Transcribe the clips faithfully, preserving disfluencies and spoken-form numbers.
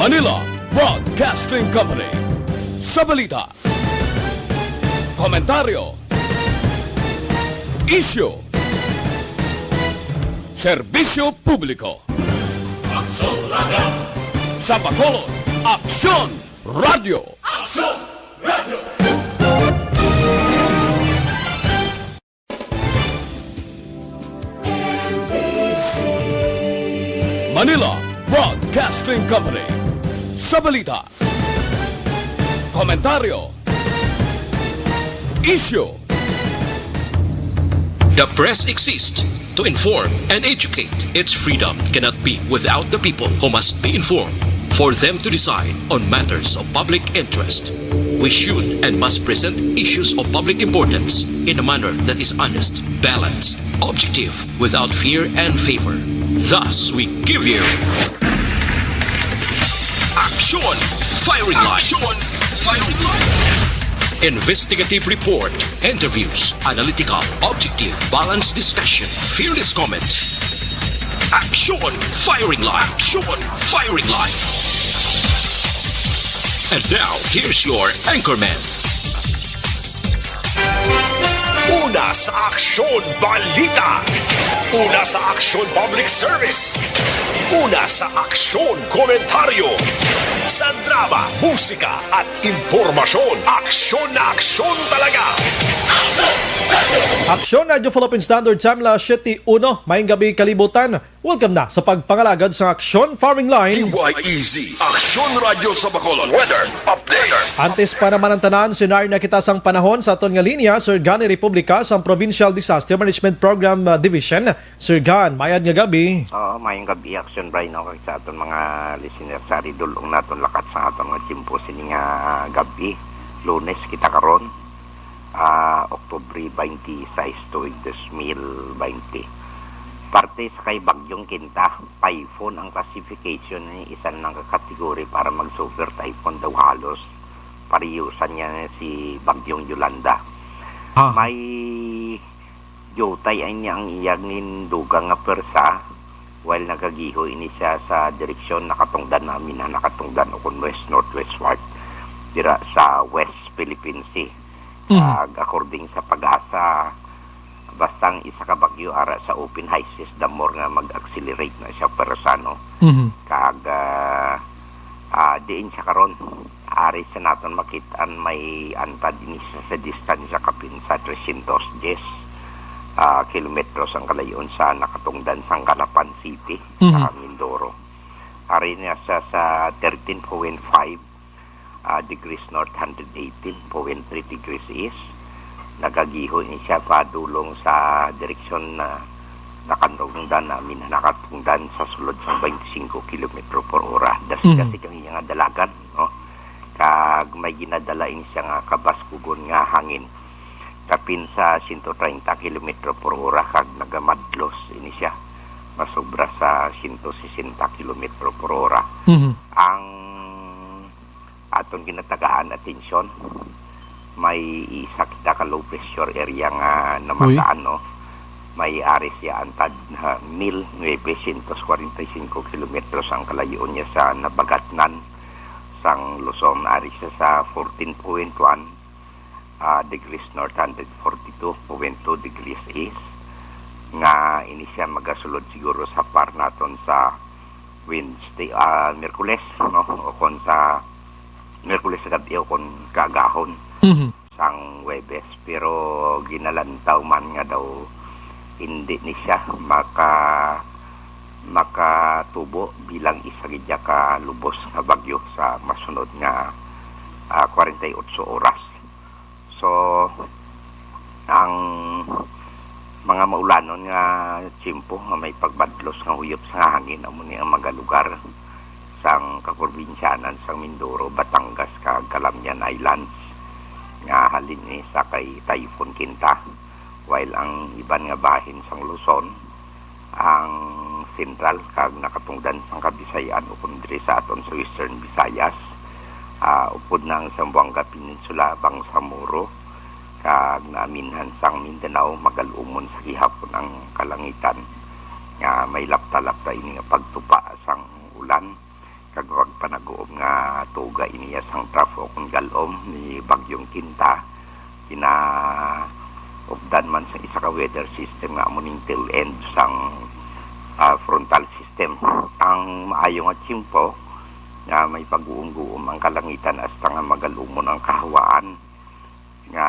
Manila Broadcasting Company. Sa balita, komentaryo, isyu, serbisyo publiko. Aksyon Radio. Sa Bacolod, Aksyon Radio. Aksyon Radio. Manila Broadcasting Company. Sa balita, komentaryo, isyu. The press exists to inform and educate. Its freedom cannot be without the people who must be informed for them to decide on matters of public interest. We should and must present issues of public importance in a manner that is honest, balanced, objective, without fear and favor. Thus, we give you Aksyon Firing Line. Aksyon Firing Line. Investigative report, interviews, analytical, objective, balanced discussion, fearless comments. Aksyon Firing Line. Aksyon Firing Line. And now, here's your anchorman. Una sa aksyon, balita. Una sa aksyon, public service. Una sa aksyon, komentaryo. Sa drama, musika, at impormasyon, aksyon na aksyon talaga. Aksyon Radio Philippine Standard Time, alas siyete uno. Maayong gabi, kalibutan. Welcome na sa pagpangalagad sa Aksyon Firing Line. D Y E Z, Aksyon Radyo sa Bacolod. Weather update. Antes pa naman ang tanan, senaryo na kita sang panahon sa aton nga linya, Sir Gani Republica sang Provincial Disaster Management Program, uh, Division. Sir Gan, mayad nga gabi. Oo, mayong gabi, Aksyon Brian, no, kag sa aton mga listener sa ridulong naton lakat sa aton nga tiyempo sini nga gabi. Lunes kita karon, ah, Oktubre twenty-six, tuig dos mil twenty. Parte sa kay Bagyong Kinta, typhoon ang classification ni, isa na nga category para mag super typhoon daw halos. Pariusan niya si Bagyong Yolanda. Ah. May diutay ay niya ang iyang nindugang nga pwersa, while nagagiho ini siya sa direksyon nakatungdan namin na nakatungdan o kung west-northwestward dira sa West Philippine Sea. Mhm. Kag according sa PAGASA, basta ang isa ka bagyo ara sa open high seas, the more nga mag-accelerate na siya, pero sa ano, Mhm. kag, ah, ah, diin siya karon, ari sa naton makit-an, may antad ini siya sa distansya kapin sa trescientos diyes, ah, kilometros ang kalayon sa nakatungdan sang Calapan City, Mhm. sa Mindoro. Ari niya sa, sa thirteen point five, ah, degrees north, hundred eighteen point three degrees east. Nagagiho ni siya padulong sa direksyon na nakatungdan namin, na nakatungdan sa sulod sa twenty-five kilometro por ora. Dasig-dasig Mhm. ang iya nga dalagan, no? Kag may ginadala ini siya nga kabaskugon nga hangin, kapin sa siyento treinta kilometro por ora, kag nagamadlos ini siya, masobra sa siyento sesenta kilometro por ora. Mhm. Ang aton ginatagaan atensyon, may isa kita ka low pressure area nga namataan, no? May ari siya antad, ah, mil novecientos kwarenta y cinco kilometros ang kalayo niya sa nabagatnan sang Luzon. Ari siya sa fourteen point one, ah, degrees north, hundred forty-two point two degrees east, nga ini siya magasulod siguro sa par naton sa Wednesday, ah, Miyerkules, no? O kon sa Miyerkules sa gabi o kon kaagahon Mhm. sang Huwebes. Pero ginalantaw man nga daw hindi ni siya maka-, makatubo bilang isa gid ka lubos nga bagyo sa masunod nga, ah, kwarenta y otso oras. So, ang mga maulanon nga tiyempo nga may pagmadlos nga huyop sa hangin, amo ni ang mga lugar sang kaprobinsyanan sang Mindoro, Batangas, kag Calamian Islands, nga halin ni sa kay Typhoon Kinta, while ang iban nga bahin sang Luzon, ang Central kag nakatungdan sang Kabisay-an, ukon diri sa aton sa Western Visayas, ah, upod na ang Zamboanga Peninsula, Bangsamoro, kag naaminhan sang Mindanao, magal-umon sa gihapon ang kalangitan nga may lapta-lapta ini nga pagtupa sang ulan kag pagpanago nga tuga iniya sang trough o kon gal-om ni Bagyong Quinta, kinaupdan man sa isa ka weather system nga amo ning tail end sang, ah, frontal system. Ang maayo nga tiyempo nga may pag-uumguom ang kalangitan hasta nga magal-umon ang kahawaan nga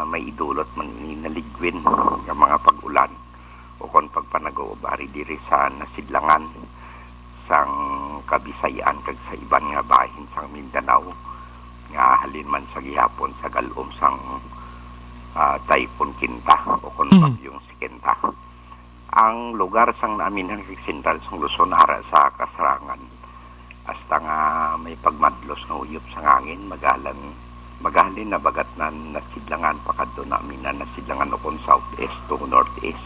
may idulot man ini naligwin nga mga pag-ulan ukon pagpanagob ari diri sa nasidlangan sang Kabisayan kag sa iban nga bahin sang Mindanao nga halin man sa gihapon sa gal-om sang, ah, Typhoon Quinta ukon Mhm. Bagyong Quinta. Ang lugar sang naaminhan kag sentral sang Luzon ara sa kasarangan, hasta nga may pagmadlos nga uyop sang hangin, magalan, magahalin na bagatnan nasidlangan pakadto naaminhan nasidlangan ukon southeast to northeast.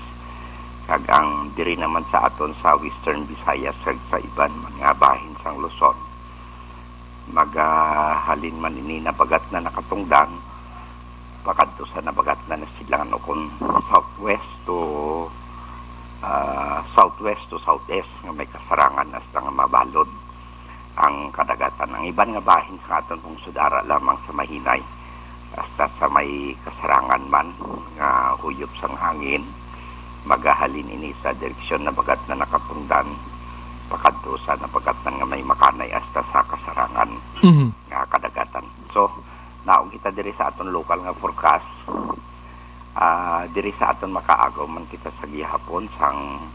Kag ang diri naman sa aton sa Western Visayas kag sa iban man nga bahin sang Luzon, magahalin man ini nabagatnan nakatungdan pakadto sa nabagatnan nasidlangan ukon southwest to, ah, southwest to southeast nga may kasarangan hasta nga mabalod ang kadagatan. Ang iban nga bahin sa aton pungsod ara lamang sa mahinay hasta sa may kasarangan man nga huyop sang hangin, magahalin ini sa direksyon nabagatnan nakatungdan pakadto sa nabagatnan nga may makanay hasta sa kasarangan Mhm. nga kadagatan. So, naog kita diri sa aton lokal nga forecast. Ah, diri sa aton makaagaw man kita sa gihapon sang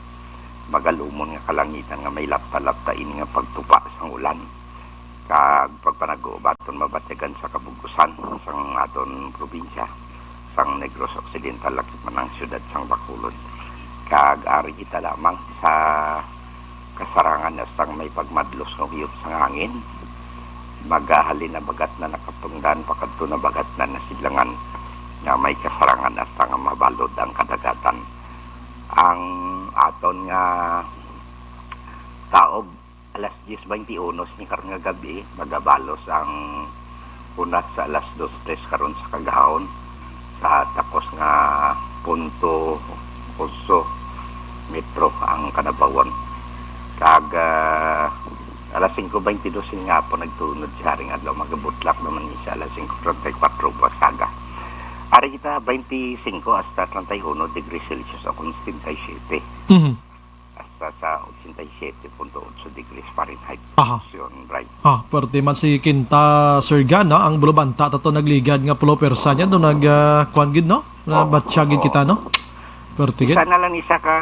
magal-umon nga kalangitan nga may lapta-lapta ini nga pagtupa sang ulan kag pagpanag-ubat aton mabatyagan sa kabug-usan sang aton probinsya sang Negros Occidental, lakip man ang siyudad sang Bacolod. Kag ari kita lamang sa kasarangan hasta nga may pagmadlos nga huyop sang hangin, magahalin nabagatnan nakatungdan pakadto nabagatnan nasidlangan nga may kasarangan hasta nga mabalod ang kadagatan. Ang aton nga taob, alas diyes baynte uno sini karon nga gabi, magabalos ang hunat sa alas dos tres karon sa kagahon sa takos nga punto otso metro ang kanabawan. Kag, ah, alas singko baynte dos sini nga hapon nagtunod sa haring adlaw, magabutlak naman ni sa alas singko treinta y cuatro buwas aga. Ari kita, baynte singko hasta treinta y uno degrees Celsius o kon setenta y siete. Mhm. Hasta sa ochenta y siete punto otso degrees Fahrenheit. Aha. Yun, Bray. Ah, pwerte man si Quinta, Sir Gan, no? Ang bulubanta tato nagligad nga pulo persa niya, do nag, ah, kwan gid, no? Na Oo, batsyag gid oo. kita, no? Pwerte gid. Isa na lang isa ka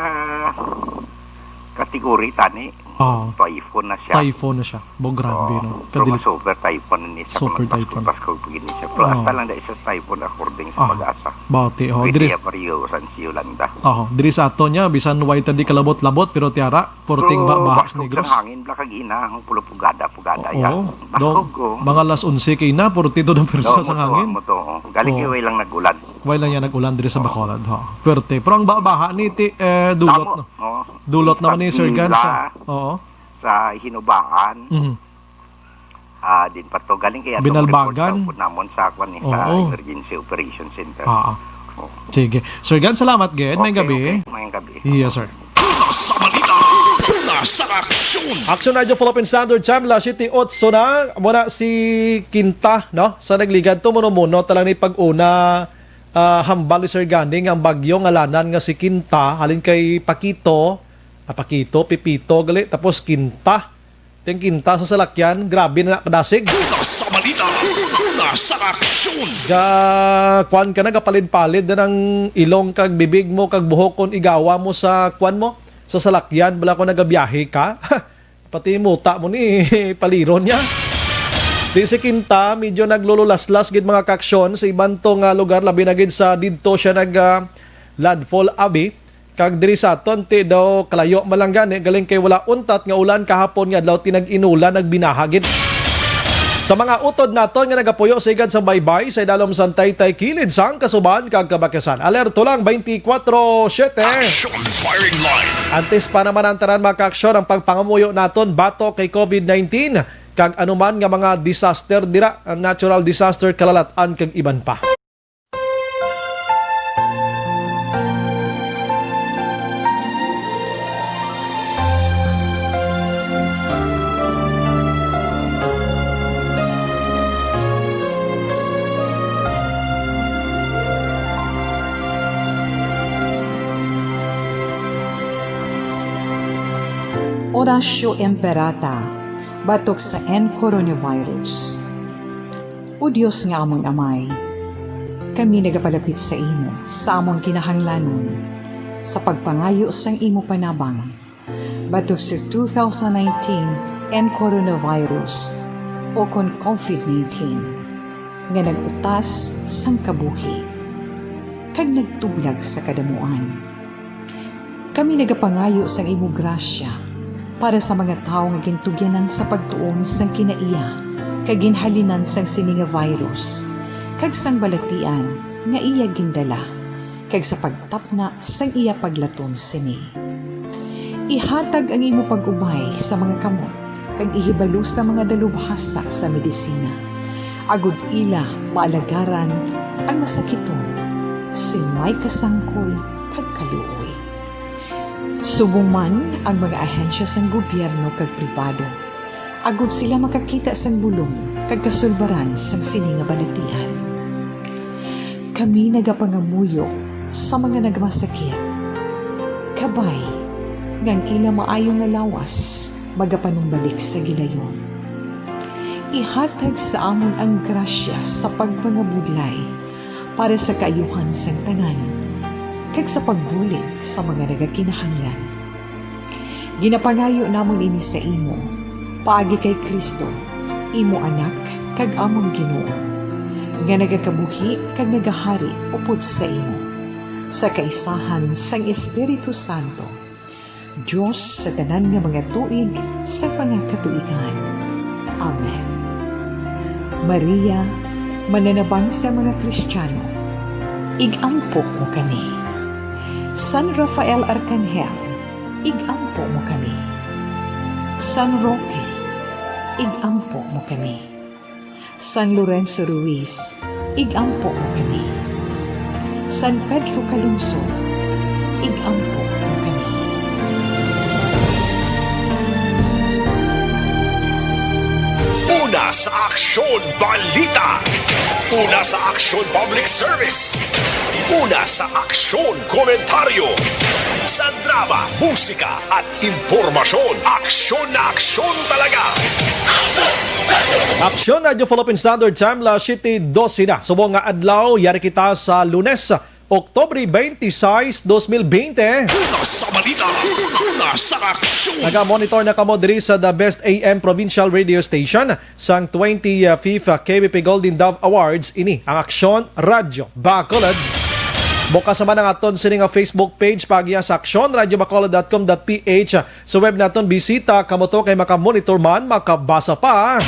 kategory, tani. Oo. Typhoon na siya. Typhoon na siya. Bo, grabe, Oo. no? Pero Kadili- mas super typhoon ni siya Super kung typhoon. nagpas-, pasko-pasko gid ni siya. Pero Oo. hasta lang na isa typhoon according sa Ah. pag-asa. Bati, oh, Pwede diri ya pariyo sa Yolanda. Oh, diri sa aton niya, bisan way ta di kalabot-labot, pero tiara, purting Pero ba-, bahas baskog Negros. Sang hangin, bla kag ina, ang pulo pugada, pugada Oo, ya. Baskog, dong, oh. mga alas onse kay ina, purti to ng persa Oo, sang mo to, hangin. mo to, oh. Galing Oo. kay way lang nag-ulan. Way lang yan nag-ulan diri sa Oo. Bacolod, ho. Perte. Pero ang ba-, baha ni ti, eh, dulot, Tamo, no? oh. Dulot naman ni Sir Gan sa, Pagdila, oo. sa Hinubaan. Mhm. Ah, din pa to. Galing kay atong Binalbagan. report sa upod namon sa kwan, eh, sa Oo. Emergency Operation Center. Ah, ah. Oo. Sige. Sir Gan, salamat gid. May Okay, gabi. okay. May gabi. Yes, sir. Una sa balita, una sa aksyon. Action Radio Philippine Standard Time, alas siyete otso na. Muna si Quinta, no? Sa nagligad, tumuno-muno talang ni pag-una, ah, hambal ni Sir Ganding ang bagyo nga lanan nga si Quinta, halin kay Paquito, ah, Paquito, Pepito, gali, tapos Quinta. Ting kinta sa salakyan, grabe na kadasig. Una sa balita, una sa aksyon. Ga, kwan ka na, gapalid-palid na ng ilong kag bibig mo kag buhok kon igawa mo sa kwan mo, sa salakyan, bala ko nagabiyahe ka. Pati muta mo ni paliron niya. Di si Kinta, medyo naglululaslas gid mga kaaksyon sa iban to nga lugar, labi na gid sa didto siya nag, ah, landfall, abi. Kag diri sa aton, ti daw kalayo man lang gani, galing kay wala untat nga ulan kahapon nga adlaw, ti nag-inulan, nagbinaha gid. Sa mga utod naton nga nagapuyo sa higad sang baybay, sa idalom sang taytay, kilid sang kasuban kag kabakisan. Alerto lang, twenty-four seven. Action Firing Line. Antes pa naman ang tanan, mga kaaksyon, ang pagpangamuyo naton batok kay covid nineteen, kag anuman nga mga disaster dira, natural disaster, kalalat-an, kag iban pa. Oratio Imperata batok sa N coronavirus. O Dios nga amon Amay, kami nagapalapit sa imo sa amon kinahanglanon sa pagpangayo sang imo panabang batok sa two thousand nineteen N coronavirus o kon covid nineteen nga nag-utas sang kabuhi kag nagtublag sa kadamuan. Kami nagapangayo sang imo grasya para sa mga tawo nga gintugyanan sa pagtuon sang kinaiya kag ginhalinan sang sini nga virus kag sang balatian nga iya gindala, kag sa pagtapna sang iya paglaton sini. Ihatag ang imo pag-ubay sa mga kamot kag ihibalo sa mga dalubhasa sa medisina, agod ila maalagaran ang masakiton sing may kasangkol kag kaluoy. Subong man ang mga ahensya sang gobyerno kag pribado, agod sila makakita sang bulong kag kasulbaran sang sini nga balatian. Kami nagapangamuyo sa mga nagmasakit, kabay nga ang ila maayo nga lawas magapanumbalik sa gilayon. Ihatag sa amon ang grasya sa pagpangabudlay para sa kaayuhan sang tanan, kag sa pagbulig sa mga nagakinahanglan. Ginapangayo namon ini sa imo, paagi kay Cristo, imo Anak kag amon Ginoo, nga nagakabuhi kag nagahari upod sa imo, sa kaisahan sang Espiritu Santo, Dios sa tanan nga mga tuig sa mga katuigan. Amen. Maria, mananabang sa mga Kristiyano, ig-ampo mo kami. San Rafael Arcangel, ig-ampo mo kami. San Roque, ig-ampo mo kami. San Lorenzo Ruiz, ig-ampo mo kami. San Pedro Calungsod, ig-ampo mo kami. Una sa Aksyon Balita. Una sa Aksyon Public Service. Una sa Aksyon Komentaryo. Sa drama, musika, at impormasyon. Aksyon na aksyon talaga. Aksyon Radyo Philippine Standard Time, las siete doce na. Subong nga adlaw, yari kita sa Lunes, Oktubre twenty-six, dos mil bente. Una sa balita, una sa aksyon. Naga-monitor na kamo diri sa The Best A M Provincial Radio Station sang twenty-fifth K B P Golden Dove Awards. Ini ang Aksyon Radyo Bacolod. Bukas naman ang aton sini nga Facebook page, paagi sa aksyon radyo bacolod dot com dot P H. Sa web naton, bisita kamo to kay makamonitor man, makabasa pa.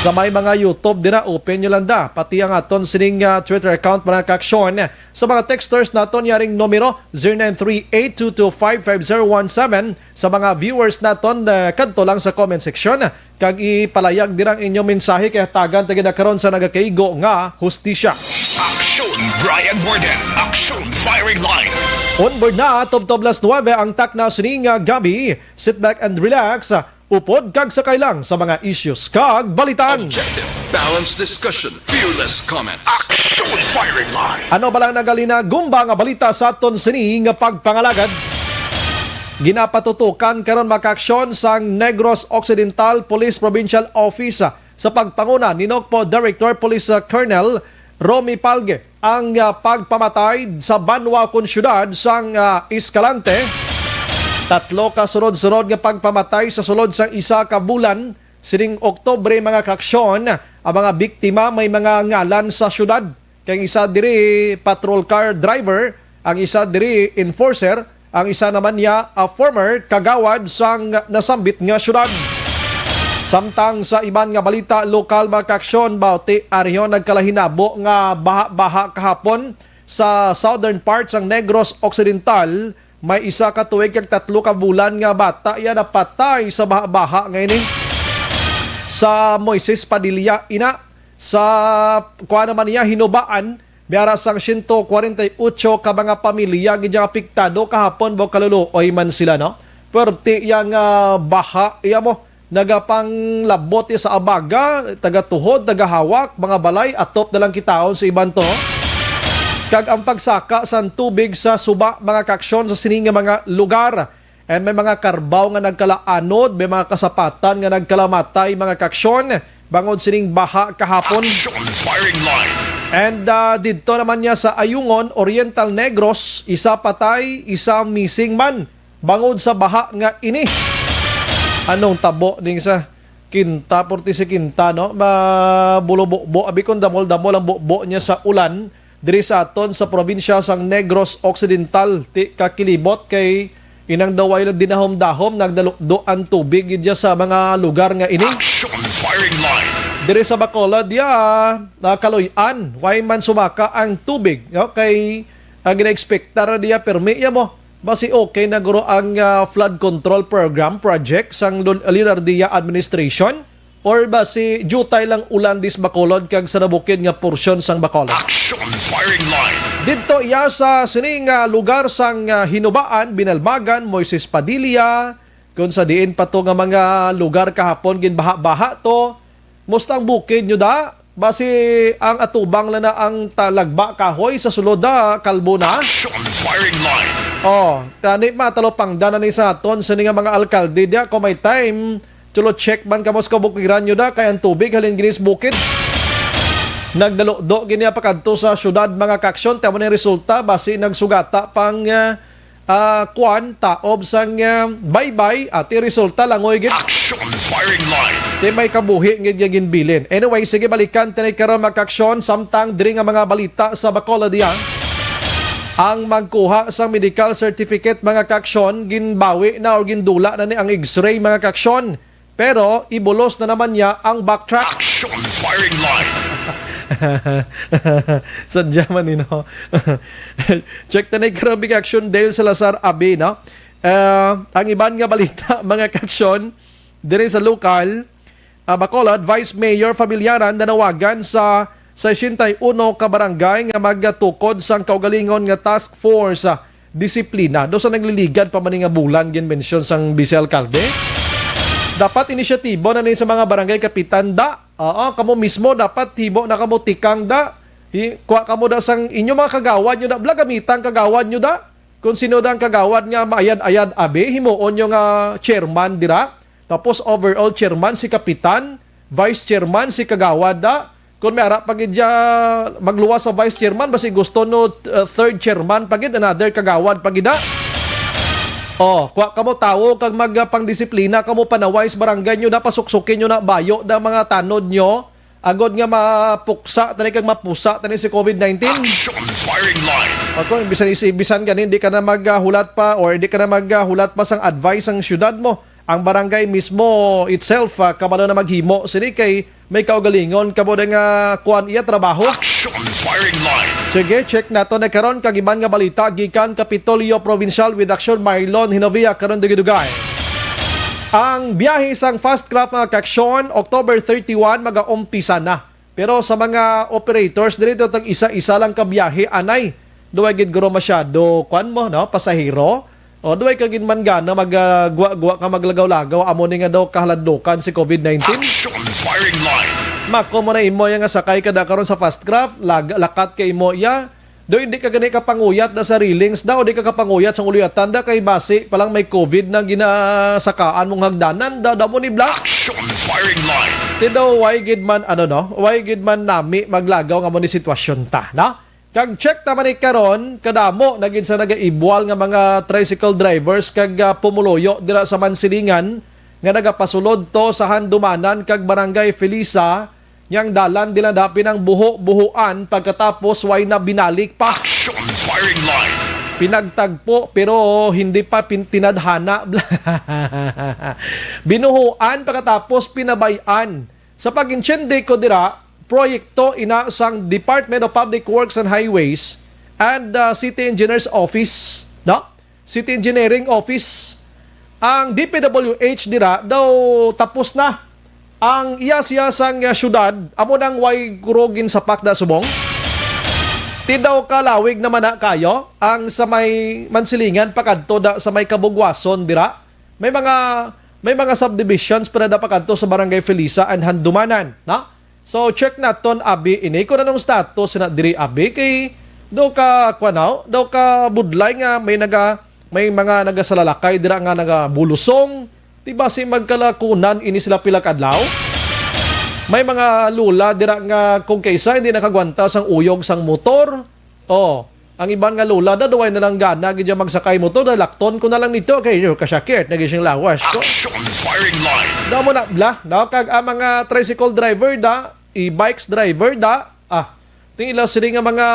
Sa may mga YouTube dira, open nyo lang da. Pati ang aton sining, ah, Twitter account, mga kaaksyon. Sa mga texters naton, yaring numero, zero nine three eight two two five five zero one seven. Sa mga viewers naton, ah, kadto lang sa comment section. Kag ipalayag dira ang inyong mensahe kay hatagan ta gid na karon sa nagakaigo nga hustisya. Aksyon Brian Warden, Aksyon Firing Line. Onboard na, tubtob las nuebe ang takna sining, ah, gabi. Sit back and relax. Upod kag sakay lang sa mga issues kag balitan. Objective, balanced discussion, fearless comment. Aksyon Firing Line. Ano ba lang nagalinagumba nga balita sa aton sini nga pagpangalagad? Ginapatutukan karon, mga kaaksyon, sang Negros Occidental Police Provincial Office sa pagpanguna ni Nocpo Director Police, uh, Colonel Romy Palge ang, uh, pagpamatay sa banwa kon syudad sang, uh, Escalante. Tatlo ka sunod-sunod nga pagpamatay sa sulod sang isa ka bulan sining Oktubre, mga kaaksyon. Ang mga biktima may mga ngalan sa syudad. Kay ang isa diri, patrol car driver, ang isa diri, enforcer, ang isa naman niya, a former kagawad sang nasambit nga syudad. Samtang sa iban nga balita, lokal, mga kaaksyon, bauti, ariho nagkalahinabo nga baha-baha kahapon sa southern part sang Negros Occidental. May isa ka tuig kag tatlo ka bulan nga bata iya napatay sa baha-baha nga ini. Sa Moises Padilla ina, sa kuan naman niya, Hinubaan, may ara sang siyento kwarenta y otso ka mga pamilya gid ang apektado kahapon, ba, kaluluoy man sila, no? Perti yang, ah, baha iya mo, nagapanglabot iya sa abaga, tagatuhod, tagahawak, mga balay, atop na lang kitaon sa iban to. Kag ang pagsaka sang tubig sa suba, mga kaaksyon, sa sini nga mga lugar. And may mga karbaw nga nagkalaanod, may mga kasapatan nga nagkalamatay, mga kaaksyon, bangod sining baha kahapon. Action firing line. And ah, didto naman niya sa Ayungon, Oriental Negros, isa patay, isa missing man bangod sa baha nga ini. Anong tabo ning sa Quinta, forty si Quinta, no? Mabulo-bubo, abi kon damol-damol ang bubo niya sa ulan diri sa aton sa probinsya sang Negros Occidental. Ti kakilibot kay inang daw way lang dinahom-dahom, nagdalukdo ang tubig gid sa mga lugar nga ini. Action firing line. Diri sa Bacolod, ya, nakaluy-an, way man sumaka ang tubig, no? Kay ang gina-expectar diya, permi ya mo. Basi okay na guro ang ah, flood control program project sang Lon- Leonardia administration? Or basi jutay lang ulan dis Bacolod kag sa nabukid nga porsyon sang Bacolod? Action firing line. Didto iya sa sini nga lugar sang ah, Hinubaan, Binalbagan, Moises Padilla, kung sa diin pa to nga mga lugar kahapon ginbaha-baha to. Musta ang bukid nyo da? Basi ang atubang lang na ang talagba kahoy sa sulod da, kalbo na. Action firing line. Oh, tani matalupangdan na ni sa aton sini nga mga alkalde diya, kung may time, tulo check man kamo sa kabukiran nyo da, kay ang tubig halin ginis bukid. Nagdalo-do gini pa kadto sa syudad, mga kaaksyon, tamo ni resulta, basi nagsugata pang ah, ah, kuan, taob sang ah, baybay, ati resulta langoy gid. Action firing line. Di may kabuhi nga nga ginbilin. Anyway, sige, balikan tinay karon, mga kaaksyon, samtang diri nga mga balita sa Bacolod diya. Ang magkuha sang medical certificate, mga kaaksyon, ginbawi na or gindula na ni ang X-ray, mga kaaksyon. Pero ibulos na naman niya ang backtrack. Action firing line. Sadya man, you know. Check na ni karon, mga kaaksyon, Dale Salazar Abi, no? Ah, ang iban nga balita, mga kaaksyon, diri sa lokal, ah, Bacolod, Vice Mayor Familiaran nanawagan sa sesenta y uno ka barangay nga magatukod sang kaugalingon nga task force, ah, disiplina. Do sa nagliligad pa man ni nga bulan, ginmensyon sang Vice Alkalde. Dapat inisyatibo na ni sa mga barangay kapitan da. Oo, kamo mismo dapat hibo na kamo tikang da. Hi, kuha kamo da sang inyo mga kagawad nyo da. Bla, gamitang kagawad nyo da. Kung sino da ang kagawad nga maayad-ayad, abi, himuon nyo nga chairman dira. Tapos overall chairman si kapitan, vice chairman si kagawad da. Kung may ara pa gid dya magluwas sa vice chairman, basi gusto no uh, third chairman pa gid, another kagawad pa gid da. Oh, kuha kamo tawo kag magpangdisiplina kamo, panaway sa barangay nyo da, pasuksukin nyo na bayo da mga tanod nyo. Agod nga mapuksa tani kag mapusa tani si covid nineteen. Action firing line. Ako, bisan isi, bisan gani, di ka na maghulat pa or di ka na maghulat pa sang advice ang syudad mo. Ang barangay mismo itself, ah, kabalo na maghimo sini kay may kaugalingon kamo da nga kuan iya trabaho. Action firing line. Sige, check nato na karon kag iban nga balita gikan Kapitolyo Provincial with Action Marlon Hinovia karon dugay-dugay. Ang biyahe sang Fast Craft, mga kaaksyon, October thirty-one, mag-aumpisa na. Pero sa mga operators, diri to tag isa-isa lang ka biyahe, anay. Duway gid guro masyado, kwan mo, no? Pasahero. O, duway ka gid man gana mag, ah, gwa-gwa ka maglagaw-lagaw, amo ni nga daw kahaladlukan si covid nineteen. Action firing line. Mako mo na imo ya nga sakay ka da karon sa fast craft, lag-, lakat ka imo ya. Do hindi ka gani kapanguyat na sa railings da, o di ka kapanguyat sa uluyatan da, kay basi pa lang may covid na ginasakaan mong hagdanan da, damo ni bla. Action firing line. Ti daw, why gid man, ano, no? Why gid man nami maglagaw nga mo ni sitwasyon ta, no? Kag check naman ni karon, kadamo na gid sa nagaibwal nga mga tricycle drivers kag ah, pumuluyo dira sa Mansilingan nga nagapasulod to sa Handumanan kag Barangay Felisa, nga ang dalan dila da pinangbuho-buhoan pagkatapos way na binalik pa. Action firing line. Pinagtagpo pero hindi pa pin-, tinadhana. Binuhuan pagkatapos pinabay-an. Sa pag-intindi ko dira, proyekto ina sang Department of Public Works and Highways and uh, City Engineers Office, no? City Engineering Office. Ang D P W H dira daw tapos na ang iya siya sang uh, syudad, amo nang way guro ginsapak da subong. Ti daw kalawig naman na kayo ang sa may Mansilingan pakadto da sa may Kabugwason dira. May mga may mga subdivisions pa na da pakadto sa Barangay Felisa and Handumanan, no? So, check naton, abi, ini kung anong status na diri, abi, kay daw ka, kuwan, no? Daw ka budlay nga may naga, May mga nagasalalakay dira nga nagabulusong. Di ba si magkalakunan ini sila pila ka adlaw? May mga lula dira nga kung kaisa hindi nakagwanta sang uyog sang motor. Oh, ang iban nga lula na duway na lang gana gid magsakay motor, dalakton ko na lang nito kay yung kasyakit na gising lawas ko. Action firing line. Damo na bla, no? Kag ang mga tricycle driver da, e-bikes driver da, ah, ting ila sini nga mga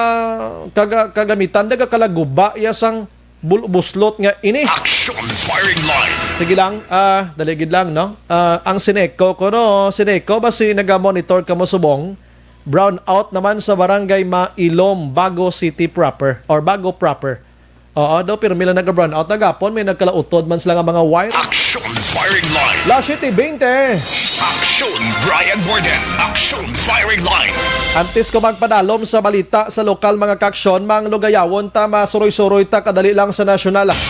kaga, kagamitan, nagakalaguba iya sang bul-, buslot nga ini. Action firing line. Sige lang, ah, dali gid lang, no? Ah, ang Sineco, kuno, Sineco, basi naga-monitor kamo subong? Brown out naman sa barangay Mailom, Bago City proper, or Bago proper. Oo, daw pirmi lang naga-brown out. Nagapon, may nagkalautod man sila nga mga wire. Action firing line. Las siete veinte. Action, Brian Warden. Action firing line. Antes ko magpadalom sa balita sa lokal, mga kaaksyon, manglugayawon ta, masuroy-suroy ta, kadali lang sa nasyonal, ah.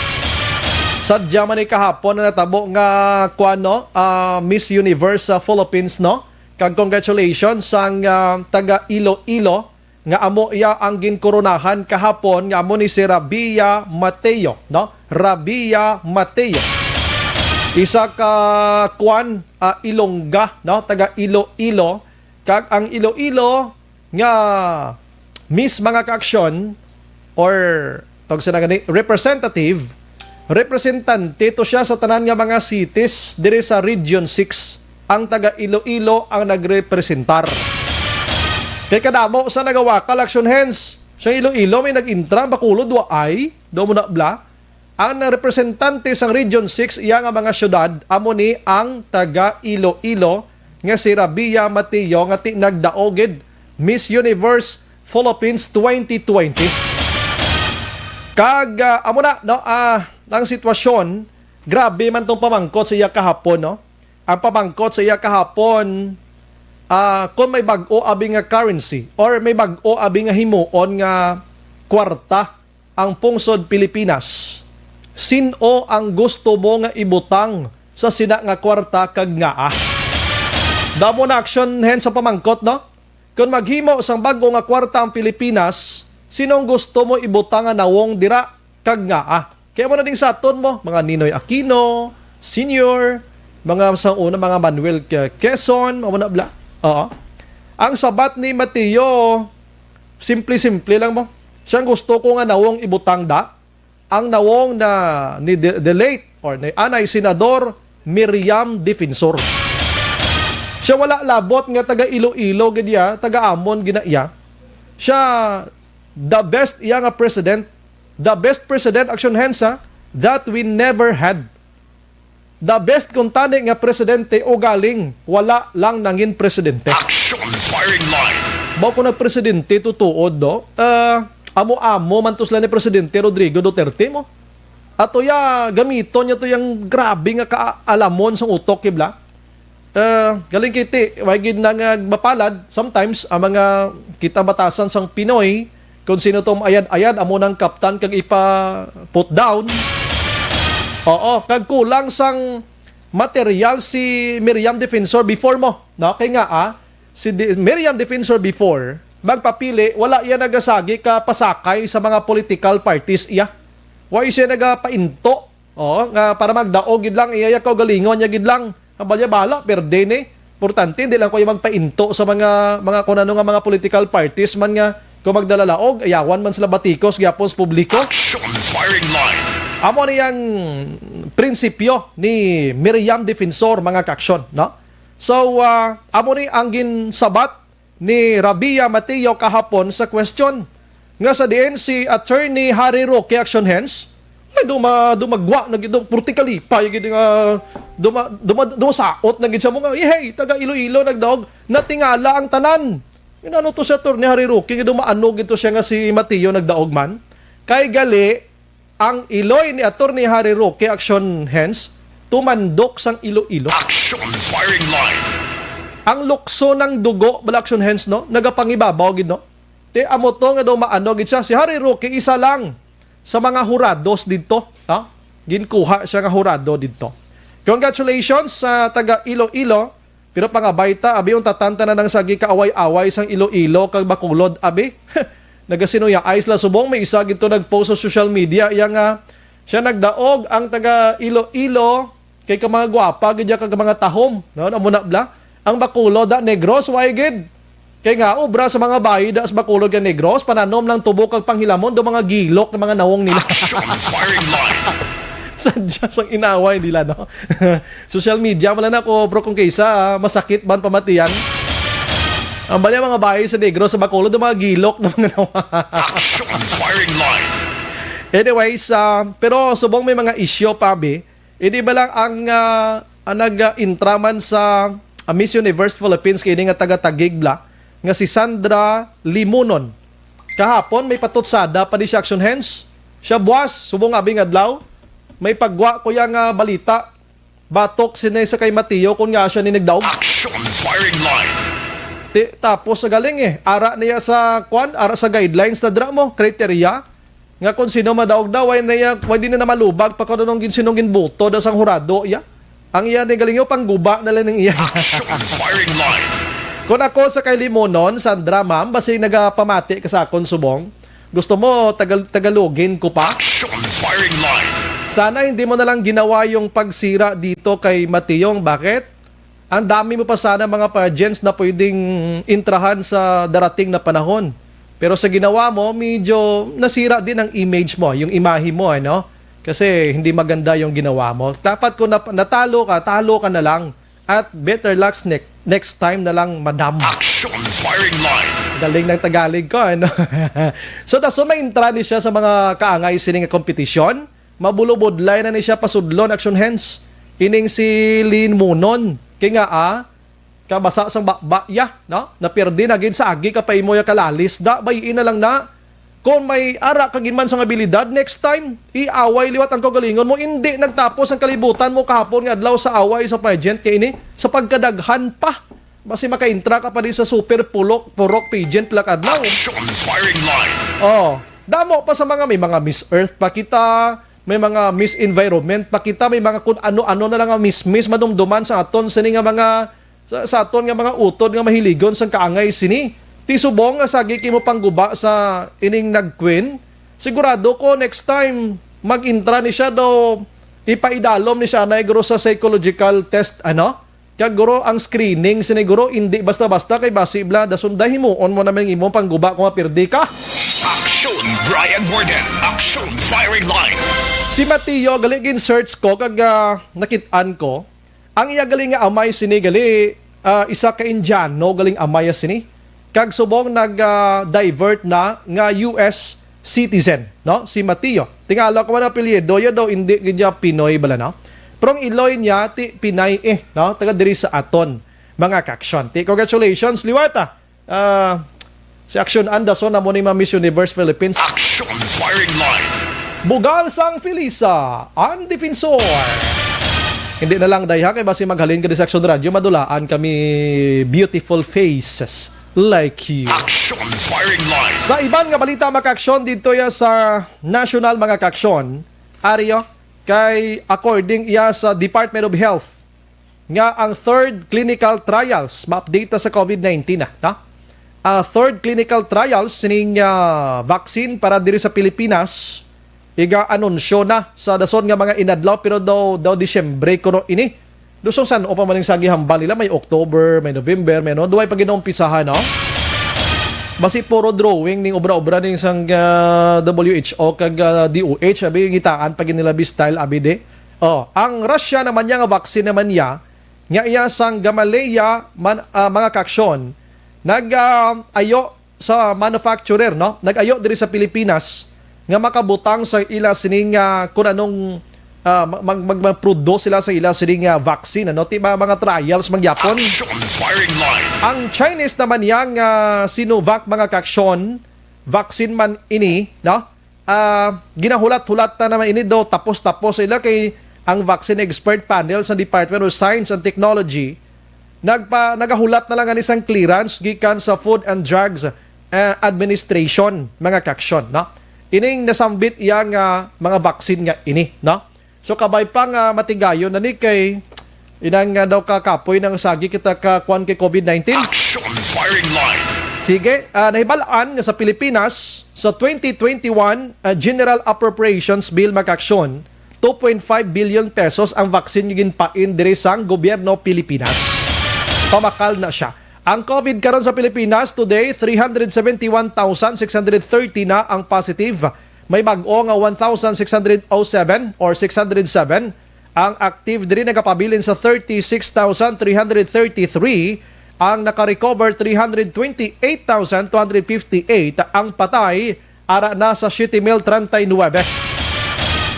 Sadya man ni kahapon na natabo nga, kuwan, no, ah, Miss Universe sa Philippines, no? Kag congratulations sang, ah, taga Iloilo nga amo iya ang ginkoronahan kahapon, nga amo ni si Rabia Mateo, no? Rabia Mateo. Isa ka, kuwan, ah, Ilongga, no? Taga Iloilo. Kag ang Iloilo nga Miss, mga kaaksyon, or tawag sila gani, representative, representante to siya sa tanan nga mga cities diri sa Region six. Ang taga Iloilo ang nagrepresentar. Kay kadamo sa nagawakal, action hands. Sa Iloilo, may nag-intra, Bacolod, waay. Do mo na bla. Ang representante sang Region six, iya nga mga syudad, amo ni ang taga Iloilo nga si Rabia Mateo, nga ti nagdaog gid Miss Universe Philippines twenty twenty. Kag, ah, amo na, no, ah, ang sitwasyon, grabe man tong pamangkot sa iya kahapon, no? Ang pamangkot sa iya kahapon, ah, kung may bag-o abi nga currency or may bag-o abi nga himuon nga kwarta ang pungsod Pilipinas, sin-o ang gusto mo nga ibutang sa sina nga kwarta kag ngaa? Damo na action hands sa pamangkot, no? Kon maghimo sang bag-o nga kwarta ang Pilipinas, sino ang gusto mo ibutang nga nawong dira kag ngaa? Kaya mo na ding sa aton mo, mga Ninoy Aquino Senior, mga sa una, mga Manuel Ke-, Quezon, mga na bla. Oo. Ang sabat ni Mateo, simple-simple lang mo. Siya ang gusto ko nga nawong ibutang da, ang nawong na ni the, the late or ni anay Senador Miriam Defensor. Siya wala labot nga taga Iloilo gid iya, taga Amon gina iya. Siya the best iya nga president, the best president, action hands, ha, that we never had. The best kuntani nga presidente ugaling wala lang nangin presidente. Action firing line. Baw ko nagpresidente tutuod, no? Ah, amo-amo man to sila ni Presidente Rodrigo Duterte mo. Ato ya, gamiton niya to yang grabe nga kaalamon sang utok, kibla. Ah, galing kiti, way gid na nga mapalad, sometimes, ang mga kita batasan sang Pinoy, kung sino to ayad-ayad, amo nang kaptan kag ipa-put down. Oo, kag kulang sang material si Miriam Defensor before mo, no? Kay nga, ah, si Di-, Miriam Defensor before, magpapili, wala iya nagasagi ka pasakay sa mga political parties iya. Wa siya nagapainto, oh, nga para magdaog gid lang, iya kaugalingon niya gid lang. Ang balya bala, perde ni. Importante, hindi lang ko yung magpainto sa mga, mga kung ano nga mga political parties man nga kung magdalalaog, ayawan man sila batikos, gyapon sa publiko. Action firing line. Amo ni ang prinsipyo ni Miriam Defensor, mga kaaksyon, no? So, ah, amo ni ang ginsabat ni Rabia Mateo kahapon sa question nga sa diin si Attorney Harry Roque, action hands, ay, duma-, dumagwa na gid, purti kalipay gid nga duma-, duma-, dumasaot na gid siya mo nga, "Hey, taga Iloilo nagdaog, natingala ang tanan." Inano to si Attorney Harry Roque, nga dumaanog ito siya nga si Mateo nagdaog man. Kay gali, ang iloy ni Attorney Harry Roque, action hands, tumandok sang Iloilo. Action firing line. Ang lukso ng dugo, bala, action hands, no? Nagapangibabaw gid, no? Ti amo to nga dumaanog gid siya. Si Harry Roque, isa lang sa mga hurados didto, ha? Ginkuha siya nga hurado didto. Congratulations sa taga Iloilo. Pero pangabay ta, abi, unta tanta na nang sagi kaaway-away sang Iloilo kag Bacolod, abi. Nagasinuyaay sila subong, may isa gid to nag-post sa social media, iya nga, Siya nagdaog ang taga Iloilo, kay ka mga gwapa gid ya kag mga tahom, no? Amo na bla. Ang Bacolod da Negros, why gid? Kay nga obra sa mga bayi da sa Bacolod kag Negros, pananom lang tubo kag panghilamon do mga gilok ng mga nawong nila. Action firing line. Sadya sang inaway nila, no? Social media man lang ako, bro, kung kaysa, ah, masakit man pamatiyan. Ang bali mga bayi sa Negros, sa Bacolod, ang mga gilok ng mga nawong. Action firing line. Anyways, ah, pero subong may mga isyu pa, bi. Hindi ba lang ang, ah, ang nag-intra man sa, ah, Miss Universe Philippines kay ini nga taga Taguig bla, nga si Sandra Limonon. Kahapon may patutsada pa di siya, Action Hands. Siya buwas, subong abi nga adlaw. May pagwa ko yang, ah, balita. Batok sini sa kay Mateo kung nga siya ni nagdaog. Action firing line. Ti-, tapos sa galing eh, ara niya sa kwan, ara sa guidelines na dra mo, criteria. Nga kung sino madaog daw, way na iya, way di na na malubag pa kung anong gin-, sinong ginbuto daw sang hurado, iya. Ang iya ni galing yung pangguba na lang ng iya. Action firing line. Kung ako sa kay Limonon, Sandra, ma'am, basi nagapamati ka sa akon subong. Gusto mo, Tagal Tagalogin ko pa? Action firing line. Sana hindi mo na lang ginawa yung pagsira dito kay Matiyong. Bakit? Ang dami mo pa sana mga pageants na pwedeng intrahan sa darating na panahon. Pero sa ginawa mo, medyo nasira din ang image mo, yung imahe mo, ano? Kasi hindi maganda yung ginawa mo. Dapat kung nap-, natalo ka, talo ka na lang. At better luck next, next time na lang, madam. Action firing line. Galing ng Tagalog ko, ano? So, dason may intra ni siya sa mga kaangay sini nga kompetisyon. Mabulubudlay na ni siya pasudlon, Action Hands. Ining si Limonon. Kay nga, ah, kabasa sang baba ya, no? Napirdi na gid sa agi ka pa imo ya kalalis. Da, bayiin na lang na. Kung may ara ka gid man sang abilidad, next time, iaway liwat ang kaugalingon mo. Indi nagtapos ang kalibutan mo kahapon nga adlaw sa away sa pageant kay ini, sa pagkadaghan pa. Basi makaintra ka pa di sa super pulok, purok pageant pila ka adlaw. Action firing line. Oh, damo pa sa mga, may mga Miss Earth pa kita, may mga Miss Environment pa kita, may mga kun ano-ano na lang ang Miss Miss madumduman sa aton sini nga mga, sa, sa aton nga mga utod nga mahiligon sang kaangay sini. Ti subong nga sagi kimo pangguba sa ining nag-queen. Sigurado ko next time mag-intra ni siya daw, ipaidalom ni siya na guro sa psychological test, ano? Kag guro, ang screening sini guro, indi basta-basta kay basi bla, dason da himuon mo naman ang imong pangguba kung mapirdi ka. Action, Brian Morgan. Action, firing line. Si Mateo, gali gin-search ko kag, ah, nakit-an ko. Ang iya gali nga amay sini gali, ah, isa ka Indiano galing amay sini. Kag subong nag, ah, divert na nga U S citizen, no? Si Mateo. Tingala ko man ang apelyido, ya daw indi gid niya Pinoy bala, no? Pero ang iloy niya, ti Pinay eh, no? Taga diri sa aton, mga kaaksyon. Ti, congratulations, liwata. Ah, si Action Ann dason na mo ni mga Miss Universe Philippines. Action firing line. Bugal sang Felisa, ang defensor. Hindi na lang dayha kay basi maghalin ka di sa Action Radio, madulaan kami beautiful faces like you. Action firing line. Sa iban nga balita, mga kaaksyon, dito ya sa national, mga kaaksyon, Ario, kay according iya sa Department of Health, nga ang third clinical trials, ma-update ta sa COVID nineteen na, no? Ah, third clinical trials sining, ah, vaccine para diri sa Pilipinas, iga-anunsyo na sa dason nga mga inadlaw, pero daw, daw Disyembre kuno ini. Dusong san-o pa man ning sagi hambal nila, may October, may November, may ano, duway pa ginaumpisahan, no? Basi puro drawing ning obra-obra ning sang, ah, W H O kag, ah, D O H, abi, ngitaan pa gid nila bi style, abi, di. Oh, ang Russia naman niya nga vaccine naman niya, nga iya sang Gamaleya man, ah, mga kaaksyon, nag, ah, ayo sa manufacturer, no? Nag-ayo diri sa Pilipinas nga makabutang sa ila sining, ah, kun anong, ah, mag, mag, mag, mag-produce sila sa ila sining, ah, vaccine, ano? Ti ba mga trials man gyapon? Action firing line. Ang Chinese naman yang, ah, Sinovac, mga kaaksyon, vaccine man ini, no? Ah, ginahulat-hulat na naman ini do, tapos-tapos sila kay ang vaccine expert panel sa Department of Science and Technology nagpa-, nagahulat na lang ani sang clearance gikan sa Food and Drugs, ah, Administration, mga kaaksyon, no? Ining nasambit iya nga mga vaccine nga ini, no? So, kabay pa nga matigayon na ni kay inang nga daw kakapoy nang sagi kita ka kuwan kay COVID nineteen. Action firing line. Sige, ah, nahibalaan nga sa Pilipinas, sa twenty twenty-one, ah, General Appropriations Bill, mga kaaksyon, two point five billion pesos ang vaccine yung ginpain diri sang gobyerno Pilipinas. Pamakal na siya. Ang COVID karon sa Pilipinas today, three hundred seventy-one thousand six hundred thirty na ang positive. May bag-o nga one thousand six hundred oh seven or six hundred seven. Ang active diri nagapabilin sa thirty-six thousand three hundred thirty-three, ang naka-recover three hundred twenty-eight thousand two hundred fifty-eight, ang patay ara na sa siyete mil treinta y nuebe.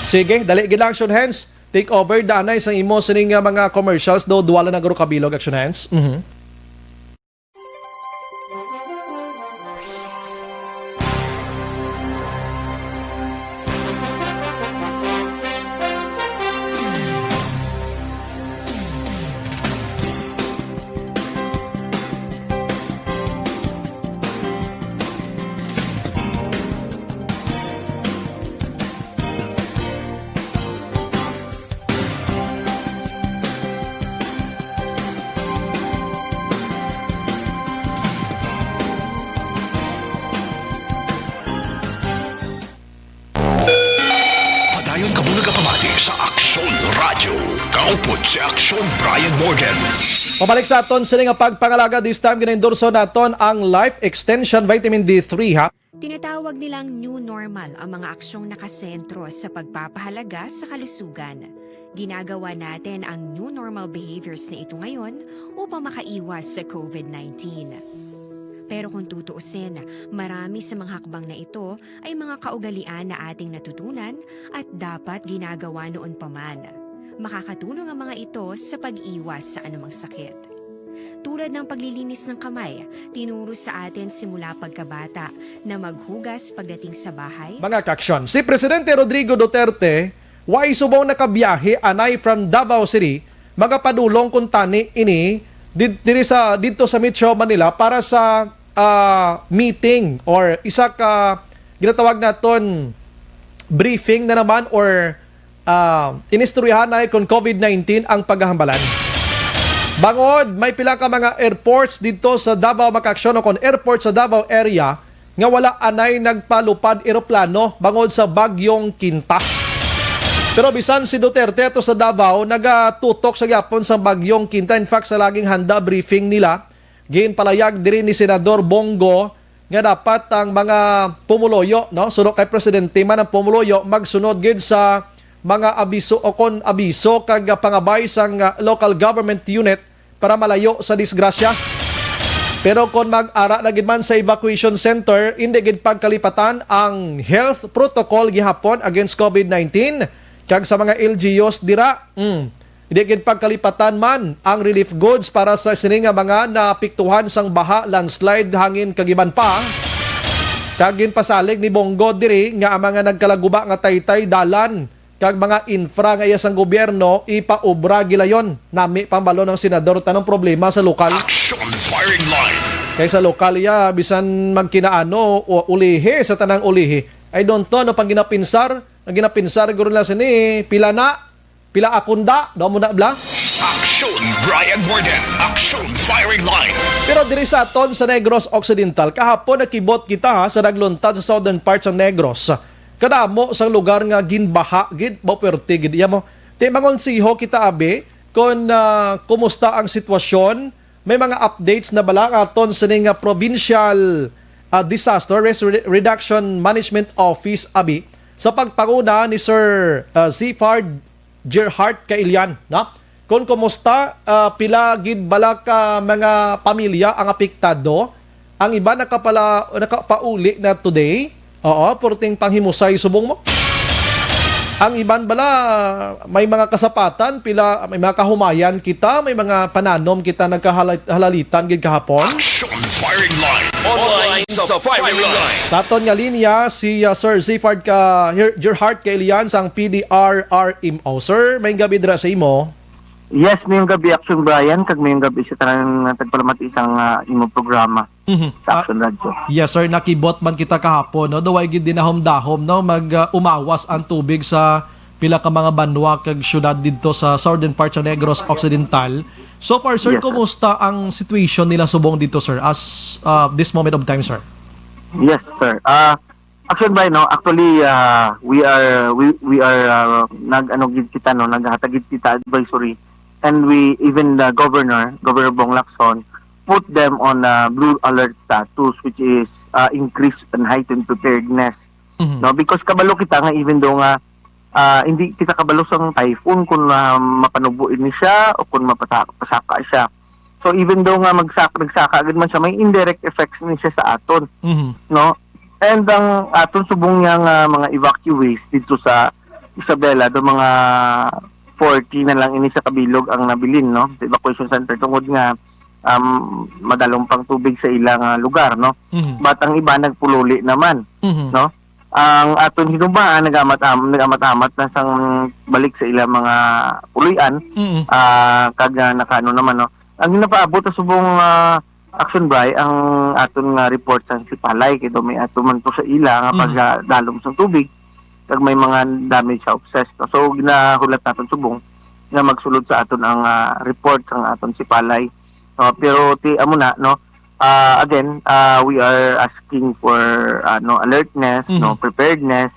Sige, dali gid lang, Action Hands. Take over, danay sang imo sining nga mga commercials, do duwala na guro kabilog, Action Hands. Mhm. Padayon kamo nagapamati sa Aksyon Radyo. Kaupod si Aksyon Brian Morgan. Pabalik sa aton sini nga pagpangalaga, this time ginaendorso naton ang Life Extension Vitamin D three, ha. Tinatawag nilang new normal ang mga aksyong nakasentro sa pagpapahalaga sa kalusugan. Ginagawa natin ang new normal behaviors na ito ngayon upang makaiwas sa COVID nineteen. Pero kung tutuusin, marami sa mga hakbang na ito ay mga kaugalian na ating natutunan at dapat ginagawa noon pa man. Makakatulong ang mga ito sa pag-iwas sa anumang sakit. Tulad ng paglilinis ng kamay, tinuro sa atin simula pagkabata na maghugas pagdating sa bahay. Mga kaaksyon, si Presidente Rodrigo Duterte way subong nakabiyahe anay from Davao City, magapadulong kuntani ini did-, diri sa, didto sa Metro Manila para sa, ah, meeting or isa ka ginatawag naton briefing na naman or, ah, inistoryahanay kon COVID nineteen ang paghahambalan. Bangod may pila ka mga airports didto sa Davao, mga kaaksyon, o kon airport sa Davao area nga wala anay nagpalupad eroplano bangod sa Bagyong Quinta. Pero bisan si Duterte ato sa Davao, nagatutok sa gyapon sa Bagyong Quinta. In fact, sa laging handa briefing nila, ginpalayag diri ni Senador Bong Go nga dapat ang mga pumuluyo, no, suno kay presidente man ang pumuluyo, magsunod gid sa mga abiso o kon abiso kag pangabay sang, ah, local government unit para malayo sa disgrasya. Pero kon mag-ara na gid man sa evacuation center, indi gid pagkalipatan ang health protocol gihapon against COVID nineteen, kag sa mga L G Us dira, mm, indi gid pagkalipatan man ang relief goods para sa sini nga mga naapektuhan sang baha, landslide, hangin, kag iban pa. Kag ginpasalig ni Bong Go diri nga ang mga nagkalaguba nga taytay, dalan, kag mga infra nga iya sang gobyerno ipaobra gilayon. Nami pambalo ng senador tanang problema sa lokal. Action Firing Line. Kay sa lokal iya, bisan magkinaano o ulihi sa tanang ulihi. I don't know ano pang ginapinsar. Ang ginapinsar guro na sini, pila na? Pila akunda? Daw mo na bla? Action Brian Morgan. Action Firing Line. Pero diri sa aton sa Negros Occidental, kahapon nakibot kita, ha, sa nagluntad sa southern part sa Negros. Kadamo sang lugar nga ginbaha gid, ba, pwerte gid. Iya mo, ti mangonsiho kita, abi, kon, ah, kumusta ang sitwasyon. May mga updates na bala ang aton sining, ah, Provincial, ah, Disaster Risk Re-, Reduction Management Office, abi, sa pagpanguna ni Sir, ah, Zifard Gerhart Kailian, no? Kung kumusta, ah, pila gid bala ka mga pamilya ang apektado? Ang iban nakapala-, nakapauli na today. Oo, purting panghimusay subong mo. Ang iban bala, may mga kasapatan, pila, may mga kahumayan kita, may mga pananom kita nagkahalalalitan gid kahapon. Action Firing Line. Online sa Firing Line. Sa aton nga linya, si, ah, Sir Zifard ka, Her-, Gerhart Kailian sang P D R R M O. Sir, may gabi dira sa imo. Yes, mayong gabi, Action Brian, kag mayong gabi sa tanan nga tagpalamati sang, ah, imo programa Mhm. sa Ah, Action Radio. Yes, sir, nakibot man kita kahapon, no? Daw way gid dinahom-dahom, no? Mag, ah, umawas ang tubig sa, pila ka mga banwa kag syudad didto sa southern part sa Negros Occidental. So far, sir, Yes, sir. kumusta ang situation nila subong dito, sir, as, uh, this moment of time, sir? Yes, sir. Ah, action by, no? Actually, ah, we are, we, we are, ah, nag-, ano gid kita, no? Naghatag gid kita advisory. And we, even the governor, Governor Bong Lacson, put them on, ah, blue alert status, which is, ah, increase and heightened preparedness. Mhm. No? Because kabalo kita nga even though nga, ah, hindi kita kabalo sang typhoon kung, ah, mapanubo ini siya o kung mapasa-, pasaka siya. So even though nga magsak-, nagsaka gid man siya, may indirect effects ni siya sa aton, Mhm. no? And ang aton subong niya nga mga evacuees dito sa Isabela, do mga forty na lang ini sa kabilog ang nabilin, no? Sa evacuation center tungod nga, um, madalom pang tubig sa ilang, ah, lugar, no? Mhm. But ang iba nagpululi naman, Mhm. no? Ang aton hinubahan nagamat-am-, nagamat-amat na sang balik sa ilang mga puloy-an, Mhm. ah, kag, ah, nakaano naman, no? Ang ginapaabot sa subong, ah, action by ang aton nga report sa Sipalay, kay daw may ato man to sa ila nga Mhm. pagdalom sa tubig, kag may mga damage sa houses, no? So, ginahulat naton subong nga magsulod sa aton ang, ah, report sang aton Sipalay. Ah, pero ti-, amo na, no? Ah, again, ah, we are asking for, ah, no, alertness, no, Mhm. preparedness,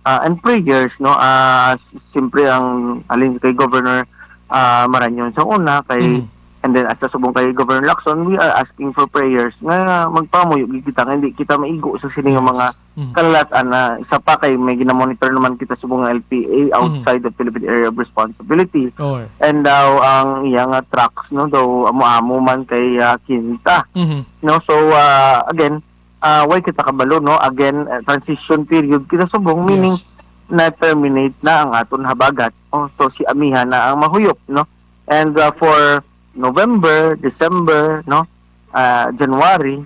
ah, and prayers, no? Ah, s-, siyempre ang alin kay Governor, ah, Marañon sa una, kay, Mhm. and then as subong kay Governor Lacson, we are asking for prayers nga magpangamuyo gid kita nga hindi kita maigo sa sini nga Yes. mga Mhm. kalalatan na isa pa kay may ginamonitor naman kita subong nga L P A Mhm. outside the Philippine Area of Responsibility. Or And daw ang iya nga trucks, no, daw amo-amo man kay, ah, Quinta. Mhm. No, so, ah, again, ah, why kita kabalo, no? Again, ah, transition period kita subong, meaning Yes. na-terminate na ang aton habagat. Oh, so si amihan na ang mahuyop, no? And, ah, for November, December, no? Ah, January,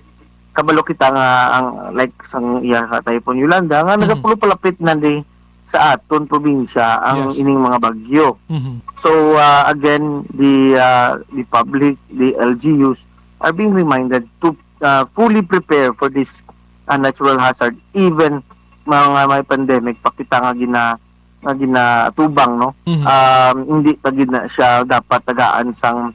kabalo kita nga ang, like, sang iya sa Typhoon Yolanda, nga Mhm. nagapulo palapit na di sa aton probinsya ang Yes. ining mga bagyo. Mhm. So, ah, again, the, ah, the public, the L G Us are being reminded to, ah, fully prepare for this, ah, natural hazard. Even mga may pandemic pa kita nga gina-, nga ginaatubang, no? Mhm. Um, hindi pa gid na siya dapat tagaan sang,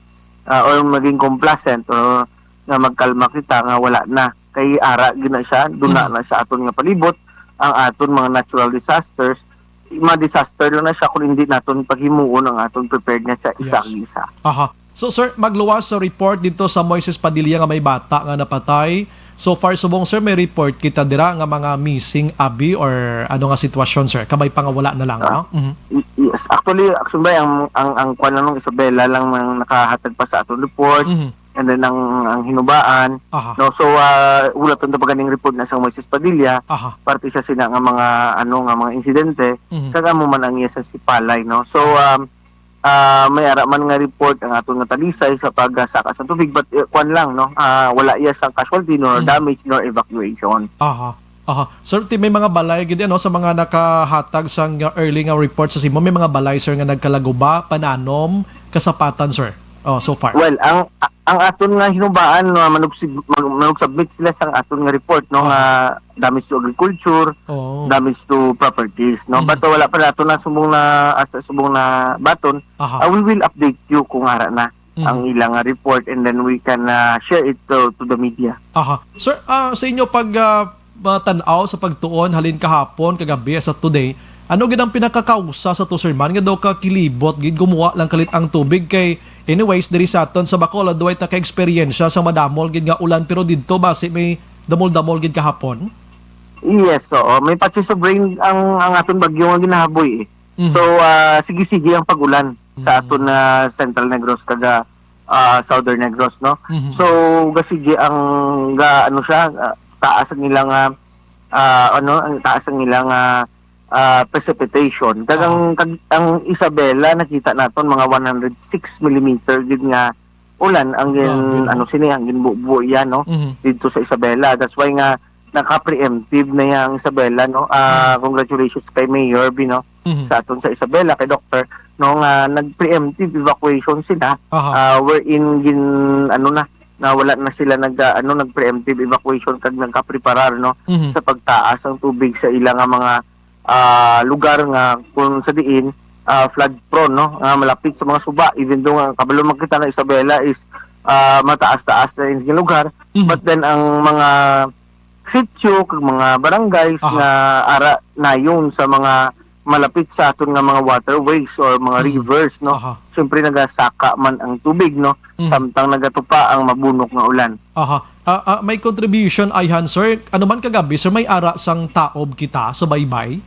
ah, or maging complacent or nga magkalma kita nga wala na. Kay ara gid na siya, duna Mhm. na sa aton nga palibot, ang aton mga natural disasters, ma-disaster lang na siya kung hindi naton paghimuon ang aton preparedness sa isa Yes. kag isa. Aha. So, sir, magluwas sa report dito sa Moises Padilla nga may bata nga napatay. So far, subong, sir, may report kita dira nga mga missing abi or ano nga sitwasyon, sir? Kabay pa nga wala na lang, Ah, no? Mhm. y-, yes. Actually, actually, bay, ang, ang, ang kwan lang nung Isabela lang nang nakahatag pa sa aton report. Mhm. And then ang, ang hinubaan. Aha. No, so, ah, wala tong ganing report na sa Moises Padilla. Aha. Parte siya sina nga mga, ano, nga mga insidente. Mhm. Kag amo man ang iya sa Sipalay, no? So, um, ah, may ara man nga report ang aton nga Talisay sa pagsaka sa tubig, but, eh, kwan lang, no? Ah, wala iya sang casualty, nor Mhm. damage, nor evacuation. Aha. Aha. Sir, ti-, may mga balay gid, ano, sa mga nakahatag sang, uh, early nga report sa simo, may mga balay, sir, nga nagkalaguba, pananom, kasapatan, sir? Oh, so far. Well, ang, ang aton nga hinubaan, no, manug-, mag-, manug-submit sila sang aton nga report, no, Aha. nga damage to agriculture, Oo. damage to properties, no? Mhm. But wala pa nato na subong na, asa subong na baton, Aha. ah, we will update you kung ara na Mhm. ang ilang, ah, report, and then we can, ah, share it to, to the media. Aha. Sir, ah, sa inyo pag, ah, ah, tan-aw sa pagtuon halin kahapon, kagabi, sa today, ano gid ang pinakakausa sa to, sir, man, nga daw kakilibot gid, gumuha lang kalit ang tubig? Kay, anyways, diri sa aton sa Bacolod, way ta ka eksperyensya sa madamol gid nga ulan, pero didto basi may damol-damol gid kahapon? Yes, oo. May patches of rain ang, ang aton bagyo nga ginahaboy, eh. Mhm. So, ah, sige-sige ang pag-ulan sa Mhm. aton, ah, Central Negros kag, ah, Southern Negros, no? Mhm. So, gasige ang ga-, ano siya, ah, taas ang ilang, ah, ah, ano, ang taas ang ilang, ah, ah, precipitation. Kag Aha. ang, kag ang Isabela, nakita naton mga one hundred six millimeter gid nga ulan ang gin-, Grabe, no? ano, sini, ang ginbubo iya, no? Mhm. Didto sa Isabela. That's why nga naka-preemptive na iya ang Isabela, no? Ah, Mhm. congratulations kay Mayor Bino Mhm. sa aton sa Isabela, kay Doktor, no, nga nag-preemptive evacuation sila, Aha. ah, wherein gin-, ano na, na wala na sila nag-, ah, ano, nag-preemptive evacuation kag nagkapreparar, no, Mhm. sa pagtaas ang tubig sa ila nga mga, ah, lugar nga kung sa diin, ah, flood prone, no? Nga malapit sa mga suba, even though nga kabalo man kita nga Isabela is, ah, mataas-taas na ining lugar, Mhm. but then ang mga sitio kag mga barangays Aha. nga ara nayon sa mga malapit sa aton nga mga waterways or mga Mhm. rivers, no? Aha. Siyempre nagasaka man ang tubig, no? Mhm. Samtang nagatupa ang mabunok nga ulan. Aha. Ah, ah, may contribution ayhan, sir. Ano man kagabi, sir, may ara sang taob kita sa baybay?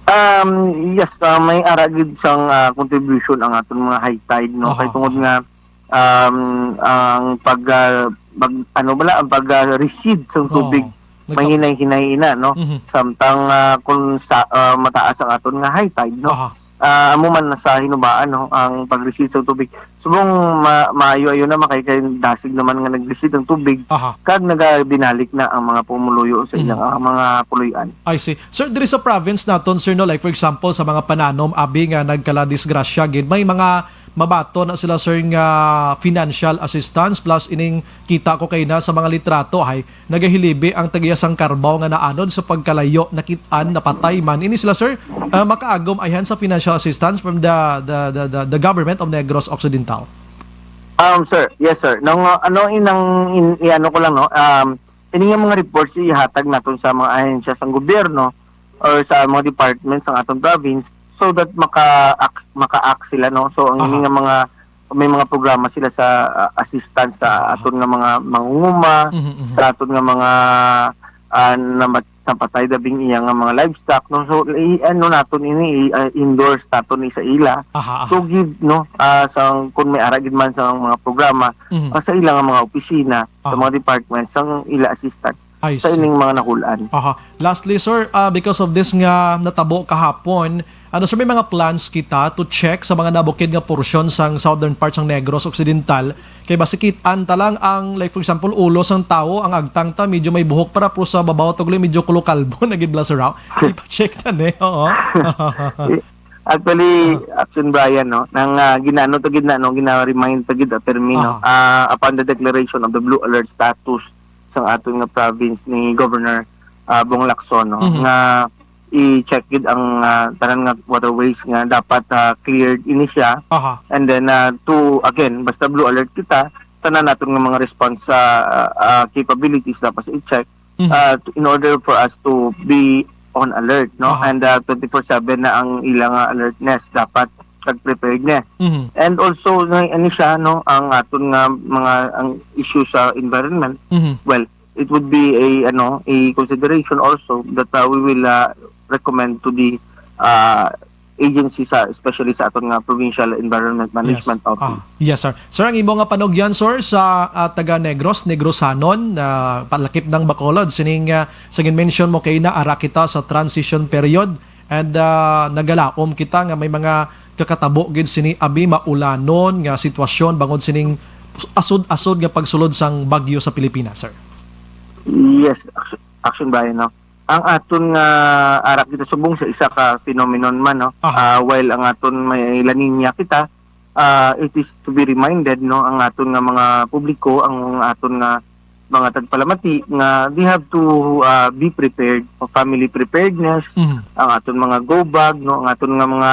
Um, yes, ah, may ara gid sang, ah, contribution ang aton mga high tide, no? Aha, Kay tungod aha. nga, um, ang pag, ah, pag-, ano bala, ang pag, ah, recede sang Oo. tubig, Nagkap- mahinay-hinay ina, no? Mhm. Samtang, ah, kung sa, ah, mataas ang aton nga high tide, no? Aha. Ah, amo man na sa hinubaan, no, ang pag-recede sa tubig. Subong ma-, maayo-ayo na, makay kay dasig naman nga nag-recede ang tubig, Aha. kag nagabinalik na ang mga pumuluyo sa Mhm. ilang, ah, mga puloy-an. I see. Sir, diri sa province naton, sir, no, like for example, sa mga pananom, abi nga nagkaladisgrasya gid, may mga mabaton na sila, sir, nga financial assistance plus ining kita ko kay na sa mga litrato, hay, nagahilibi ang tag-iya sang Carabao nga naanod sa pagkalayo, nakit-an, napatay man. Ini sila, sir, ah, makaagom ayhan sa financial assistance from the, the, the, the, the government of Negros Occidental? Um, sir, yes, sir. Nung, uh, ano, inang, in, i-ano ko lang, no? Um, ini nga mga reports ihatag naton sa mga ahensya sang gobyerno or sa mga departments sang aton province so that maka-act, maka-act sila, no? So, ang ini Aha. nga mga, may mga programa sila sa, uh, assistance sa Aha. aton nga mga mangunguma, Mhm, mhm. sa aton nga mga, ah, namat-, napatay, dabing iya nga mga livestock, no? So, i-, ano naton ini, i-, ah, endorse naton ni sa ila. Aha, aha. To give, no, ah, sang, kung may ara gid man sa mga programa, Mhm. ah, sa ila nga mga opisina, sa Aha. mga departments, sang ila assistance I sa see. ining mga nahulan. Aha. Lastly, sir, ah, because of this nga natabo kahapon, ano, sir, may mga plans kita to check sa mga nabukid nga porsyon sang southern part sang Negros Occidental? Kay basi kit-an ta lang ang, like, for example, ulo sang tawo, ang agtang ta medyo may buhok para, pero sa babaw tuloy medyo kulo kalbo na gid bala, sir, ah. Ipa-check ta ni, oo. Actually, Ah. Action Brian, no, nang, ah, ginaano ta gid na, no, gina-remind ta gid, ah, permi, no, Aha. ah, upon the declaration of the blue alert status sang aton nga province ni Governor, ah, Bong Lacson, no, Mhm. nga i-check gid ang, ah, tanan nga waterways nga dapat, ah, cleared ini siya. Aha. And then, ah, to, again, basta blue alert kita, tanan naton nga mga response sa, ah, ah, capabilities dapat i-check, Mhm. ah, to, in order for us to be on alert, no? Aha. And, ah, twenty-four seven na ang ilang, ah, alertness dapat kag preparedness. Mhm. And also, na, ano siya, no, ang aton nga mga, ang issue sa environment, Mhm. well, it would be a, ano, a consideration also that, uh, we will, uh, recommend to the, uh, agency sa, especially sa aton nga Provincial Environment Yes. Management Office. Ah, yes, sir. Sir, ang imo nga panugyan, sir, sa, ah, taga Negros, Negrosanon, ah, palakip ng Bacolod, sining, ah, sa gin-mention mo kay na ara kita sa transition period and, ah, nagalaom kita nga may mga kakatabo gid sini abi maulanon nga sitwasyon bangod sining asod-asod nga pagsulod sang bagyo sa Pilipinas, sir. Yes, Action, Action Brian, no? Ang aton nga ara kita subong sa isa ka phenomenon man, no? Aha. Ah, while ang aton may La Niña kita, ah, it is to be reminded, no, ang aton nga mga publiko, ang aton nga mga tagpalamati nga they have to, ah, be prepared, family preparedness, Mhm. ang aton mga go bag, no, ang aton nga mga,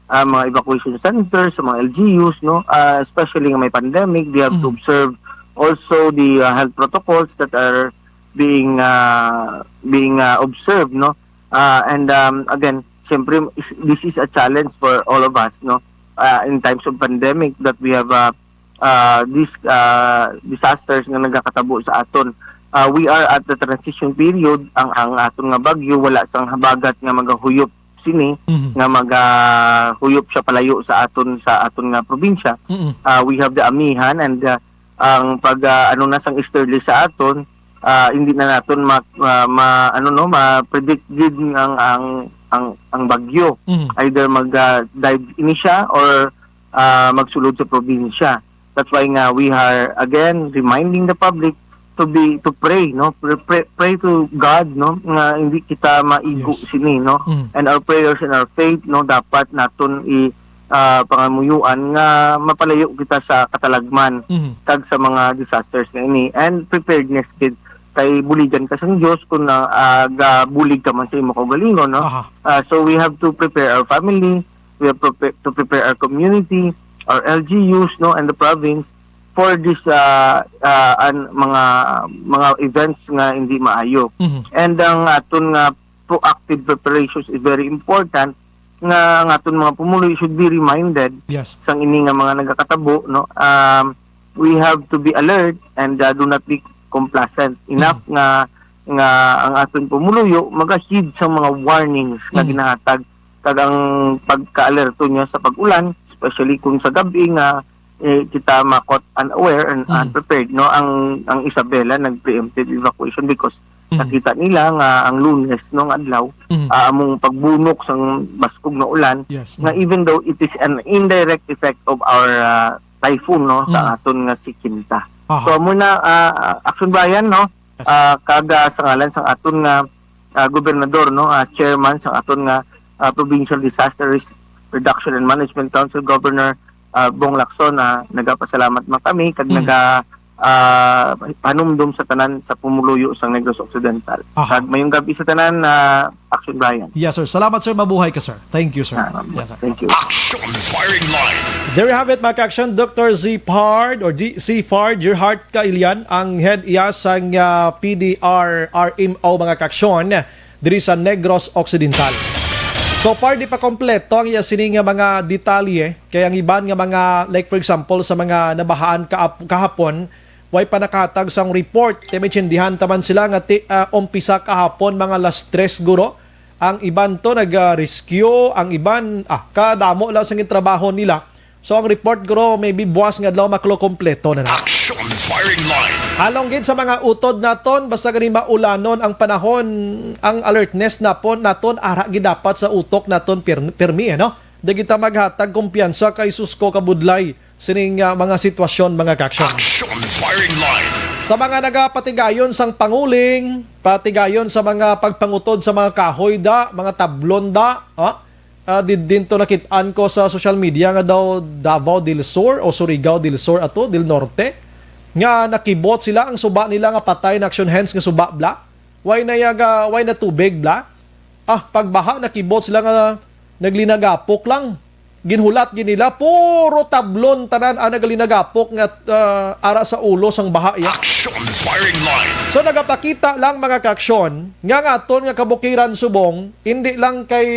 ah, mga evacuation centers, sa mga L G Us, no, ah, especially nga may pandemic, they have to Mhm. observe also the, ah, health protocols that are being, ah, being, ah, observed, no? Ah, and, um, again, siyempre, is, this is a challenge for all of us, no? Ah, in times of pandemic that we have, ah, ah, these, ah, disasters nga nagakatabo sa aton. Ah, we are at the transition period. Ang, ang aton nga bagyo, wala sang habagat nga magahuyop sini, Mhm. nga magahuyop siya palayo sa aton, sa aton nga probinsya. Mm-mm. Ah, we have the amihan and, ah, ang pag, ah, ano na sang easterly sa aton, ah, hindi na naton ma-, ma-, ma-, ano, no, ma-predict gid ang, ang, ang, ang bagyo. Mhm. Either mag, ah, dive ini siya or, ah, magsulod sa probinsya. That's why nga we are again reminding the public to be, to pray, no? Pray, pray, pray to God, no? Nga hindi kita maigo Yes. sini, no? Mhm. And our prayers and our faith, no, dapat naton i, ah, pangamuyuan nga mapalayo kita sa katalagman Mhm. kag sa mga disasters nga ini. And preparedness gid, kay buligan ka sang Dios kung na, ah, gabulig ka man sa imo kaugalingon, no? Aha. Ah, so we have to prepare our family, we have prepa-, to prepare our community, our L G Us, no, and the province for this, ah, ah, an-, mga, mga events nga hindi maayo. Mhm. And ang aton nga proactive preparations is very important, nga ang aton mga pumuluyo should be reminded Yes. sang ini nga mga nagakatabo, no? Um, we have to be alert and, uh, do not be complacent. Enough Mm. nga, nga ang aton pumuluyo magaheed sa mga warnings nga Mm. ginahatag, kag ang pagkaalerto niya sa pag-ulan, especially kung sa gabi nga, eh, kita ma-caught unaware and Mm. unprepared, no? Ang, ang Isabela nag-preemptive evacuation because Mm. nakita nila nga ang Lunes, no, nga adlaw, Mm. ah, among pagbunok sang baskog nga ulan, Yes. nga Mm. even though it is an indirect effect of our, ah, typhoon, no, sa Mm. aton nga si Quinta. Aha. So, amo na, ah, Action Brian, no? Yes. Ah, kag, ah, sa ngalan sang aton nga, ah, gobernador, no, ah, chairman sang aton nga, ah, Provincial Disaster Risk Reduction and Management Council, Governor, ah, Bong Lacson, ah, nagapasalamat man kami kag Mm. naga, ah, panumdom sa tanan sa pumuluyo sang Negros Occidental. Aha. Kag mayong gabi sa tanan, ah, Action Brian. Yes, sir. Salamat, sir. Mabuhay ka, sir. Thank you, sir. Ah, Yes, sir. Thank you. Action Firing Line. There you have it, mga ka-action. Doctor Zphard or G-, Zphard, your heart ka, Ilian, ang head iya sang, ah, P D R R M O, mga ka-action, diri sa Negros Occidental. So far, di pa kompleto ang iya sini nga mga detalye. Kay ang iban nga mga, like, for example, sa mga nabahaan kaap-, kahapon, way pa nakahatag sang report. Ti maintindihan ta man sila nga ti, ah, umpisa kahapon, mga alas tres guro. Ang iban to nag-rescue, ang iban, ah, kadamo lang sang trabaho nila. So, ang report, guro, maybe buwas nga adlaw makulokompleto na na. Action Firing Line. Halong gid sa mga utod naton, basta gani maulanon ang panahon, ang alertness napon, naton, ara gid dapat sa utok naton pir-, pirmi, ano? Di kita maghatag kumpiyansa kay sus ko kabudlay sining, ah, mga sitwasyon, mga ka-action. Action Firing Line. Sa mga nagapatigayon sang panguling, patigayon sa mga pagpangutod sa mga kahoy da, mga tablon da, ha? Ah, di, dinto nakit-an ko sa social media nga daw Davao del Sur o Surigao del Sur ato, del Norte, nga nakibot sila, ang suba nila nga patay na action hands nga suba bla. Way na yaga, way na tubig bla. Ah, pagbaha nakibot sila nga naglinagapok lang. Ginhulat gid nila, puro tablon tanan ang nagalinagapok nga, ah, ara sa ulo sang baha ya. Action Firing Line. So nagapakita lang, mga ka-action, nga ang aton nga kabukiran subong, hindi lang kay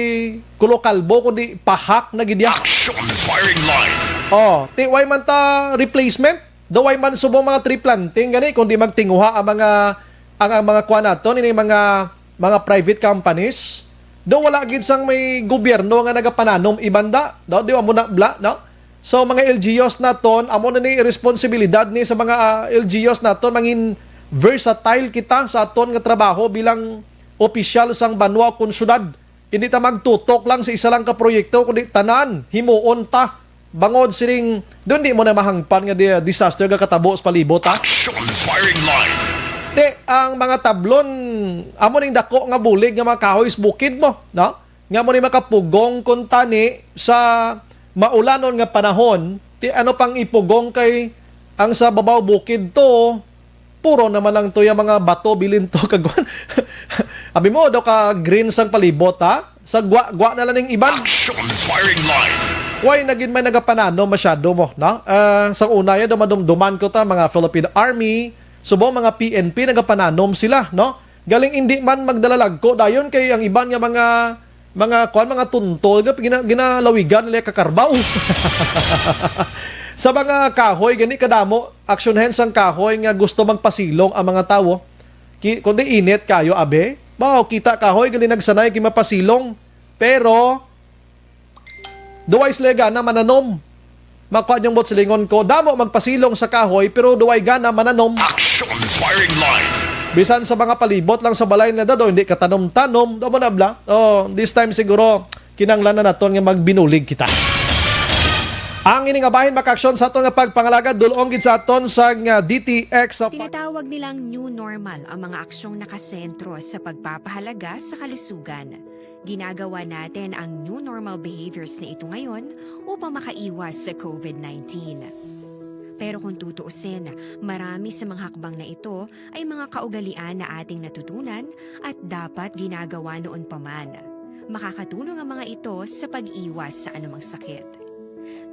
kulo kalbo, kundi pahak na gid ya. Action Firing Line. Oh, ti way man ta replacement, daw way man subong mga tree planting gani, kundi magtinguha ang mga, ang, ang mga kuan naton, ini mga, mga private companies. Daw wala gid sang may gobyerno nga nagapananom iban da, no? Di ba mo na bla, no? So, mga L G Us naton, amo na ni responsibilidad ni sa mga, ah, L G Us naton, mangin versatile kita sa aton nga trabaho bilang opisyal sang banwa kon syudad. Hindi ta magtutok lang sa isa lang ka proyekto, kundi tanan, himuon ta. Bangod sining, doon di mo na mahangpan nga di-, disaster nga katabo sa palibot, ha? Action Firing Line. Te, ang mga tablon, amo ning dako nga bulig nga mga kahoy sa bukid mo, no? Nga mo ni makapugong kuntani sa maulanon nga panahon, ti ano pang ipugong kay ang sa babaw bukid to, puro naman lang to yung mga bato, bilin to, kagwan. Abi mo, daw ka green sang palibot, ha? Sa gwa-gwa na lang ning iban. Action Firing Line. Way na gid may nagapananom masyado mo, no? Ah, sa una, ya, dumadumduman ko ta, mga Philippine Army, subong mga P N P, nagapananom sila, no? Galing hindi man magdalalagko dayon kay ang iban nga mga, mga, kuwan, mga tuntol, nga gina-, ginalawigan nila kakarbaw. Sa mga kahoy, gani kadamo, aksyon hen sang kahoy nga gusto magpasilong ang mga tawo. Ki-, kundi init kayo, abe. Bao, kita kahoy, gali nagsanay kay mapasilong. Pero, duway sila gana mananom. Makuha niyong bot silingon ko, damo magpasilong sa kahoy, pero duway gana mananom. Action Firing Line. Bisan sa mga palibot lang sa balay nila, daw hindi katanom-tanom, daw mo na bla. Oh, this time siguro, kinanglan na naton nga magbinulig kita. Ang ini nga bahin makaaksyon sa aton nga pagpangalagad, dul-ong gid sa aton sa nga D T X sa pag- Tinatawag nilang new normal ang mga aksyong nakasentro sa pagpapahalaga sa kalusugan. Ginagawa natin ang new normal behaviors na ito ngayon upang makaiwas sa COVID nineteen. Pero kung tutuusin, marami sa mga hakbang na ito ay mga kaugalian na ating natutunan at dapat ginagawa noon pa man. Makakatulong ang mga ito sa pag-iwas sa anumang sakit.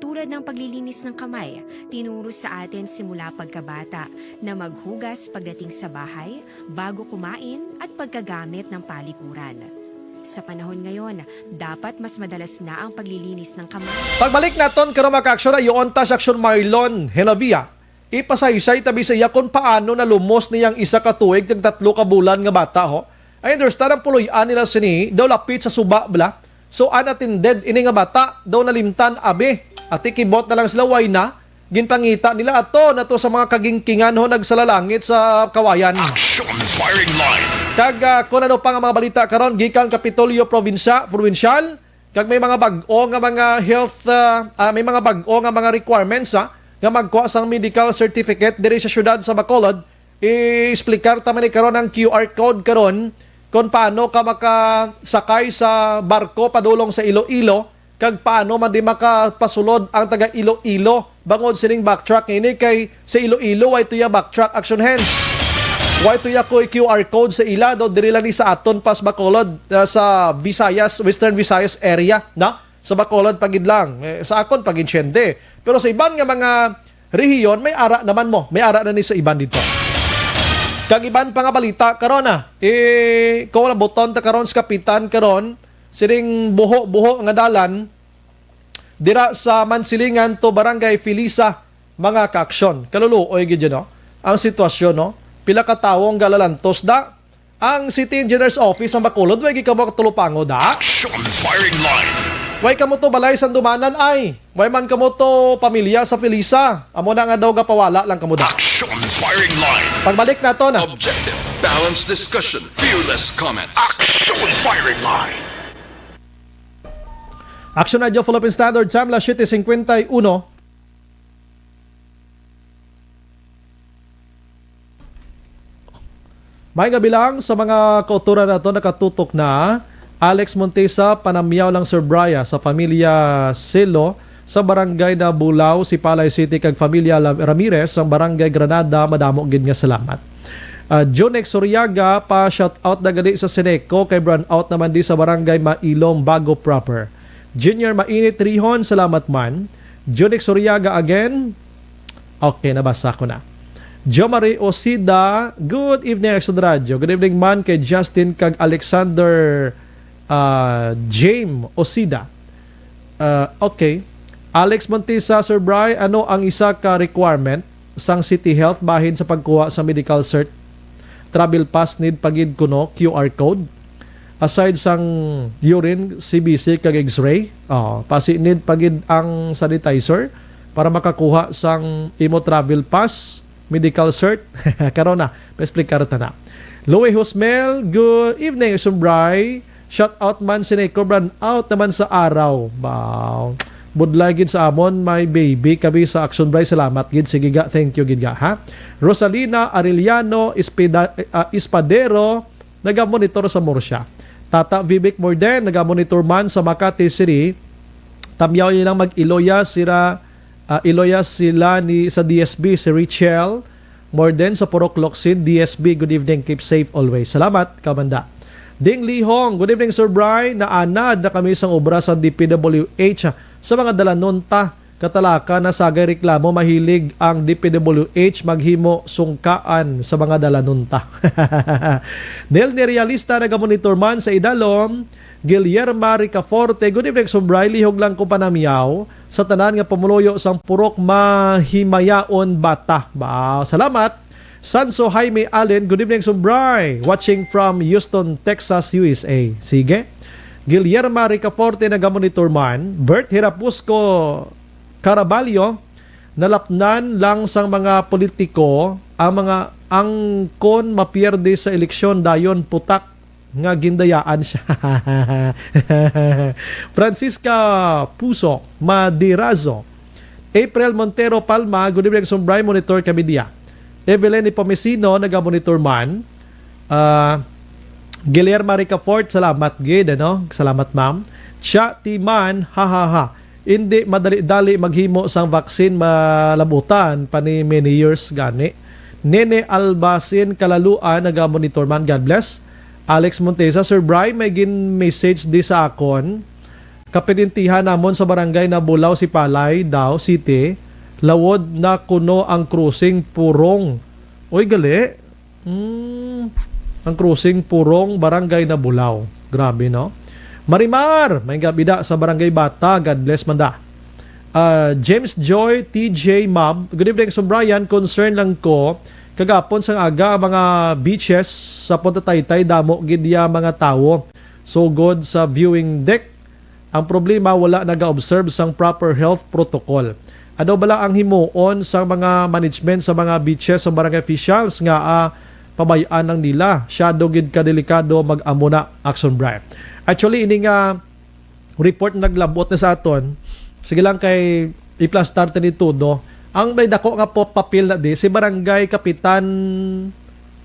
Tulad ng paglilinis ng kamay, tinuro sa atin simula pagkabata na maghugas pagdating sa bahay, bago kumain, at pagkagamit ng palikuran. Sa panahon ngayon, dapat mas madalas na ang paglilinis ng kamay. Pagbalik naton karon, mga ka-aksyon, ay unta si Aksyon Marlon Henovia. Ipasaysay tabi sa iya kung paano nalumos niyang isa ka tuig kag tatlo ka bulan nga bata, ho. I understand ang puloy-an nila sini daw lapit sa suba, bala. So, unattended ini nga bata daw nalimtan, abi. Ati kibot na lang sila, way na. Ginpangita nila ato na to sa mga kagingkingan, ho, nagsalalangit sa kawayan. Action Firing Line. Kag, ah, kung ano pa nga mga balita karon gikan Kapitolyo Probinsya, Probinsyal, kag may mga bag-o nga mga health, ah, ah, may mga bag-o nga mga requirements, ah, nga magkuha sang medical certificate diri sa siyudad sa Bacolod. I-explicar ta man ni karon ang Q R code karon kung paano ka makasakay sa barko padulong sa Iloilo, kag paano man di makapasulod ang taga Iloilo bangod sining backtrack ini, kay sa Iloilo way tuya backtrack, action hands. Way tuya ko Q R code sa ila, do diri lang ni sa aton pas Bacolod, ah, sa Visayas, Western Visayas area, na? Sa Bacolod pa gid lang. Eh, sa akon pa gid siyente. Pero sa iban nga mga rehiyon, may ara naman mo. May ara na ni sa iban dito. Kag iban pa nga balita karon, ah. Eh, kung wala buton ta karon sa kapitan karon, sining buho-buho nga dalan dira sa Mansilingan to Barangay Felisa, mga kaaksyon. Kaluluoy gid yun, no? Ang sitwasyon, no? Pila ka tawo ang galalantos da. Ang City Engineer's Office ang Bacolod, way gid kamo katulupangod, ha? Action Firing Line. Way kamo to balay sa Dumanan, ay. Way man kamo to pamilya sa Felisa. Amo na nga daw gapawala lang kamo da. Action Firing Line. Pagbalik nato na. Objective, balanced discussion, fearless comment. Action Firing Line. Action Radio Philippine Standard, Samla siete cincuenta y uno. May nga bilang sa mga kauturan nato nakatutok na. Alex Montesa, panamyaw lang, Sir Brian, sa pamilya Selo sa barangay na Bulao, Sipalay City, kag pamilya Lam-, Ramirez sa barangay Granada, madamo gid nga salamat. Ah, Junex Soriaga, pa shout out na gani sa Seneco, kay brownout naman di sa barangay Mailong Bago proper. Junior Mainit Rihon, salamat man. Junex Soriaga again. Okay, nabasa ko na. Jo Marie Osida, good evening, Action Radio. Good evening man kay Justin kag Alexander, ah, James Osida. Ah, okay. Alex Montisa, Sir Bry, ano ang isa ka requirement sang City Health bahin sa pagkuha sa medical cert? Travel pass need pa gid kuno, Q R code? Aside sang urine, C B C, kag X-ray, oh, pasi need pa gid ang sanitizer para makakuha sang imo travel pass, medical cert. Karon na, pa-explicar ta na. Louie Husmel, good evening, Action Bry. Shout out man, Sineco, brownout naman sa araw. Wow. Budlay gid sa amon, may baby kami sa Action Bry. Salamat gid. Sige ga, thank you gid ga, ha. Rosalina Arellano Espeda-, ah, Espadero, nagamonitor sa Murcia. Tata Vivek Morden, nagamonitor man sa Makati City. Tamyaw nilang mag-iloya sila, ah, iloya sila ni sa D S B, si Richel Morden sa Purok Locsin, D S B, good evening, keep safe always. Salamat, Kamanda. Ding Lihong, good evening, Sir Bry. Naanad na kami sang obra sa D P W H sa mga dalanunta. Katalaka na sagay reklamo, mahilig ang D P W H maghimo sungkaan sa mga dalanunta. Nel Nerealista, nagamonitor man sa Idalom. Guillerma Ricaforte, good evening, Sir Bry. Lihog lang ko panamyaw sa tanan nga pumuluyo sang Purok Mahimayaon Bata. Ba, salamat. Sanso Jaime Allen, good evening, Sir Bry. Watching from Houston, Texas, U S A. Sige. Guillerma Ricaforte, nagamonitor man. Bert Hirapusco Caraballo, nalapnan lang sang mga politiko ang mga, ang kon mapierde sa eleksyon, dayon putak nga gindayaan siya. Francisca Puso Madirazo, April Montero Palma, good evening, Sir Bry, monitor kami diya. Evelyn Ipomesino, naga-monitor man. Ah, Guillermo Ricafort, salamat gid, ano? Salamat, ma'am. Cha Timan, ha, ha, ha. Hindi madali-dali maghimo sang vaccine, malabutan pa ni many years gani. Nene Albasin Kalaluan, naga-monitor man. God bless. Alex Montesa, Sir Bry, may gin-message di sa akon. Kapinantihan namon sa barangay na Bulao, Sipalay daw City. Lawod na kuno ang crossing Purong. Uy, gali. Hmm, ang crossing Purong, Barangay Nabulaw. Grabe, no? Marimar, may gabida sa Barangay Bata. God bless, manda. Ah, James Joy, T J Mab, good evening, Sir Brian. Concern lang ko, kagapon sang aga, ang mga beaches sa Punta Taytay, damo gid ya mga tawo. So good sa viewing deck. Ang problema, wala naga-observe sang proper health protocol. Ano bala ang himuon sa mga management sa mga beaches sa barangay officials nga, ah, pabay-an lang nila? Syado gid ka delikado, mag-amo na, Action Brian. Actually, ini nga report naglabot na sa aton. Sige lang kay iplastar ta ni todo. Ang may dako nga po papel na di, si Barangay Kapitan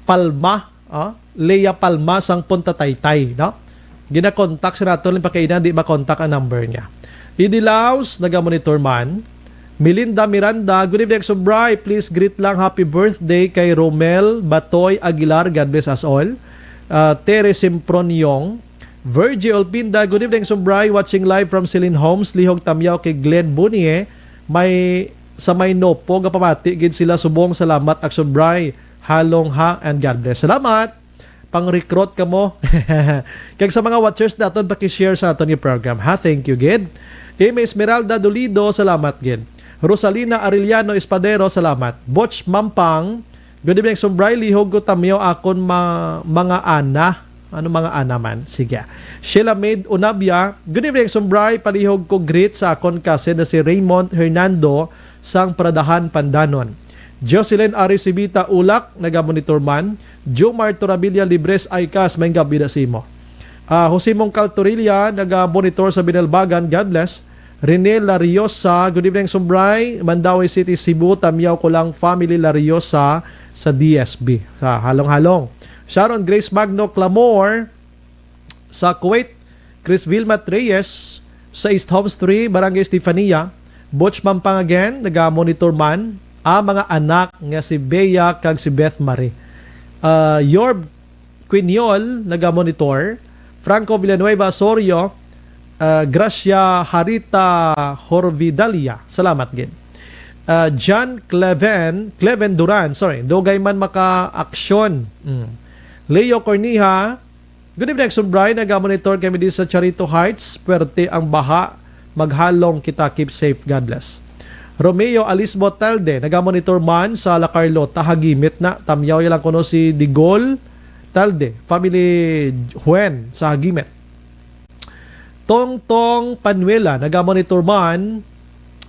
Palma, ah, Lea Palma sang Punta Taytay, no? Ginakontak sa nato, lang pakaina, di makontak ang number niya. Idi Laos, naga-monitor man. Melinda Miranda, good evening, Sir Bry. Please greet lang happy birthday kay Romel Batoy Aguilar. God bless us all. Ah, Tere Simproniong. Virgie Olpinda, good evening, Sir Bry. Watching live from Celine Homes, Lihog Tamyaw kay Glenn Bunie. May, sa may Nopo, gapamati gid sila subong. Salamat, Action Bry. Halong ha, and God bless. Salamat. Pang-recruit ka mo. Kag sa mga watchers naton, paki-share sa aton yung program, ha? Thank you, gid. Amy Esmeralda Dolido, salamat, gid. Rosalina Arellano Espadero, salamat. Butch Mampang, good evening, Sir Bry. Lihog ko tamyaw akon ma-, mga ana. Ano mga ana man? Sige. Sheila Maid Unabia, good evening, Sir Bry. Palihog ko greet sa akon cousin na si Raymond Hernando sang Pradahan, Pandanon. Jocelyn Arisibita Ulak, naga-monitor man. Jomar Torabilia Libres Icas, may gabi na sa imo. Ah, Jose Mongcal Torilla, naga-monitor sa Binalbagan, God bless. Rene Lariosa, good evening, Sir Bry. Mandaue City, Cebu, tamyaw ko lang family Lariosa sa D S B. Sa Halong-Halong. Sharon Grace Magno Clamor, sa Kuwait, Chris Vilma Reyes, sa East Homes three, Barangay Estefania, Butch Mampang again, naga-monitor man, ang mga anak nga si Bea kag si Beth Marie. Ah, Yorb Quiñol, naga-monitor, Franco Villanueva Osorio, ah, Gracia Harita Horvidalia, salamat gid. Ah, John Cleven, Cleven Duran, sorry, dugay man maka-aksyon. Mm. Leo Corniha, good evening, Action Brian. Naga-monitor kami di sa Charito Heights. Puwerte ang baha. Maghalong kita. Keep safe. God bless. Romeo Alisbo Talde, naga-monitor man sa La Carlota. Hagimit na. Tamyaw lang kuno si Digol Talde. Family Juan sa Hagimit. Tongtong Panuela, naga-monitor man.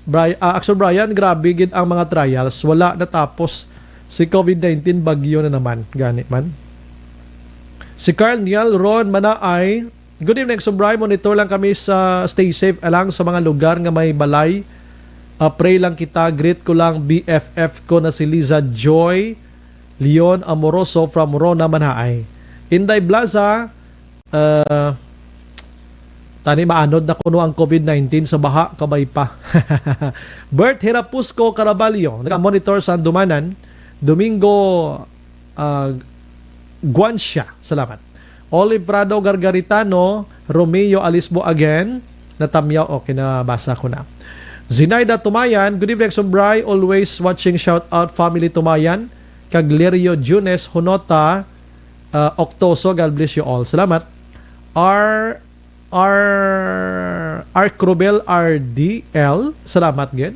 Bri-, ah, Action Brian, grabe gid ang mga trials. Wala natapos si covid nineteen, bagyo na naman. Gani man. Si Carl Niel Ron Manaay, good evening, Action Brian. Monitor lang kami sa stay safe alang sa mga lugar nga may balay. Ah, pray lang kita. Greet ko lang B F F ko na si Liza Joy Leon Amoroso from Rona, Manaay. Inday Blaza, ah, tani maanod na kuno ang covid nineteen sa baha, kabay pa. Bert Hirapusco Caraballo, naga-monitor sa Andumanan, Domingo, ah, Guancia. Salamat. Olive Prado Gargaritano, Romeo Alisbo again. Natamyaw, okay, nabasa ko na. Zinaida Tumayan, good evening, Action Brian. Always watching, shout out, family Tumayan. Kag Lirio Junes Hunota, ah, Octoso, God bless you all. Salamat. R, R, R Crubel R D L, salamat gid.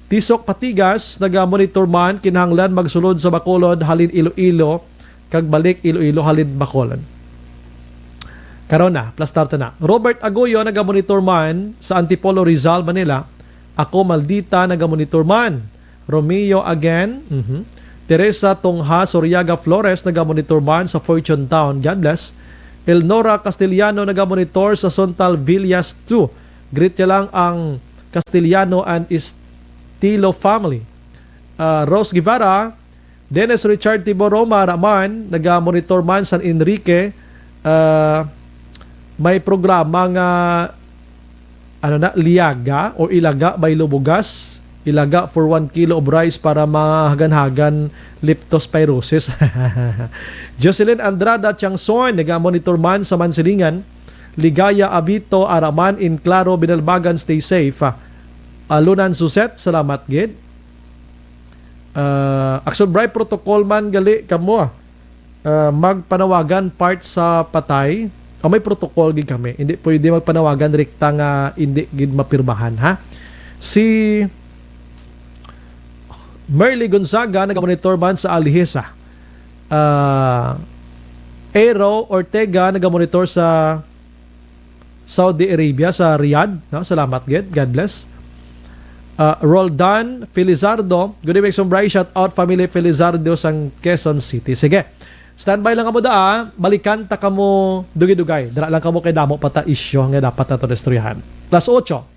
Tisok Patigas, naga-monitor man, kinahanglan magsulod sa Bacolod, halin Iloilo, kag balik Iloilo, halin Bacolod. Karon na, plastar ta na. Robert Agoyo, naga-monitor man sa Antipolo, Rizal, Manila. Ako, Maldita, naga-monitor man. Romeo again. Mhm. Teresa Tongha Soriaga Flores, naga-monitor man sa Fortune Town. God bless. Elnora Castellano, naga-monitor sa Sontal Villas two. Greet niya lang ang Castellano and Estilo family. Ah, Rose Guevara, Dennis Richard Tiboroma Raman, naga-monitor man San Enrique. Ah, may programa nga ano na, Liaga o Ilaga by Lubugas. Ilaga for one kilo of rice para mahaganhagan leptospirosis. Jocelyn Andrada Tiangson, naga-monitor man sa Mansilingan. Ligaya Abito, Araman, in Claro, Binalbagan, stay safe. Ah, Lunan Suset, salamat gid. Ah, Action Bright, protocol man gali kamo, ah, magpanawagan part sa patay. Ah, may protocol gid kami. Hindi pwede magpanawagan rekta nga hindi gid mapirmahan, ha? Si Merly Gonzaga, nagamonitor man sa Alihis, ah. Ah, Aero Ortega, nagamonitor sa Saudi Arabia, sa Riyadh, no? Salamat gid. God bless. Ah, Roldan Felizardo, good evening, Sombray. Shout out family Felizardo sang Quezon City. Sige. Standby lang kamo da, ah. Balikan ta kamo dugay-dugay. Dara lang kamo kay damo pa ta isyu nga dapat nato istoryahan. Alas otso.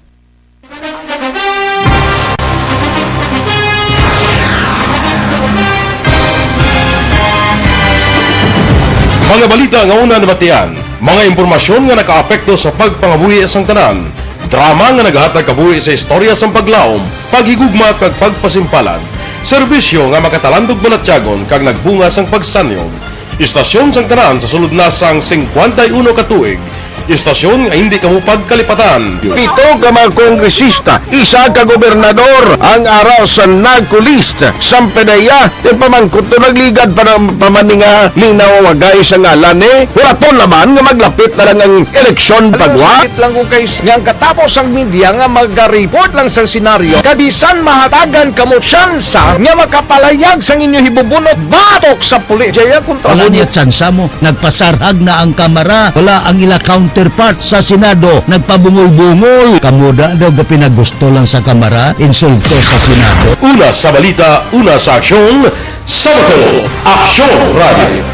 Mga balita nga una nabatian, mga impormasyon nga nakaapekto sa pagpangabuhi sang tanan, drama nga nagahatag kabuhi sa istorya sang paglaom, paghigugma kag pagpasimpalan, serbisyo nga makatalandog balatyagon kag nagbunga sang pagsanyog. Istasyon sang tanan sa sulod na sang singkwenta y uno ka tuig, istasyon nga hindi kamo pagkalipatan. Pito ka mga kongresista, isa ka gobernador ang ara sa NAGCO list. Sampanaya, ti pamangkot to nagligad pa ng pamaninga linawagay sa ngalan ni Huraton naman nga maglapit na lang ang eleksyon pagwa. Sakit lang ko kay s-, nga ang katapos ang media nga maga-report lang sa senaryo, kabisan mahatagan kamo tsansa nga makapalayag sang inyo hibubunot batok sa pulis. Jaya kontra Wala mo niya tsansa mo. Nagpasarhag na ang Kamara. Wala ang ila counterpart sa Senado. Nagpabungol-bungol. Kamo da daw ga pinagusto lang sa Kamara, insulto sa Senado. Una sa balita, una sa aksyon, sa Bacolod, Aksyon Radio.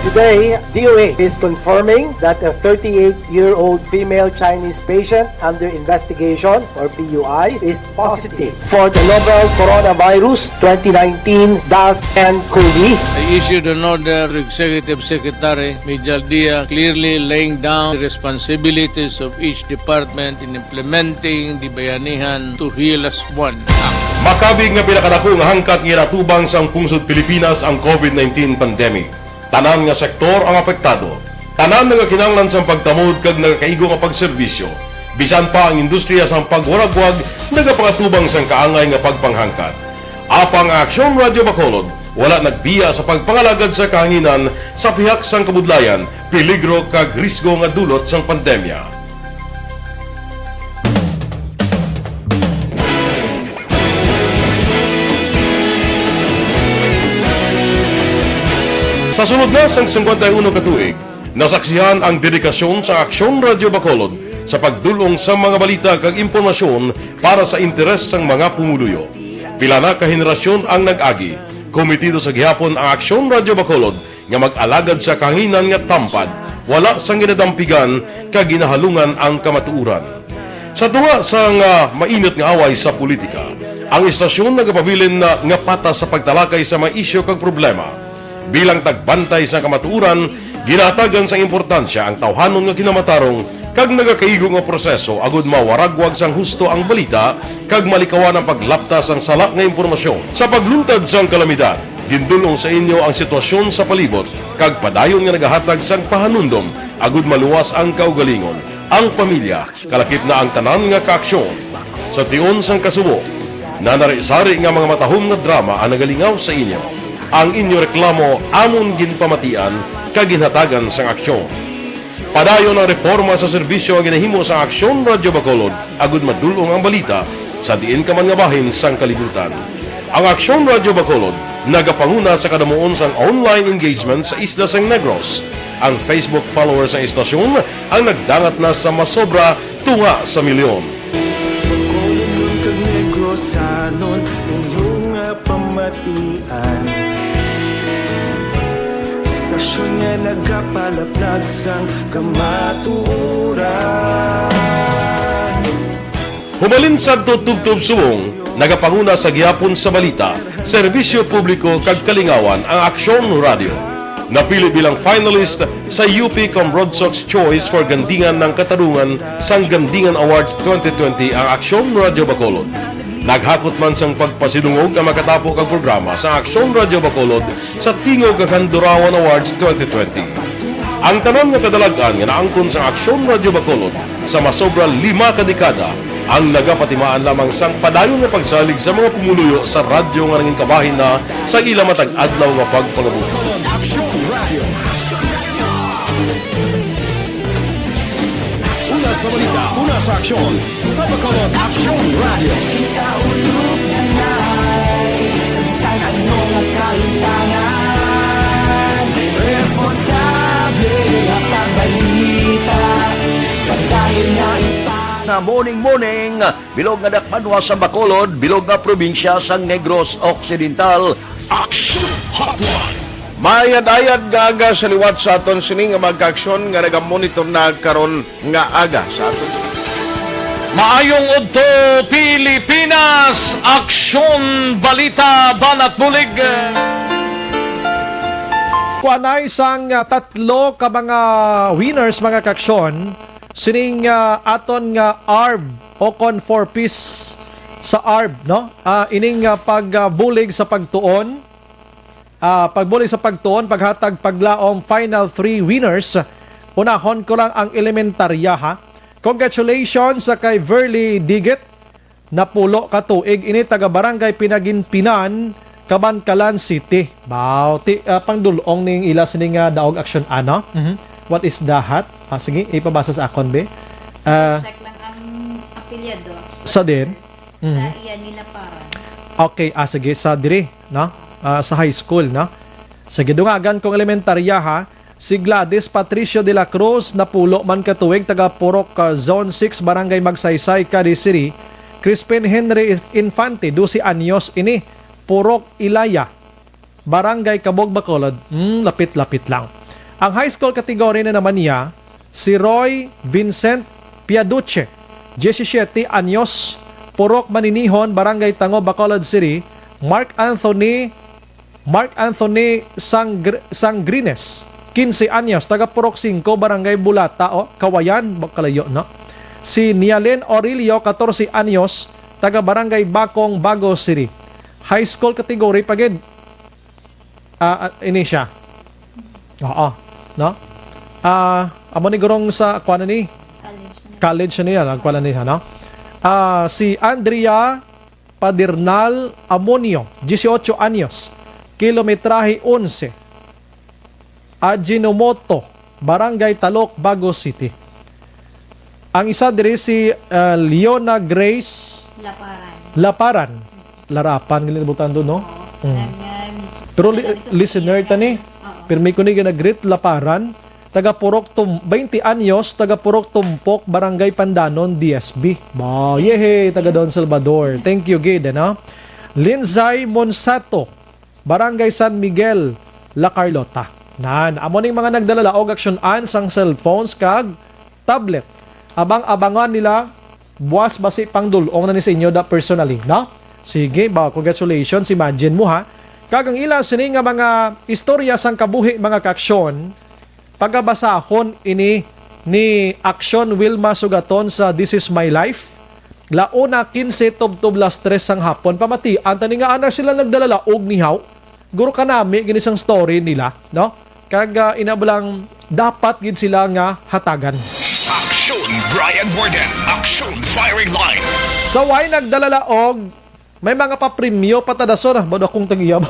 Today, D O A is confirming that a thirty-eight-year-old female Chinese patient under investigation, or P U I, is positive for the novel coronavirus twenty nineteen dash N cov. I issued an order to Executive Secretary Mijal Dia, clearly laying down the responsibilities of each department in implementing the Bayanihan to Heal Us One Act. Makabig nga pinakadako nga hangkat nga ginatubang sang pungsod Pilipinas ang COVID nineteen pandemic. Tanan nga sektor ang apektado. Tanan nagakinahanglan sang pagtamod kag nagakaigo nga pagserbisyo. Bisan pa ang industriya sang pagwaragwag nagapangatubang sang kaangay nga pagpanghangkat. Apang ang Aksyon Radio Bacolod wala nagbiya sa pagpangalagad sa kahanginan sa pihak sang kabudlayan, peligro kag risgo nga dulot sang pandemya. Sa sulod na sang singkwenta y uno ka tuig, nasaksihan ang dedikasyon sa Aksyon Radio Bacolod sa pagdul-ong sa mga balita kag impormasyon para sa interes sang mga pumuluyo. Pila na ka henerasyon ang nag-agi. Komitido sa gihapon ang Aksyon Radio Bacolod nga mag-alagad sa kahanginan nga tampad, wala sang ginadampigan kag ginahalungan ang kamatuoran. Sa tunga sang, ah, mainit nga away sa politika, ang istasyon nagapabilin na nga patas sa pagtalakay sa mga isyu kag problema. Bilang tagbantay sa kamatuoran, ginahatagan sang importansya ang tawhanon nga kinamatarong kag nagakaigo nga proseso agud mawaragwag sang husto ang balita kag malikawan ang paglapta sang sala nga impormasyon. Sa pagluntad sang kalamidad, gindul-ong sa inyo ang sitwasyon sa palibot kag padayon nga nagahatag sang pahanumdom agud maluwas ang kaugalingon, ang pamilya, kalakip na ang tanan nga kaaksyon. Sa tion sang kasubo, nanari-sari nga mga matahom nga drama ang nagalingaw sa inyo. Ang inyo reklamo amon ginpamatian kag ginhatagan sang aksyon. Padayon ang reporma sa serbisyo nga ginahimo sa Aksyon Radyo Bacolod agud madul-ong ang balita sa diin ka man nga bahin sang kalibutan. Ang Aksyon Radyo Bacolod nagapanguna sa kadamuon sang online engagement sa isla sang Negros. Ang Facebook followers sang istasyon ang nagdangat na sa masobra tunga sa milyon. Bacolodnon kag Negrosanon, inyo nga pamatian. Istasyon nga nagapalaplag sang kamatuoran. Hubalin sadto tubtob subong, nagapanguna sa gihapon sa balita, serbisyo publiko kag kalingawan ang Aksyon Radyo. Napili bilang finalist sa U P Cambronsox Choice for Gandingan ng Katarungan sang Gandingan Awards twenty twenty ang Aksyon Radyo Bacolod. Naghakot man sang pagpasidungog ang makatapo kag programa sa Aksyon Radyo Bacolod sa Tingog kag Handurawan Awards twenty twenty. Ang tanan nga kadalag-an nga naangkon sa Aksyon Radyo Bacolod sa masobra lima ka dekada ang nagapatimaan lamang sang padayon nga pagsalig sa mga pumuluyo sa radyo nga nangin kabahin na sa ila matag adlaw nga pagpangabuhi. Aksyon Radio. Una sa balita, una sa aksyon, sa Bacolod Aksyon Radio. Sa bisan ano nga kahimtangan, responsable nga pagbalita, pagdayeg nga ipang- Na morning, morning, bilog nga dakpanwa sa Bacolod, bilog nga probinsya sang Negros Occidental. Action Hotline. Maayad-ayad nga aga sa liwat sa aton sini nga mga kaaksyon nga nagamonitor na karon nga aga sa aton. Maayong udto, Pilipinas! Aksyon, balita, banat bulig. Kuanay sang, ah, tatlo ka mga winners, mga kaaksyon, sining, ah, aton nga ARB o kon four Ps sa ARB, no? Ah, ining, ah, pag, ah, bulig sa pagtuon, ah, pagbulig sa pagtuon, paghatag paglaom, final three winners. Unahon ko lang ang elementarya, ha. Congratulations sa kay Verly Digit, napulo ka tuig, ini taga Barangay Pinaginpinan, Kabankalan City. Baw, ti, ah, pangdulong ning ila sini nga daog aksyon, ano? Mhm. What is the hat? Ah, sige, ipabasa sa akon, be. Ah, Check lang ang apelyado. Sa din? Sa Mhm. iya nila parang. Okay, ah, sige, sa diri, no? Ah, sa high school, no? Sige, dungagan kong elementarya, ha. Si Gladys Patricio de la Cruz, napulo man ka tuig, taga Purok, ah, Zone six, Barangay Magsaysay, Cadiz City. Crispin Henry Infante, dose anyos ini, Purok Ilaya, Barangay Cabog, Bacolod. Hmm, lapit-lapit lang. Ang high school category na naman niya, si Roy Vincent Piaduche, diyesisiete anyos, Purok Maninihon, Barangay Tango, Bacolod City. Mark Anthony, Mark Anthony Sangr-, Sangrines, quince anyos, taga Purok Cinco, Barangay Bulata, o, Kawayan, ba-, kalayo, no? Si Nialen Aurelio, catorce anyos, taga Barangay Bacong, Bago City. High school category pa gid. Ah, ah, ini siya. Oo, no? Ah, amo ni gurong sa kuan ni College na. College na niya, nagkuan na niya, no? Ah, si Andrea Padernal Amonio, dieciocho anyos, kilometrahe onse, Ajinomoto, Barangay Talok, Bago City. Ang isa diri si, ah, Leona Grace Laparan. Laparan. Larapan, gali nabutan doon, no? Oo. Mm. Ang, um, Pero li-, talaga sa listener senior ta ni. High. Oo. Pirmi ko ni gina-greet, Laparan. Taga Purok Tum-, twenty anyos, taga Purok Tumpok, Barangay Pandanon, D S B. Ba, yehey, taga Don Salvador. Thank you, gid, ano? Lindsay Monsato, Barangay San Miguel, La Carlota. Nan, amo ning mga nagdala og aksyon-an sang cellphones kag tablet. Abang-abangan nila, buwas basi pangdulong na ni sa inyo da personally, no? Sige, ba, congratulations, imagine mo, ha. Kag ang ila sini nga mga istorya sang kabuhi, mga kaaksyon, pagabasahon ini ni Aksyon Wilma Sugaton sa This Is My Life. La una quince tubtob las tres sang hapon. Pamatian ta ni nga ana sila nagdala og nihaw. Guro kanami gini sang story nila, no? Kag, ah, ina ba lang dapat gid sila nga hatagan. Aksyon Brian Warden, Aksyon Firing Line. Sa way nagdala og may mga papremyo patadason, ah, ba akong tag-iyab?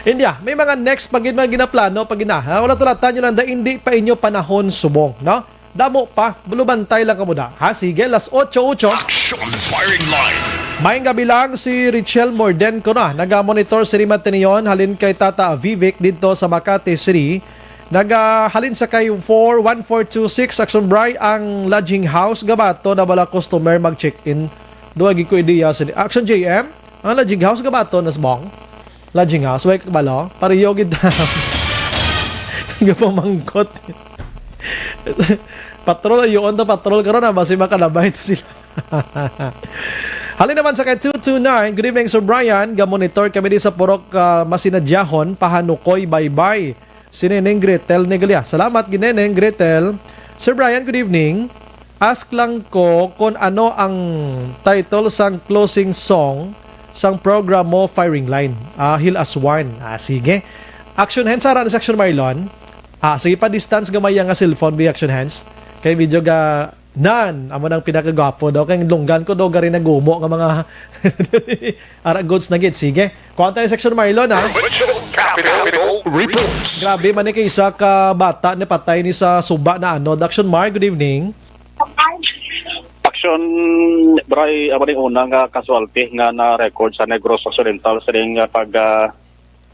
Hindi, ah, may mga next pa gid mga ginaplano pa gid na. Ha? Wala tulatan nyo lang, da, hindi pa inyo panahon subong, no? Damo pa, bulubantay lang kamo da. Ha, sige, las otso, otso. Action Firing Line. Maayong gabi lang, si Richel Morden ko na. Naga-monitor si Rima Tinion, halin kay Tata Vivek dito sa Makati City. Naga, halin sa kay four one four two six, Action Bry, ang lodging house, gabato na bala customer mag-check-in. Duha gid ko ideya sa Action J M. Ang lodging house, gabato na sa bong. Lodging house, wait, balo. Pareho gid. Gapamangkot. Patrol, ayoon to, patrol karon, ah, basi makalabay to sila. Alin naman sa kay two two nine, "Good evening, Sir Brian. Gamonitor kami di sa Purok, ah, Masinadyahon, Pahanukoy, Baybay. Si Neneng Gretel Neglia." Salamat, Gineneng Gretel. "Sir Brian, good evening. Ask lang ko kung ano ang title sang closing song sang program mo, Firing Line." Ah, Hill as One. Ah, sige. Action Hands, ara na si Action Marlon. Ah, sige pa, distance gamay nga cellphone, bi Action Hands. Kay medyo ga, nan, amo nang pinakagwapo daw. Kay lunggan ko daw, gari nagumo nga mga ara goods na gid. Sige. Kuha tayo section Marlon, ha? Provincial Capitol Reports. Grabe man ni kay isa ka bata ni patay ni sa suba na ano. Action Mar, good evening. Action, Bray, amo ning una nga casualty nga na-record sa Negros Occidental sining, ah, pag, ah,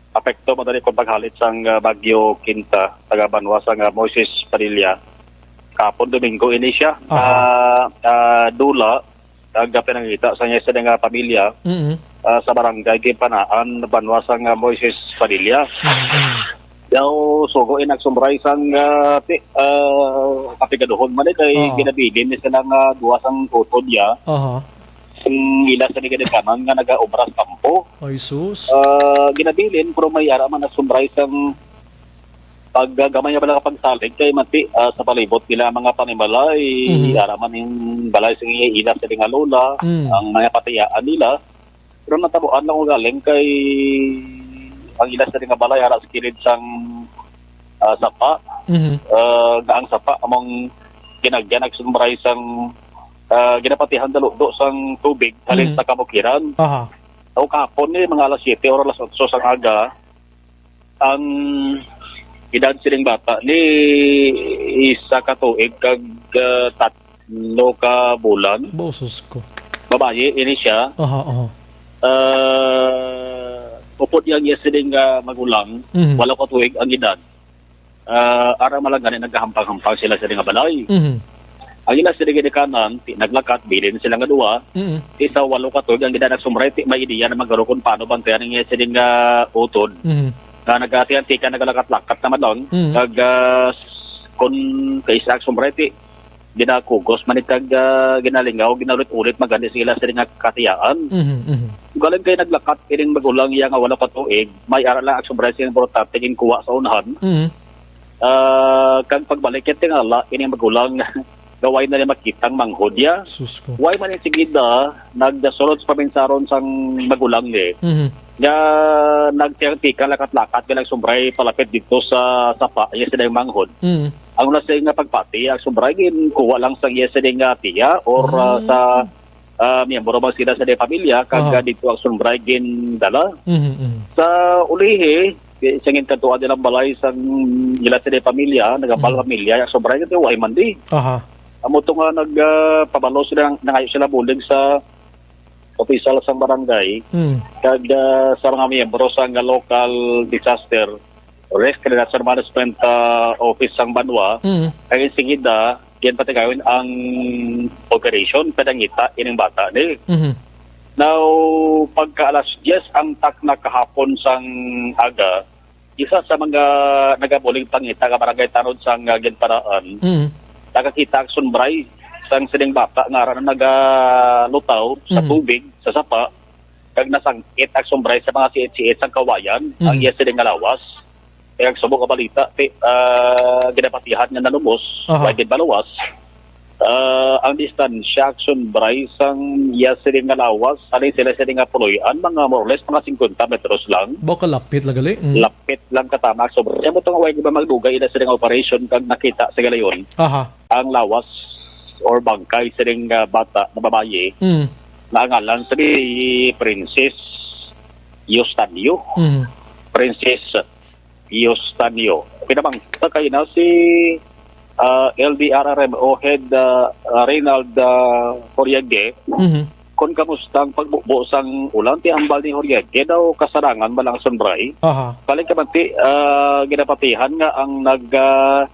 apekto mo dali kung paghalit sang, ah, Bagyo Quinta, taga banwa sang, ah, Moises Padilla. Kapon Domingo ini siya. Aha. Ah, ah, dula, ag pinangita sa iya sila nga pamilya, Mm-mm. ah, sa barangay Ginpanaan, banwa sang, ah, Moises Padilla. Mm-mm. Daw sugo in nagsumbray sang, ah, ti-, ah, kapigaduhon man, eh, kay Oo. ginabilin ni sila nga duwa sang utod niya. Aha. Ang ila sa ginikanan nga nagaobra sa kampo. Ay, sus. Ah, ginabilin, pero may ara man nagsumbray sang pag, ah, gamay nga bala pagsalig kay mati, ah, sa palibot nila mga panimalay, Mhm. ara man yung balay sa ila sa nga lola, Mm. ang mga patiyaan nila. Pero natabuan lang ko galing kay ang ila sa nga balay ara sa kilid sang, ah, sapa. Mhm. Ah, nga ang sapa among ginagyan nagsumbray sang, ah, ginapatihan daludo sang tubig halin Mhm. sa kabukiran. Aha. O kahapon ni mga alas siyete or alas otso sang aga, ang edad sining bata ni isa ka tuig kag, ah, tatlo ka bulan. Bosos ko. Babayi ini siya. Aha, aha. Ah, upod yang iya sining, ah, magulang, Mhm. walo ka tuig ang edad. Ah, ara man lang gani nagkahampang-hampang sila sa nga balay. Mhm. Ang ila sila ginikanan, ti-, naglakat, bilin sila nga duwa. Mhm. Isa walo ka tuig ang gida nagsumbray, ti may ideya na magaro kung paano bantayan ang iya sila nga utod. Mhm. Nga nagatian-tikan, nagalakat-lakat naman lang. Mhm. Kag, ah, s-, kung kaisa ang sumbray, ti ginakugos man ni kag, ah, ginalingaw, ginalit-ulit magani sa ila sila nga katiyaan. Mhm, mhm. Galing kay naglakat ining magulang iya nga walo ka tuig, may ara lang ang sumbray sa importante ginkuha sa unahan. Mhm. Ah, kag pagbalik kay tingala ining magulang, gaway na niya makitang manghod ya. Sus ko. Way man ni sige da, nagdasulod sa pabinsaron sang magulang ni. Mhm. Nga nagtiyang-tikang lakat-lakat nga nagsumbray palapit dito sa sapa, iya sila yung manghod. Mhm. Ang una sa nga pagpati, ang sumbray ginkuha lang sa iya sila nga tiya or, ah, Mm. sa ah, miyembro man sila sa di pamilya, kag, Aha. ah, dito ang sumbray gindala. Mhm, mhm. Sa ulihi, di-, sa ginkantuan nilang balay sang ila sa di pamilya, nagabal Mhm. pamilya, ang sumbray gito, way man di. Aha. Amo to nga nag, ah, pabalo sila, nangayo sila bulig sa opisyal sang barangay, Mhm. kag, ah, sa mga miyembro sa nga local disaster risk and disaster management, ah, office sang banwa, Mhm. kag insigida, ginpatigayon ang operation, pinangita ining bata ni. Mhm. Now, pagka alas diyes ang takna kahapon sang aga, isa sa mga nagabulig pangita nga barangay tanod sang, ah, Ginpanaan, Mhm. nakakita ang sumbray sang sining bata nga ara na nagalutaw sa Mhm. tubig, sa sapa, kag nasangkit ang sumbray sa mga siit-siit sang kawayan ang Mhm. iya siling nga lawas. Kay ang subong nga balita, ti, ah, ginapatihan nga nalumos, Aha. way gid maluwas. Ah, ang distansya ang sumbray sang iya siling nga lawas, halin sila siling nga puloy-an, mga more or less, mga singkwenta metros lang. Ba, kalapit lang gali. Mm. Lapit lang katama ang sumbray. Kaya mo to nga way gid ba magdugay ina siling nga operation kag nakita sa galayon. Aha. Ang lawas or bangkay siling, ah, bata na babayi Mm. na ang ngalan sa ni Princess Eustanio. Mm. Princess Eustanio. Pinamangkot kay na si, ah, L D R R M O head, ah, ah, Reynald, ah, Horiague, Mhm. kung kamusta ang pagbubo sang ulan, ti hambal ni Horiague daw kasarangan man lang sumbray. Aha. Balik ka man ti, ah, ginapatihan nga ang nag, ah,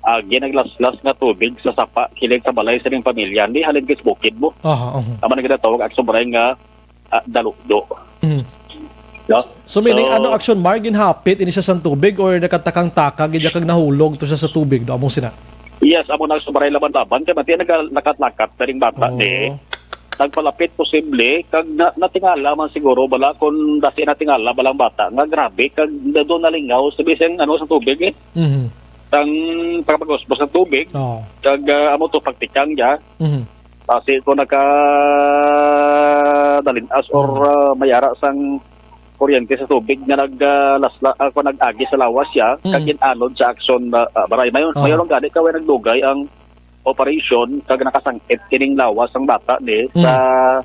ah, ginaglaslas nga tubig sa sapa, kilig sa balay sining pamilya, ni halin kis bukid mo. Aha, aha. Tama na ginatawag ang sumbray nga, ah, daludo. Mhm. No? So, meaning, So, ano, action, Mar, ginhapit ini siya sa tubig or nakatakang-taka gid kag nahulog to siya sa tubig, do? Among sina? Yes, amo na ang sumbray laban-laban. Kaya mati, nagka-, lakat-lakat na ring bata Oh. ni. nagpalapit posible, kag na-, natingala man siguro bala, kung dasi natingala bala ang bata, nga grabe, kag na-, doon nalingaw sa bisan, ano, sa tubig, eh. Mhm. Sang pagpagusbos sa tubig, Oo. kag, ah, amo to pagtikang niya, Mhm. basi ko nakadalinas or, Mhm. ah, may ara sang kuryente sa tubig nga nag, ah, lasla-, ah, kung nag-agi sa lawas siya, kag Mhm. gin-anod sa aksyon na, ah, baray. Mayon, Oo. mayon gani ka, way nagdugay ang operasyon kag nakasangit kining lawas sang bata ni sa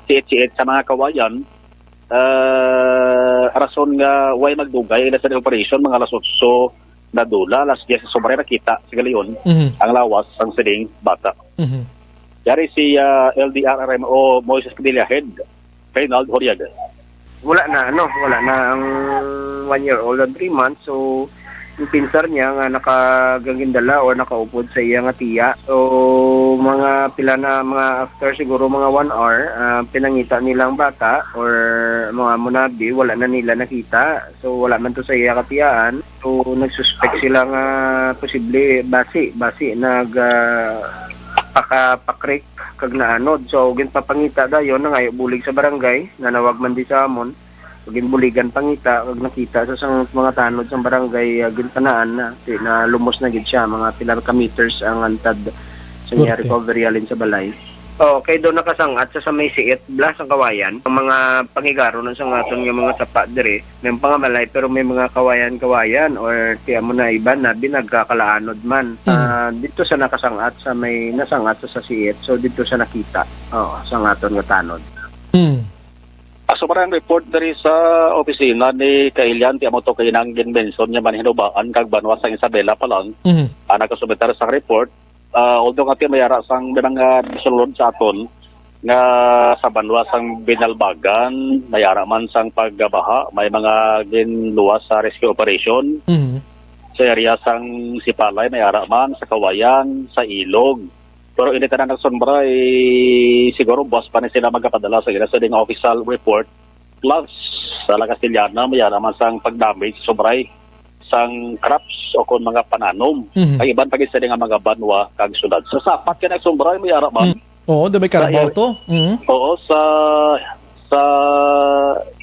Mm. C H C H sa mga Kawayan, ah, rason nga way magdugay ila sa operasyon, mga alas otso na dula, alas diyes sa sobra nakita sa galion Mhm. ang lawas sang sining bata. Mhm. Yari si, ah, L D R R M O Moises Padilla, Head Reynald Horiaga. Wala na, ano, wala na ang one year old and three months. So, yung pinsar niya nga nakagagindala or nakaupod sa iya nga tiya. So, mga pila na, mga after siguro mga one hour, ah, pinangita nila ang bata or mga munabi, wala na nila nakita. So, wala man to sa iya katiyaan. So, nagsuspek sila nga posible basi, basi nag, ah, pakapakrik kag naanod. So, ginpapangita dayon, nangayo bulig sa barangay, nanawag man di sa amon. Ginbuligan pangita, kag nakita sa sang mga tanod sang barangay, ah, ginpanaan na. Di na lumos na gid siya, mga pila ka meters ang antad sa niya Korte. recovery halin sa balay. Oh, kay do nakasangat sa, sa may siit blas ang kawayan. Ang mga pangigaron sa aton nga mga sapa diri, may pangamalay, pero may mga kawayan-kawayan or tiyan mo na iban na binagkakalaanod man. Mm. Ah, dito sa nakasangat, sa may nasangat sa, sa siit, so dito sa nakita, oh, sa aton nga tanod. Mm. Asumaray ang report diri sa opisina ni Kailian, ti amo to kay nang ginmension niya man Hinubaan kag Banwa sang Isabela pa lang. Mhm. Ang nakasubitar sa report, ah, although nga ti may ara sang may mga nasulod sa aton nga sa banwa sang Binalbagan, may ara man sang pagbaha, may mga ginluwas sa rescue operation. Mhm. Sa area sang Sipalay, may ara man, sa Kawayan, sa Ilog. Pero ini tanan nagsumbra, eh, siguro buwas pa ni sila magapadala sa ila sa ding official report. Plus, sa La Castellana, may ara man sang pagdamage, subray sang crops o kon mga pananom. Mhm. Ang iban pa gid sila nga mga banwa kag syudad. Sa Sapat kay nagsumbra, may ara man. Mm. Oo, do may Sa Carabao i-, to. Mhm. Oo, sa, sa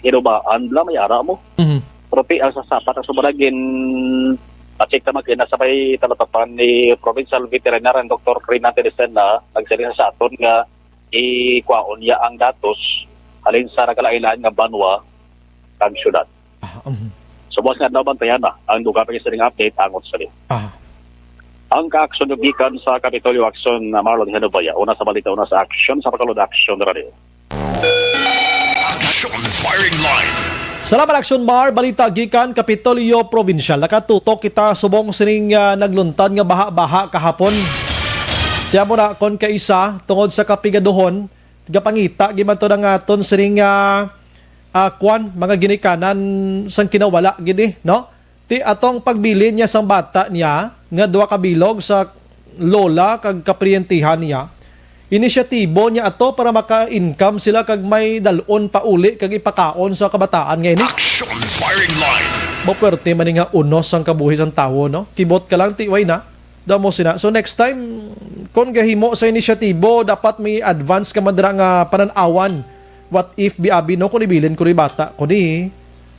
Hinubaan bala, may ara mo. Mhm. Pero ti, ang sa Sapat, ang subra gin, ah, check naman kay nasa may talatapan ni Provincial Veterinarian Doctor Rina Teresena, nagsiling sa aton nga ikwaon niya ang datos halin sa nagkalain-lain nga banwa kag syudad. Ah, mhm. Sa buwas nga adlaw, bantayan na ang dugang pa sining update angot sa live. Ah. Ang kaaksyon nyo gikan sa Kapitolyo Aksyon, na Marlon Hinobaya. Una sa balita, una sa aksyon, sa Bacolod Aksyon Radio. Action Firing Line. Salamat, Action Mar. Balita gikan Kapitolyo Provincial. Nakatutok kita subong sining, ah, nagluntad nga baha-baha kahapon. Tiyan mo na kon kaisa, tungod sa kapigaduhon, gapangita gid man to nga aton sining, ah, ah, kwan, mga ginikanan sang kinawala gid, eh, no? Ti atong pagbilin niya sang bata niya nga duha ka bilog sa lola kag kaparyentihan niya, inisyatibo niya ato para maka-income sila kag may dal-on pauli kag ipakaon sa kabataan nga ini. Action Firing Line. Mapuwerte man ni nga unos sang kabuhi sang tawo, no? Kibot ka lang, ti way na. Damo sina. So, next time, kung gahimo sa inisyatibo, dapat may advance ka man dira nga panan-awan. What if, bi-, abi, no, kung ibilin ko ni bata ko ni,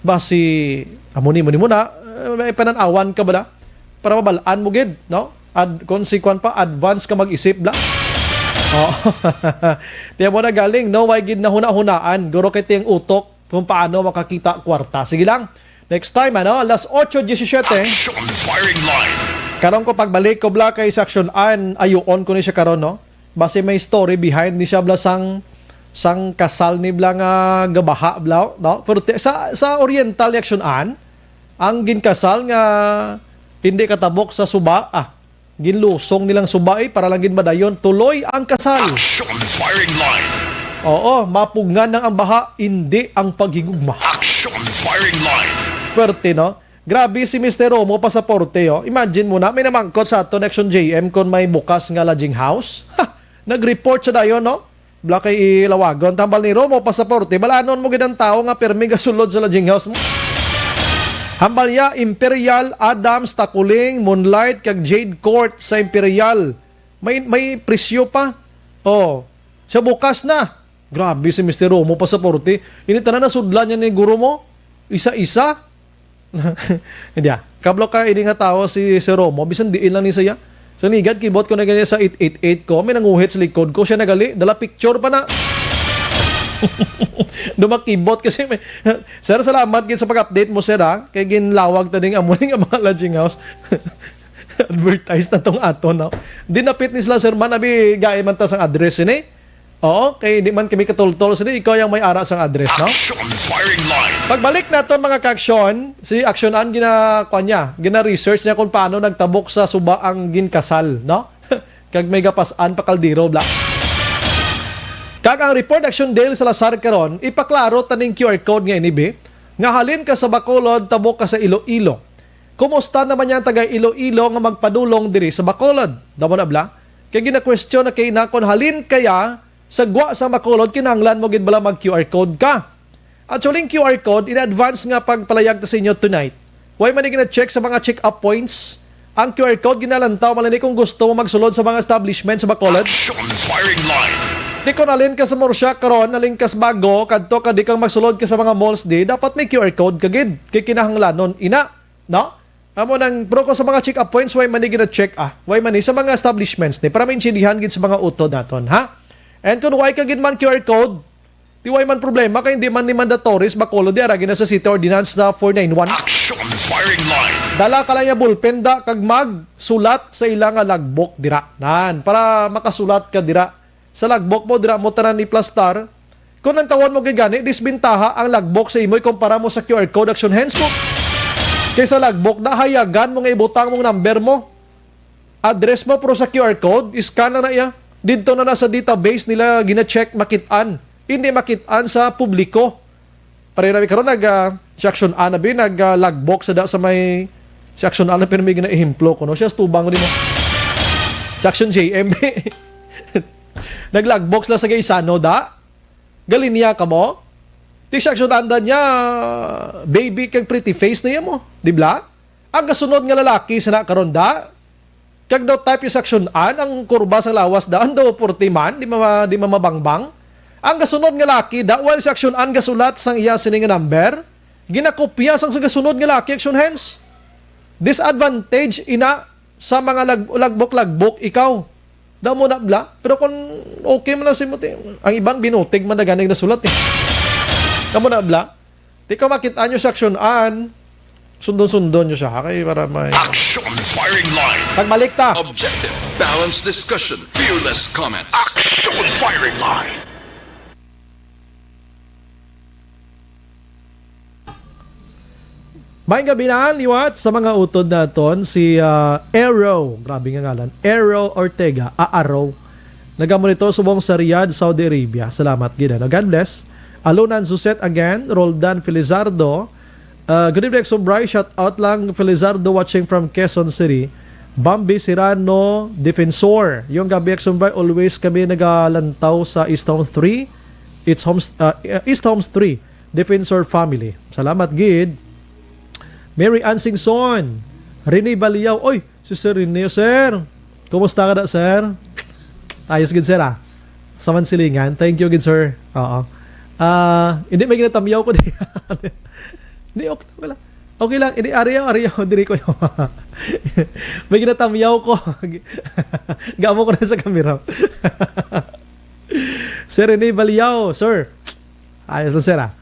basi, amo ni mo, ni mo na, eh, may panan-awan ka bala? Para mabalaan mo gid, no? Ad-, kung si kwan pa, advance ka mag-isip, bla? Oh. Tiyan mo na galing, no? Way gid nahuna-hunaan. Guro kay tiyang utok kung paano makakita kwarta. Sige lang. Next time, ano? Alas otso diecisiete. Action Firing Line. Karon ko pagbalik ko, bla, kay sa Action An, ayuon ko ni siya karon, no? Basi may story behind ni siya, bla, sang, sang kasal ni, bla, nga gabaha, bla, no? Pero ti-, sa, sa Oriental ni Action An, ang ginkasal nga hindi katabok sa suba, ah, ginlusong nilang suba, eh, para lang gid madayon tuloy ang kasal. Action Firing Line. Oo, mapugngan lang ang baha, hindi ang paghigugma. Action Firing Line. Pwerte, no? Grabe si Mister Romo Pasaporte, oh. Imagine mo na, may namangkot sa aton Action J M kung may bukas nga lodging house. Ha! Nag-report siya dayon, no? Bla kay ilawagon, tambal ni Romo Pasaporte, balanon mo gid ang tawo nga pirmi gasulod sa lodging house mo. Hambal niya, Imperial, Adams, Takuling, Moonlight, kag Jade Court sa Imperial. May, may presyo pa. Oh, sa bukas na. Grabe si Mister Romo, pasaporte. Ini tanan nasudlan niya ni guro mo. Isa-isa. Hindi ah. Kablo ka, ini nga tawo si Sir Romo, bisan diin lang ni saya. So, nigad, kibot ko na ganyan sa eight eight eight ko. May nanguhit sa likod ko. Siya nagali. Dala picture pa na. Dumakibot kasi may... Sir, salamat gid sa pag-update mo, sir, ha? Kay ginlawag ta ding amo ning mga lodging house. Advertise na tong ato, no? Di napit ni sila, sir, man, abi, gai man ta sang address, ini. Oo, kay di man kami katultol. Sige, ikaw yung may ara sang address, no? Action firing line. Pagbalik naton, mga ka-aksyon, si Aksyon An gina, kuwan niya, gina-research niya kung paano nagtabok sa suba ang ginkasal, no? Kag may gapas-an pa kaldero, bla. Kag ang report, Aksyon Dale Salazar, karon, ipaklaro taning Q R code nga ini, bi, nga halin ka sa Bacolod, tabok ka sa Iloilo. Kumusta naman niya ang taga Iloilo nga magpadulong diri sa Bacolod? Damo na, bla? Kay gina-question na kay na kung halin kaya sa gwa sa Bacolod, kinahanglan mo gid bala mag-Q R code ka? Actually, ang Q R code, in advance nga pagpalayag ta sa inyo tonight. Why man gina-check sa mga check-up points? Ang Q R code, ginalantaw man ni kung gusto mo magsulod sa mga establishment sa Bacolod. Action firing line. Di ko nalin ka sa Murcia karon, nalin ka sa Bago, kadto ka di kang magsulod ka sa mga malls di, dapat may Q R code ka gid. Kay kinahanglanon, ina, no? Amo nang, pero kung sa mga check-up points, why man ni gina-check, ah? Why man ni sa mga establishments ni? Para maintindihan gid sa mga utod naton, ha? And kung why ka gid man Q R code, di why man problema, kay hindi man ni mandatory sa Bacolod, di ara gina sa city ordinance na four nine one. Action firing line. Dala ka lang yung ballpen da, kag magsulat sa ila nga logbook dira. Nan, para makasulat ka dira. Sa logbook mo, dira mo tanan ni plastar. Kung ang tawon mo gid gani, disbintaha ang logbook sa imo ikumpara mo sa Q R code, Action Hands ko. Kay sa logbook, nahayagan mo nga ibutang mong number mo. Address mo, pero sa Q R code, scan na na iya. Didto na na sa database nila, gina-check, makit-an. Hindi makit-an sa publiko. Pareho na mi karon nag, ah, si Action Ana, bi, nag, ah, logbook sa da sa may, si Action Ana, pero may gina-ehemplo ko, no? Siya, tubang ko din mo. Si Action J M, bi. Nag-logbook sila sa Gaisano, da? Galinia ka mo? Ti si Action Ana niya, baby kag pretty face na iya mo. Di bla? Ang kasunod nga lalaki sa na karon, da? Kag daw type is Action An, ang kurba sa lawas daan daw forty man, di mama-, di mamabangbang. Ang kasunod nga laki, da, while si Action An gasulat sang iya sini nga number, ginakopya sang sa gasunod nga laki, Action Hands. Disadvantage ina sa mga lag-, lagbok-lagbok ikaw. Da mo na bla, pero kung okay man lang si mo, ti-, ang iban binutig man na ganing nasulat eh. Kamo na bla, di ka makita nyo sa Action An, sundon-sundon nyo siya, ha? Kay para may Action firing line. Pagbalik ta. Objective, balanced discussion, fearless comment. Action firing line. May gabi na, liwat sa mga utod naton, si, ah, Arrow. Grabe nga ngalan. Arrow Ortega. Ah, Arrow. Nagamonitor subong sa Riyadh, Saudi Arabia. Salamat gid, ano. God bless. Alunan Suset again, Roldan Felizardo. Uh, good evening, Exo Bry. Shout out lang, Felizardo, watching from Quezon City. Bambi Serrano, Defensor. Yung gabi, Exo Bry, always kami nagalantaw sa East Home three. It's Homes, uh, East Homes three, Defensor family. Salamat gid. Mary Ann Singson, Rene Baliaw. Oy, si Sir Rene, sir. Kumusta ka na, sir? Ayos gid, sir, ah. Sa Mansilingan. Thank you gid, sir. Oo. Ah, hindi, may ginatamyaw ko di. Hindi, okay, okay lang. Okay lang. Hindi, ariyaw, ariyaw. Diri ko yung may ginatamyaw ko. Gamo ko na sa kamera. Sir Rene Baliaw, sir. Ayos na, sir, ah.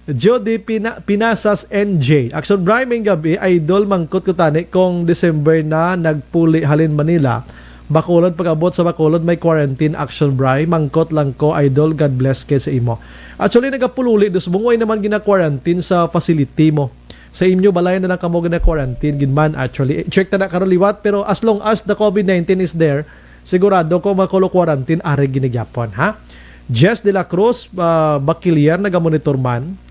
Jody Pina-, Pinasas N J. Action Bry, may gabi, idol, mangkot ko tani kung December na nagpuli halin Manila. Bacolod, pag-abot sa Bacolod, may quarantine, Action Bry. Mangkot lang ko, idol. God bless kay sa imo. Actually, nagapululi, dos bungway naman gina-quarantine sa facility mo. Sa inyo, balay na lang kamo gina-quarantine, gid man, actually. Check ta na karon liwat, pero as long as the covid nineteen is there, sigurado ko makulo quarantine, ari ginagyapon, ha? Jess de la Cruz, ah, Bakilier, nagamonitor man.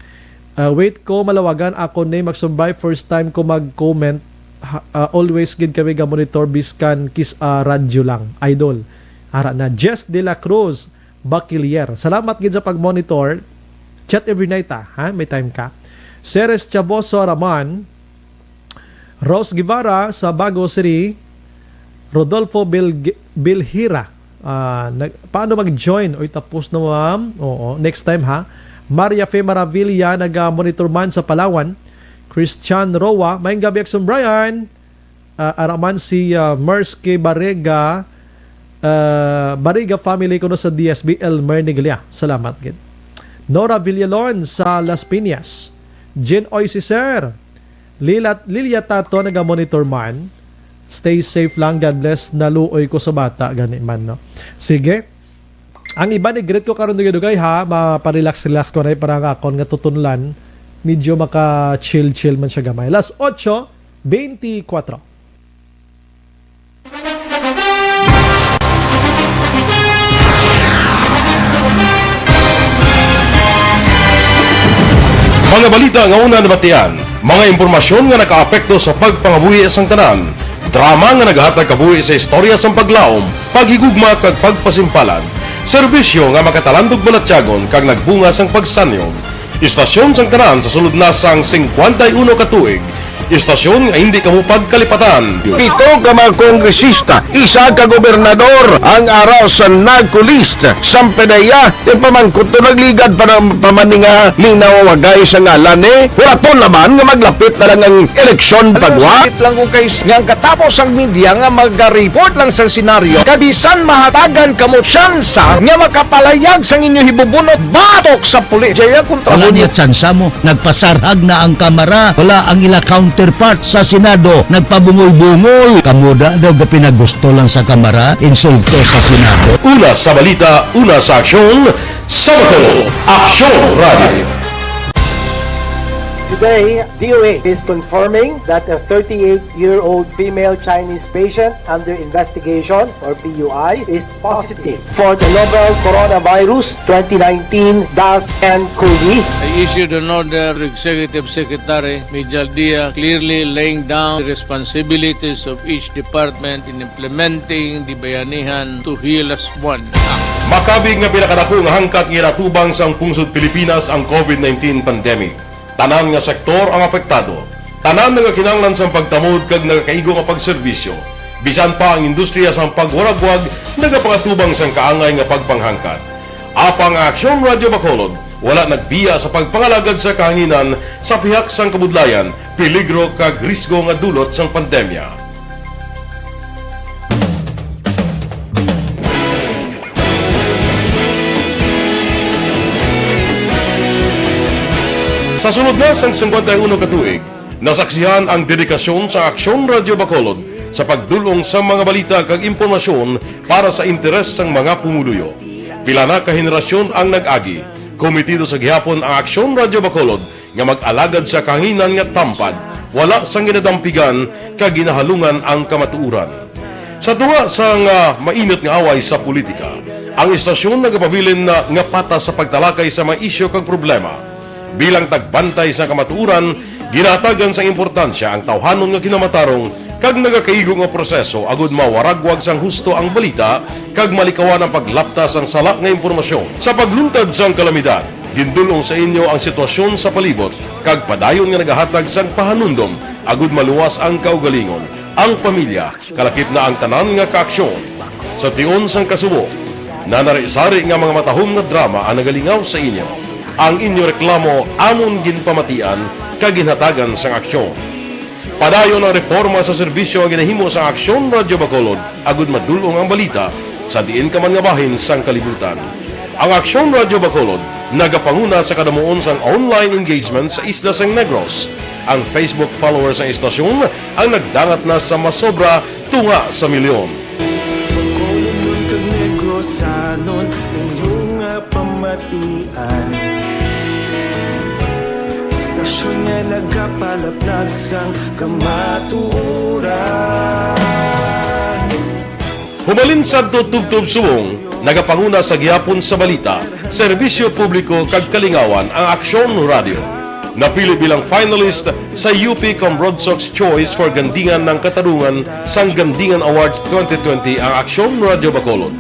Ah, wait ko, malawagan ako ni magsumbay. First time ko mag-comment. Ha, ah, always gid kami ga-monitor biskan kis, ah, radyo lang. Idol. Ara na. Jess de la Cruz, Bakilier. Salamat gid sa pag-monitor. Chat every night, ah, ha? May time ka. Ceres Chaboso Raman, Rose Guevara sa Bago City, Rodolfo Bil-, Bilhira. Ah, nag-, paano mag-join? Oy, tapos na, ma'am. Oo, next time, ha. Maria Fe Maravilla, naga-monitor man sa Palawan. Christian Roa, maayong gabi, Akson Brian. Ah, ara man si, ah, Mersky Barega, ah, Barega family kuno sa D S B, Elmer Neglia. Salamat gid. Nora Villalon sa Las Piñas. Jen Oy si Sir. Lila, Lilia Tato naga-monitor man. Stay safe lang. God bless. Naluoy ko sa bata gani man, no? Sige. Ang iban, i-greet ko karon dugay-dugay, ha. Maparelax-relax ko na, eh, para nga akon nga tutunlan. Medyo maka-chill-chill man siya gamay. Las otso beintikwatro. Mga balita nga una nabatian, mga impormasyon nga nakaapekto sa pagpangabuhi sang tanan, drama nga nagahatag kabuhi sa istorya sang paglaom, paghigugma kag pagpasimpalan, serbisyo nga makatalandog balatyagon kag nagbunga sang pagsanyog. Istasyon sang tanan sa sulod na sang singkwenta y uno ka tuig. Istasyon nga hindi kamo pagkalipatan. Pito ka mga kongresista, isa ka gobernador ang ara sa NAGCO list. Sang P D E A, ipamangkot to, nagligad pa ng pamaninga, linawagay sa ngalan ni. Wala to naman nga maglapit na lang ang eleksyon pagwa. Sakit lang kung kay nga ang katapos ang media nga mag-report lang sa senaryo, kabisan mahatagan kamo tsansa nga makapalayag sang inyo hibubunot batok sa pulis. Jaya kontra Wala mo. Niya tsansa mo. Nagpasarhag na ang Kamara. Wala ang ila counterpart sa Senado. Nagpabungol-bungol. Kamo da daw ga pinagusto lang sa Kamara, insulto sa Senado. Una sa balita, una sa aksyon, sa Bacolod, Aksyon Radio. Today, D O H is confirming that a thirty-eight-year-old female Chinese patient under investigation, or P U I, is positive for the novel Coronavirus twenty nineteen dash N cov. I issued an order to Executive Secretary Mijal Dia, clearly laying down the responsibilities of each department in implementing the Bayanihan to Heal Us One Act. Makabig nga pinakadako nga hangkat nga ginatubang sang pungsod Pilipinas ang covid nineteen pandemic. Tanan nga sektor ang apektado. Tanan nga kinahanglan sang pagtamod kag nagakaigo nga pagserbisyo. Bisan pa ang industriya sang pagwaragwag nagapangatubang sang kaangay nga pagpanghangkat. Apang ang Aksyon Radyo Bacolod wala nagbiya sa pagpangalagad sa kahanginan sa pihak sang kabudlayan, peligro kag risgo nga dulot sang pandemya. Sa sulod na sang singkwenta y uno ka tuig, nasaksihan ang dedikasyon sa Aksyon Radyo Bacolod sa pagdul-ong sa mga balita kag impormasyon para sa interes sang mga pumuluyo. Pila na ka henerasyon ang nag-agi, kometido sa gihapon ang Aksyon Radyo Bacolod nga mag-alagad sa kahanginan nga tampad, wala sang ginadampigan kag ginahalungan ang kamatuoran. Sa tunga sang, ah, mainit nga away sa politika, ang istasyon nagapabilin na nga patas sa pagtalakay sa mga isyu kag problema. Bilang tagbantay sa kamatuoran, ginahatagan sang importansya ang tawhanon nga kinamatarong kag nagakaigo nga proseso agud mawaragwag sang husto ang balita kag malikawan ang paglapta sang sala nga impormasyon. Sa pagluntad sang kalamidad, gindul-ong sa inyo ang sitwasyon sa palibot kag padayon nga nagahatag sang pahanumdom agud maluwas ang kaugalingon, ang pamilya, kalakip na ang tanan nga kaaksyon. Sa tion sang kasubo, nanari-sari nga mga matahom nga drama ang nagalingaw sa inyo. Ang inyo reklamo amon ginpamatian kag ginhatagan sang aksyon. Padayon ang reporma sa serbisyo nga ginahimo sang Aksyon Radyo Bacolod agud madul-ong ang balita sa diin ka man nga bahin sang kalibutan. Ang Aksyon Radyo Bacolod nagapanguna sa kadamuon sang online engagement sa isla sang Negros. Ang Facebook followers sang istasyon ang nagdangat na sa masobra tunga sa milyon. Bacolodnon kag Negrosanon, inyo nga pamatian. Istasyon nga nagapalaplag sang kamatuoran. Humalin sadto tubtob subong, nagapanguna sa gihapon sa balita, serbisyo publiko kag kalingawan ang Aksyon Radyo. Napili bilang finalist sa U P Comrade Sox Choice for Gandingan ng Katarungan sang Gandingan Awards twenty twenty ang Aksyon Radyo Bacolod.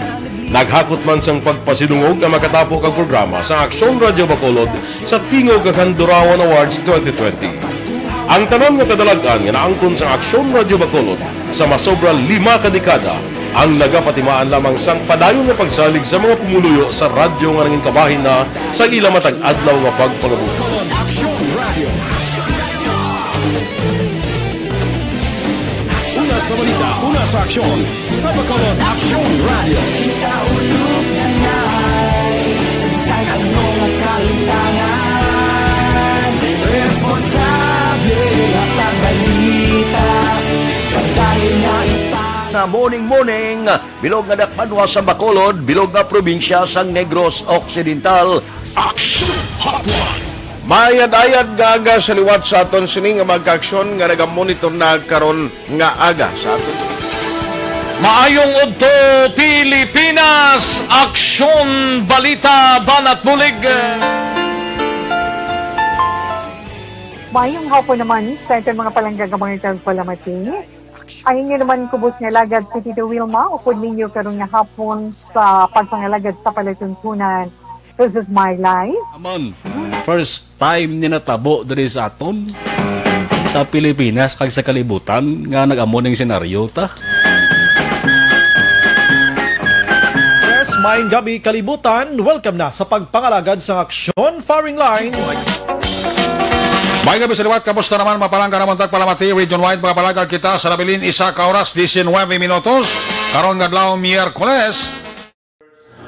Naghakot man sang pagpasidungog ang makatapo kag programa sa Aksyon Radyo Bacolod sa Tingog kag Handurawan Awards twenty twenty. Ang tanan nga kadalag-an nga naangkon sang Aksyon Radyo Bacolod sa masobra lima ka dekada Ang nagapatimaan lamang sang padayon nga pagsalig sa mga pumuluyo sa radyo nga nangin kabahin na sa ila matag adlaw nga pagpangabuhi. Aksyon Radio. Una sa balita, una sa aksyon, sa Bacolod Aksyon Radio. Kita ulog na ngay, saysay ano nga kalimtangan, responsable nga pagbalita, padayon na ipang- Na morning, morning, bilog nga dakbanwa sa Bacolod, bilog nga probinsya sang Negros Occidental. Action Hotline. Maayad-ayad nga aga sa liwat sa aton sini nga mga kaaksyon nga nagamonitor na karon nga aga sa aton. Maayong udto, Pilipinas! Aksyon, balita, banat bulig. Maayong hapon naman sa aton mga palangga nga mga tagpalamati. Ang inyo naman kubos nga alagad si Tito Wilma, upod ninyo karon nga hapon sa pagpangalagad sa palatuntunan. This is my life. Amon, first time ni natabo diri sa aton, sa Pilipinas kag sa kalibutan, nga nag-amo ning senaryo ta. Yes, maayong gabi, kalibutan. Welcome na sa pagpangalagad sa Aksyon Firing Line. May gabi sa liwat, kamusta naman, mga palangga namon tagpalamati, region-wide, mga palangga kita sa nabilin, isa ka oras, diecinuebe minutos, karon nga adlaw, Miyerkules.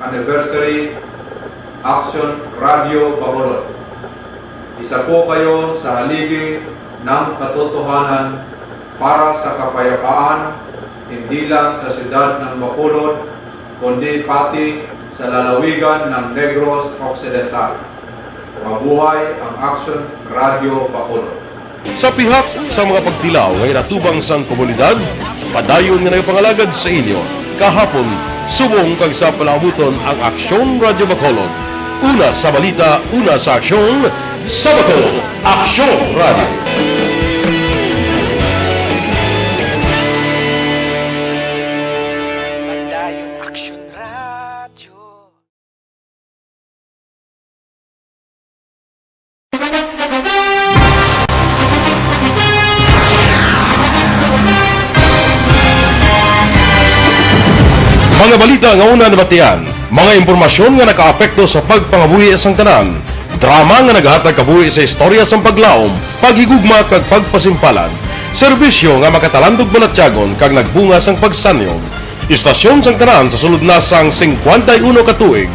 Anniversary, Action Radio Bacolod. Isa po kayo sa haligi ng katotohanan para sa kapayapaan, hindi lang sa siyudad ng Bacolod, kundi pati sa lalawigan ng Negros Occidental. Mabuhay ang Action Radio Bacolod. Sa pihak sa mga pagtilaw nga ginatubang sang komunidad, padayon nga nagapangalagad sa inyo kahapon, subong kag sa palaabuton ang Aksyon Radio Bacolod. Una sa balita, una sa aksyon, sa Bacolod, Aksyon Radio. Padayon Aksyon Radio. Mga balita nga una nabatian, mga impormasyon nga nakaapekto sa pagpangabuhi sang tanan, drama nga nagahatag kabuhi sa istorya sang paglaom, paghigugma kag pagpasimpalan, serbisyo nga makatalandog balatyagon kag nagbunga sang pagsanyog. Istasyon sang tanan sa sulod na sang singkwenta y uno ka tuig.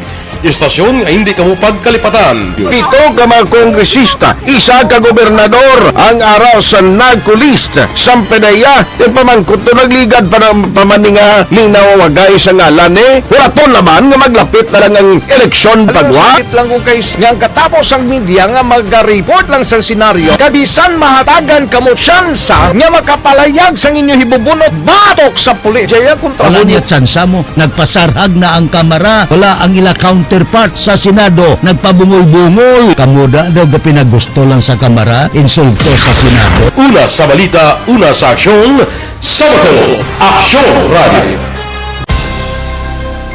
Istasyon nga hindi kamo pagkalipatan. Pito ka mga kongresista, isa ka gobernador ang ara sa NAGCO list. Sampe na iya, ti pamangkot to nagligad pa ng pamaninga ni nawawagay sa ngalan ni. Wala to naman nga maglapit na lang ang eleksyon pagwa. Sakit lang ko kay s-, nga ang katapos ang media nga magariport lang sa senaryo. Kabisan mahatagan kamo tsansa nga makapalayag sang inyo hibubunot batok sa pulis. Jaya kontra Wala mo niya tsansa mo. Nagpasarhag na ang Kamara. Wala ang ila counterpart sa Senado. Nagpabungol-bungol. Kamo da daw gapinagusto lang sa Kamara, insulto sa Senado. Una sa balita, una sa aksyon, sa Bacolod, Aksyon Radio.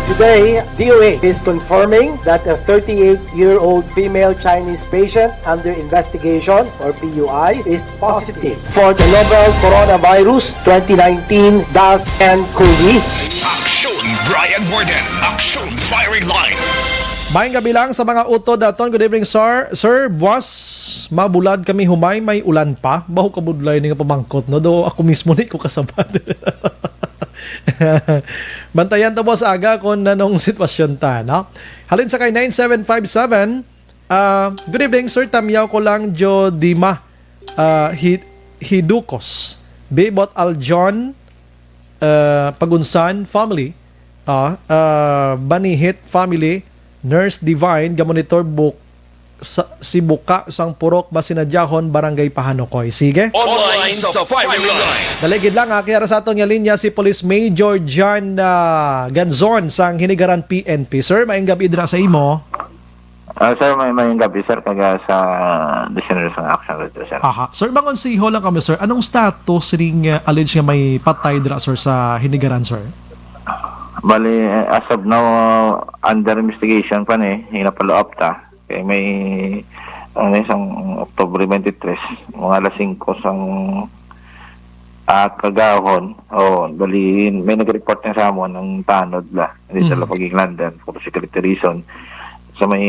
Today, D O A is confirming that a thirty-eight-year-old female Chinese patient under investigation, or P U I, is positive for the novel coronavirus twenty nineteen dash N cov. Aksyon Brian Warden, Aksyon Firing Line. Maayong gabi lang sa mga utod naton. Good evening, sir. Sir, buwas, mabulad kami humay, may ulan pa. Baho kabudlay ni nga pamangkot, no? Do ako mismo ni ko kasabat. Bantayan ta, buwas aga, kung nanong sitwasyon ta, no? Halin sa kay nine seven five seven, ah, good evening, sir. Tamyaw ko lang, Jodima, ah, Hi-, Hidukos, Bibot Aljon, ah, Pagunsan family, ah, ah, Banihit family, Nurse Divine, gamonitor buk-, sa, si Buka sang Purok, Basinadyahon, Barangay Pahanukoy. Sige. Online sa firing line. Daligid lang, ah, kaya sa aton nga linya si Police Major John, ah, Ganzon sang Hinigaran P N P. Sir, maayong gabi dira sa imo. Ah, sir, may, may gabi, sir, kaga sa listeners ng Action Radio, sir. Aha. Sir, bang konseho lang kami, sir. Anong status ning, ah, alleged nga may patay dira, sir, sa Hinigaran, sir? Bali, eh, as of now, under investigation pa ni, hinapalo up ta. Kay may, ano, isang October twenty-three, mga alas singko sang, Ah, kagahon, oh, bali, may nag-report na sa amon ang tanod la. Hindi Mhm. sila pag-Englandan for security reason. Sa may,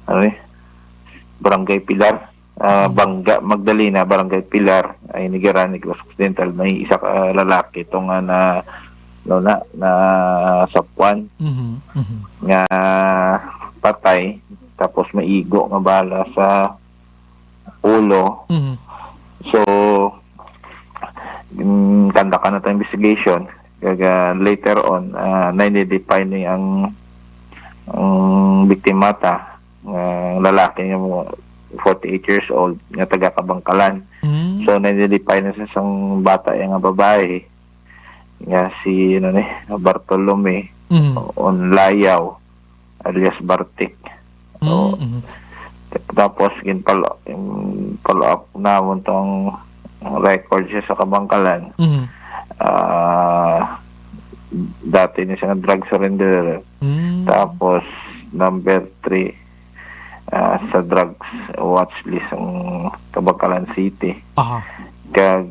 ano eh, Barangay Pilar, ah, Mhm. Bangga, Magdalena, Barangay Pilar, ay Hinigaran, Negros Occidental, may isa ka lalaki to nga na, ano na, na sapwan Mhm. Mhm. nga patay, tapos may igo nga bala sa ulo. Mhm. So, mm, conduct na ta investigation. Kag, ah, later on, ah, na-identify ni ang, ang biktima ta, nga lalaki nga mga forty-eight years old, nga taga Kabangkalan. Mm. So, na-identify na sa isang bata, yung nga babae, nga si, ano ni, Bartolome Mhm. Onlayaw, alias Bartik. Mm, Oo. mhm. Tapos, gin-follow, gin-follow up namon tong record siya sa Kabangkalan. Mhm. Ah, dati ni siya nga drug surrender. Mm. Tapos, number three, ah, sa drugs watch list ang Kabangkalan City. Aha. Kag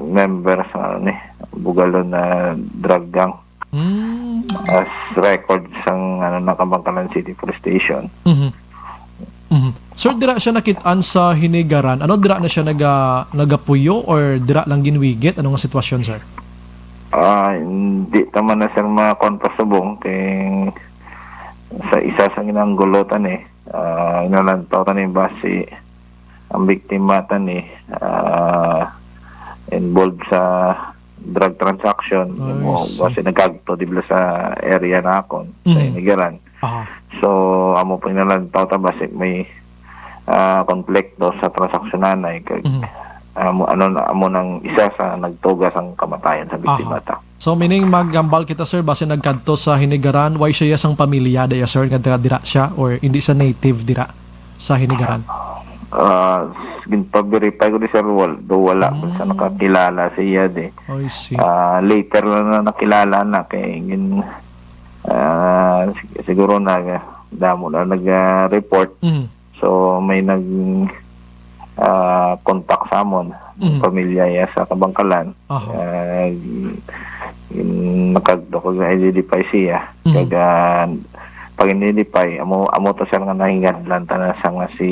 member sa, ano ni, Bugalon na drug gang. Mm. As record sang, ano, na Kabangkalan City Police Station. Mhm. Mhm. Sir, dira siya nakit-an sa Hinigaran. Ano, dira na siya naga-, nagapuyo or dira lang ginwigit? Ano nga sitwasyon, sir? Ah, hindi ta man na, sir, makuan pa subong kay sa isa sa ginanggulutan eh. Ah, inalantaw ta ni basi ang biktima ta ni, ah, involved sa drug transaction. I Mo, see. Basi nagkagto dibla sa area na akon, sa Mhm. Hinigaran. Aha. So, amo po inalantaw ta basi may, ah, konflikto sa transaksyon nanay kag Mhm. amo, ano na, amo nang isa sa nagtugas ang kamatayan sa biktima Aha. ta. So, meaning, maghambal kita, sir, basi nagkadto sa Hinigaran, wala siya sang pamilya, daya, sir, nga dira, dira siya, or hindi siya native dira sa Hinigaran? Ah, ginpa-verify ko ni, sir, wal-, do wala man sa Hmm. nakakilala siya di. I see. Ah, later lang na nakilala na kay gin-, ah, sig-, siguro na damo na nag-, ah, report. Mhm. So, may nag, ah, contact sa amon, Mhm. pamilya ya sa Kabangkalan. Aha. Ah, gin-, nakagdo ko nga identify siya. Mhm. Kag, ah, pag identify, amo, amo to, sir, nga nahingadlan ta na sa nga si,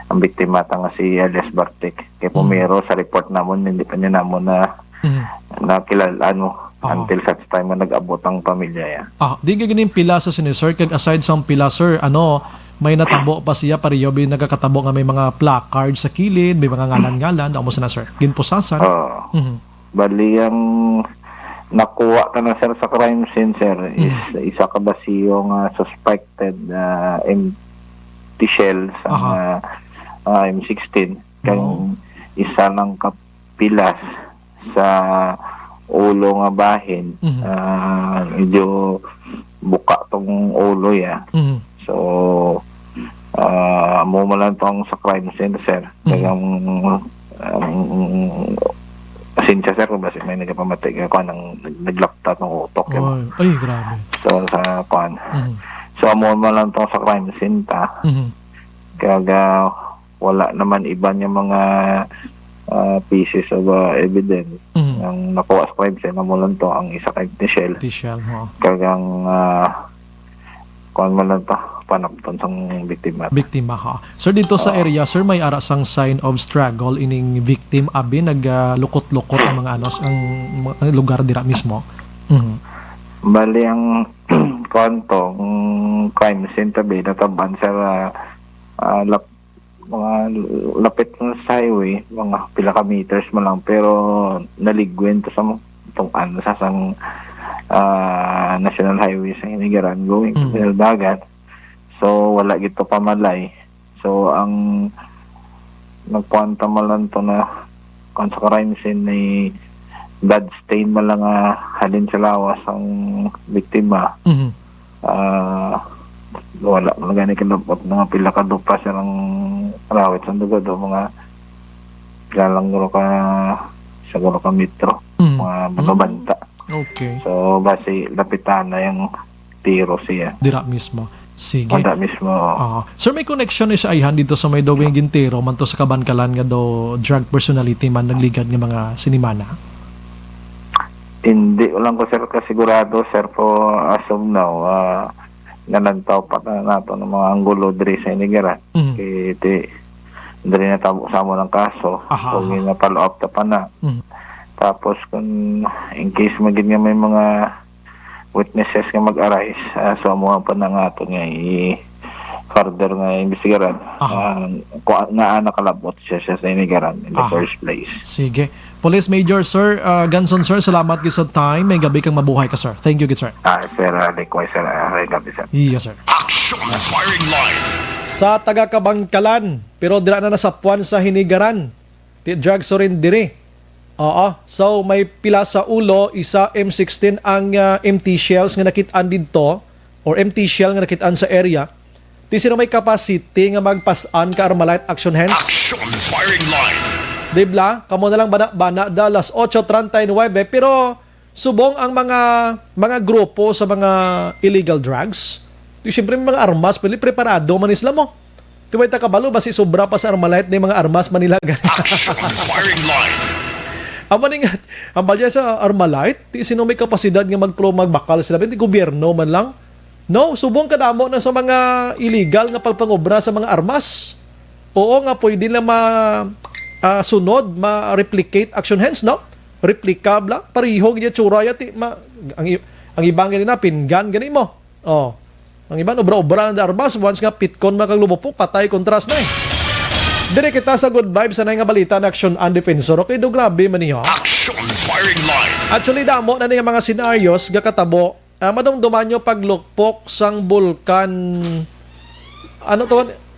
ang biktima ta nga si alias Bartik. Kay Mhm. pumiro sa report namon, hindi pa niya namon na Mhm. nakilala, ano, Aha. until such time nga nag-abot ang pamilya ya. Ah, di ka ganing pila sa sini, sir? Kag aside sang pila, sir, ano, may natabo pa siya, pareho, may nagakatabo nga may mga placard sa kilid, may mga ngalan-ngalan, amo sina, sir? Ginpusasan? Oo. Mhm. Bali, ang nakuha ta na, sir, sa crime scene, sir, is Mhm. isa ka basiyo nga suspected, ah, empty shell sa Aha. mga, ah, M sixteen. Kag Oo. isa lang ka pilas sa ulo nga bahin, Mhm. ah, medyo buka tong ulo ya. Mhm. So, ah, amo man lang tong sa crime scene, sir. Mhm. Kag ang, ang pasensya, sir, kung basi may nagapamati ka, kuan, ang nag-, naglapta tong utok, yun. Ay, ay, grabe. So, sa kuan. Mhm. So, amo man lang tong sa crime scene ta. Mhm. Kag, ah, wala naman iba niya mga, ah, pieces of, ah, evidence Mhm. ang nakuha sa crime scene, amo lang to ang isa ka empty shell. Empty shell, ho. Kag ang, ah, kuwan man lang to, panapton sang biktima. Biktima, ha. Sir, dito sa Oo. area, sir, may ara sang sign of struggle ining victim, abi, nag, ah, lukot-lukot ang mga, ano, ang, ang lugar dira mismo? Mhm. Bali, ang kuwan to, ang crime scene tabi, nataban sa, ah, ah, lap-, mga lapit na sa highway, mga pila ka meters man lang, pero naligwin to sa mo-, itong ano, sa sang, ah, National Highway sa Hinigaran, going to Mm. Pinaldagan. So, wala gid to pamalay. So, ang nagkuwanta man lang to na, kung sa crime scene, may blood stain man lang nga halin sa lawas ang biktima. Mhm. Ah, wala man gani kalabot, mga pila ka dupa silang rawit sa dugo do, mga galang guro ka, siguro ka metro, Mm. mga Mm. mababanta. Okay. So, basi lapitan na yung tiro siya. Dira mismo. Sige. Wala mismo. Ah, sir, may connection ni siya ayhan dito sa may Dawing Gintero, man to sa Kabankalan nga daw drug personality man nagligad nga mga sinimana? Hindi lang ko, sir, kasigurado, sir, po as of now, ah, nga nagtaw pa na nato ng mga anggulo diri sa Inigaran. Mhm. Kay ti-, diri na tabo sa amo ng kaso. Aha, so, aha. Gina-follow up ta pa na. Mhm. Tapos, kung in case magid nga may mga witnesses nga mag-arise, ah, so amo pa na nga ato nga i-, further nga imbestigaran, aha, ah, kung nga nakalabot siya, siya sa Inigaran in the, aha, first place. Sige. Police Major, sir, ah, Ganson, sir, salamat gid sa time. May gabi kang mabuhay ka, sir. Thank you gid, sir. Ah, sir, ah, likewise, sir. Ah, may gabi, sir. Yes, sir. Action Firing Line. Sa taga Kabankalan, pero dira na nasapuan sa Hinigaran. Ti drug surrender diri. Oo. So, may pila sa ulo, isa M sixteen ang, ah, empty shells nga nakit-an didto, or empty shell nga nakit-an sa area. Ti sino may capacity nga magpas-an ka Armalite, Action Hands? Action Firing Line. Di bla? Kamo na lang bana-bana da, las ocho treinta y nueve, pero subong ang mga, mga grupo sa mga illegal drugs, di siyempre may mga armas, pwede preparado man sila mo. Di ba, ita kabalo, basi sobra pa sa Armalite ni mga armas man nila. Action Firing Line. Amo ni nga, ang balya sa Armalite, ti sino may kapasidad nga magpro-, magbakal sila, di gobyerno man lang. No, subong kadamo na sa mga illegal nga pagpangobra sa mga armas. Oo nga, pwede na ma-, ah, sunod, ma-replicate, Action Hands, no? Replicable, pareho gid tsura ya, ti, ma-, ang i-, ang iba gani na, pinggan gani mo. Oh. Ang iban, obra-obra lang da armas, once nga pitkon man kag lumupok, patay, contras na eh. Dire kita sa good vibes, anay nga balita na Action Hands Defensor. Okay, do grabe man niyo. Action Firing Line. Actually, damo na ni nga mga scenarios gakatabo. Ah, madumduman nyo paglukpok sang bulkan, ano to,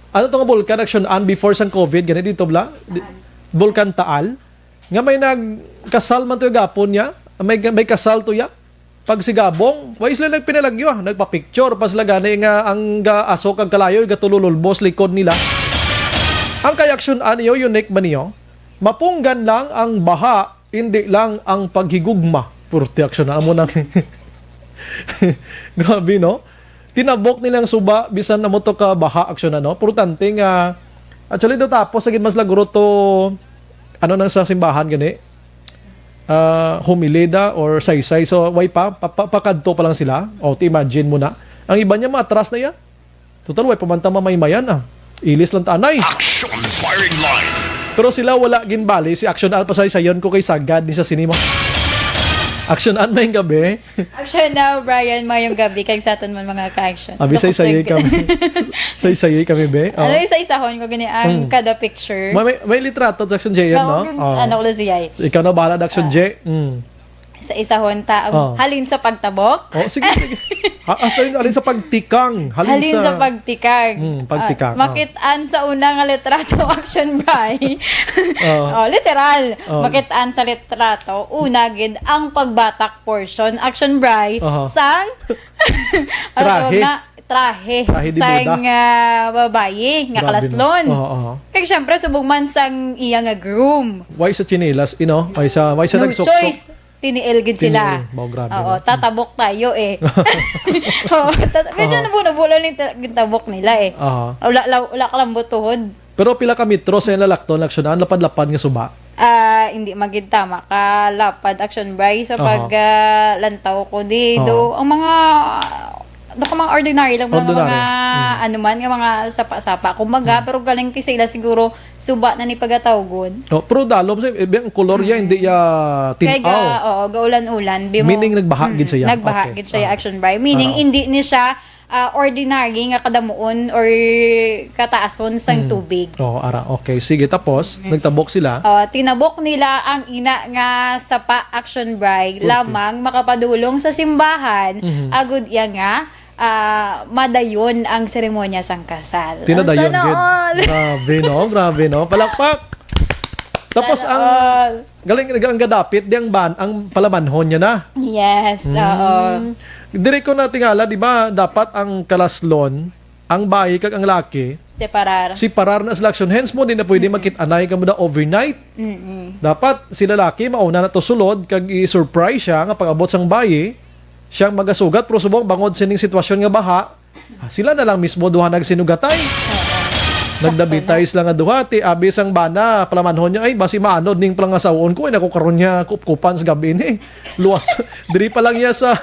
ano to nga bulkan, Action Hands, before sang COVID, gani dito bla? Di-, Bulkan Taal. Nga may nagkasal man to gapon niya, may, may kasal to ya. Pag sigabong, way sila nagpinalagyo, ah. Nagpa-picture pa sila gani nga ang gaaso kag kalayo, gatulululbos likod nila. Ang kay Action Hands niyo, unique man niyo. Mapunggan lang ang baha, hindi lang ang paghigugma. Purti Action Hands, amo nang grabe, no? Tinabok nilang suba, bisan amo to ka baha, Action Hands, no? Importante nga, actually, do tapos, sa gid mas laguro to, ano nang sa simbahan gani? Ah, homily da or saysay. So, way pa, pa, pa, pakadto pa lang sila. O, ti imagine mo na. Ang iba niya, maatras na ya. Total, way pa man ta mamaymayan, ah. Ilis lang ta, anay. Action Firing Line. Pero sila wala ginbali. Si Action Hands, pasaysayon ko kay sagad ni sa sini mo. Action Hands, may gabi. Action Hands, Brian, mayong gabi. Kag sa aton man mga ka-action. Abi, Naku, saysayoy sag- kami. Saysayoy kami, be. Oh. Ano, isa-isahon ko gani ang Mm. kada picture? May, may, may litrato sa Action J M, no? Naku, Oh. ano ko lang siya eh. Ikaw na bahala, Action Ah. J. Mm. Sa isahon ta, ang Oh. halin sa pagtabok? Oh, sige, sige. Ha, hasta yun, halin sa pagtikang. Halin Halin sa sa pagtikang. Mm, pagtikang, Ah, oh. makit-an sa una nga litrato, Action Bri. Oh. Oh, literal. Oh. Makit-an sa litrato, una gid ang pagbatak portion, Action Bri, Aha. sang, ano Trahe. tawag na? Trahe Trahe de sang, boda. ah, babayi nga Grabe, no? kalaslon. Oo, oo. Kag syempre, subong man sang iya nga groom. Why sa tsinelas, you know? Why sa, why sa No nagsuksok? choice. Tiniil gid sila. Tiniil. Mao, grabe, Oo, no? tatabok tayo eh. Oo, tat-, medyo Ah. nabuno-buno lang ta-, yung tabok nila eh. Aha. Wala, wala, wala ka lang butuhod. Pero pila ka metro sa iyang lalakton, Action Hands, lapad-lapad nga suba? Ah, hindi magid tama ka lapad, Action Bri, sa Aha. pag, ah, lantaw ko di Aha. do ang mga, do ka mga ordinary lang, mga, Ordinary. mga Mm. ano man, nga mga sapa-sapa. Kumbaga, Mm. pero galing kay sa ila siguro, suba na ni pagatawgon. Oh, pero dalom sa, eh, ang kolor ya, Mm. hindi ya Kaya tin-aw. ga-, oo, gaulan-ulan, bimo. Meaning, nagbaha Mm, gid siya. nagbaha Okay. gid siya, Ah. Action Bri. Meaning, Ah. hindi ni siya, ah, ordinary nga kadamuon or kataason sang Mm. tubig. Oh, ara. Okay. Sige, tapos, Mm. nagtabok sila. Oh, tinabok nila ang ina nga sapa, Action Bri, Pwerte. lamang makapadulong sa simbahan, Mhm. agud iya nga ah, madayon ang seremonya sang kasal. Tinadayon Sana gid. all. Grabe, no? Grabe, no? Palakpak! Tapos Sana ang all. galing, ang gadapit, di ang ban-, ang palamanhon niya na. Yes, Mm. oo. Diri ko natingala, di ba, dapat ang kalaslon, ang bayi kag ang laki, Separar. separar na sila, Action Hands mo, di na pwede Mm. makit-anay ka mo na overnight. Mm-mm. Dapat si lalaki mauna na to sulod kag i-surprise siya nga pag-abot sang bayi, siyang magasugat, pero subong bangod sining sitwasyon nga baha, Ah, sila na lang mismo duha nagsinugatay. Nagdabitay sila nga duha, ti abi sang bana, palamanhon niya, "Ay, basi maanod ning palangasawon ko, ay, nako karon niya kupkupan sa gabi ni." Luwas, diri pa lang niya sa,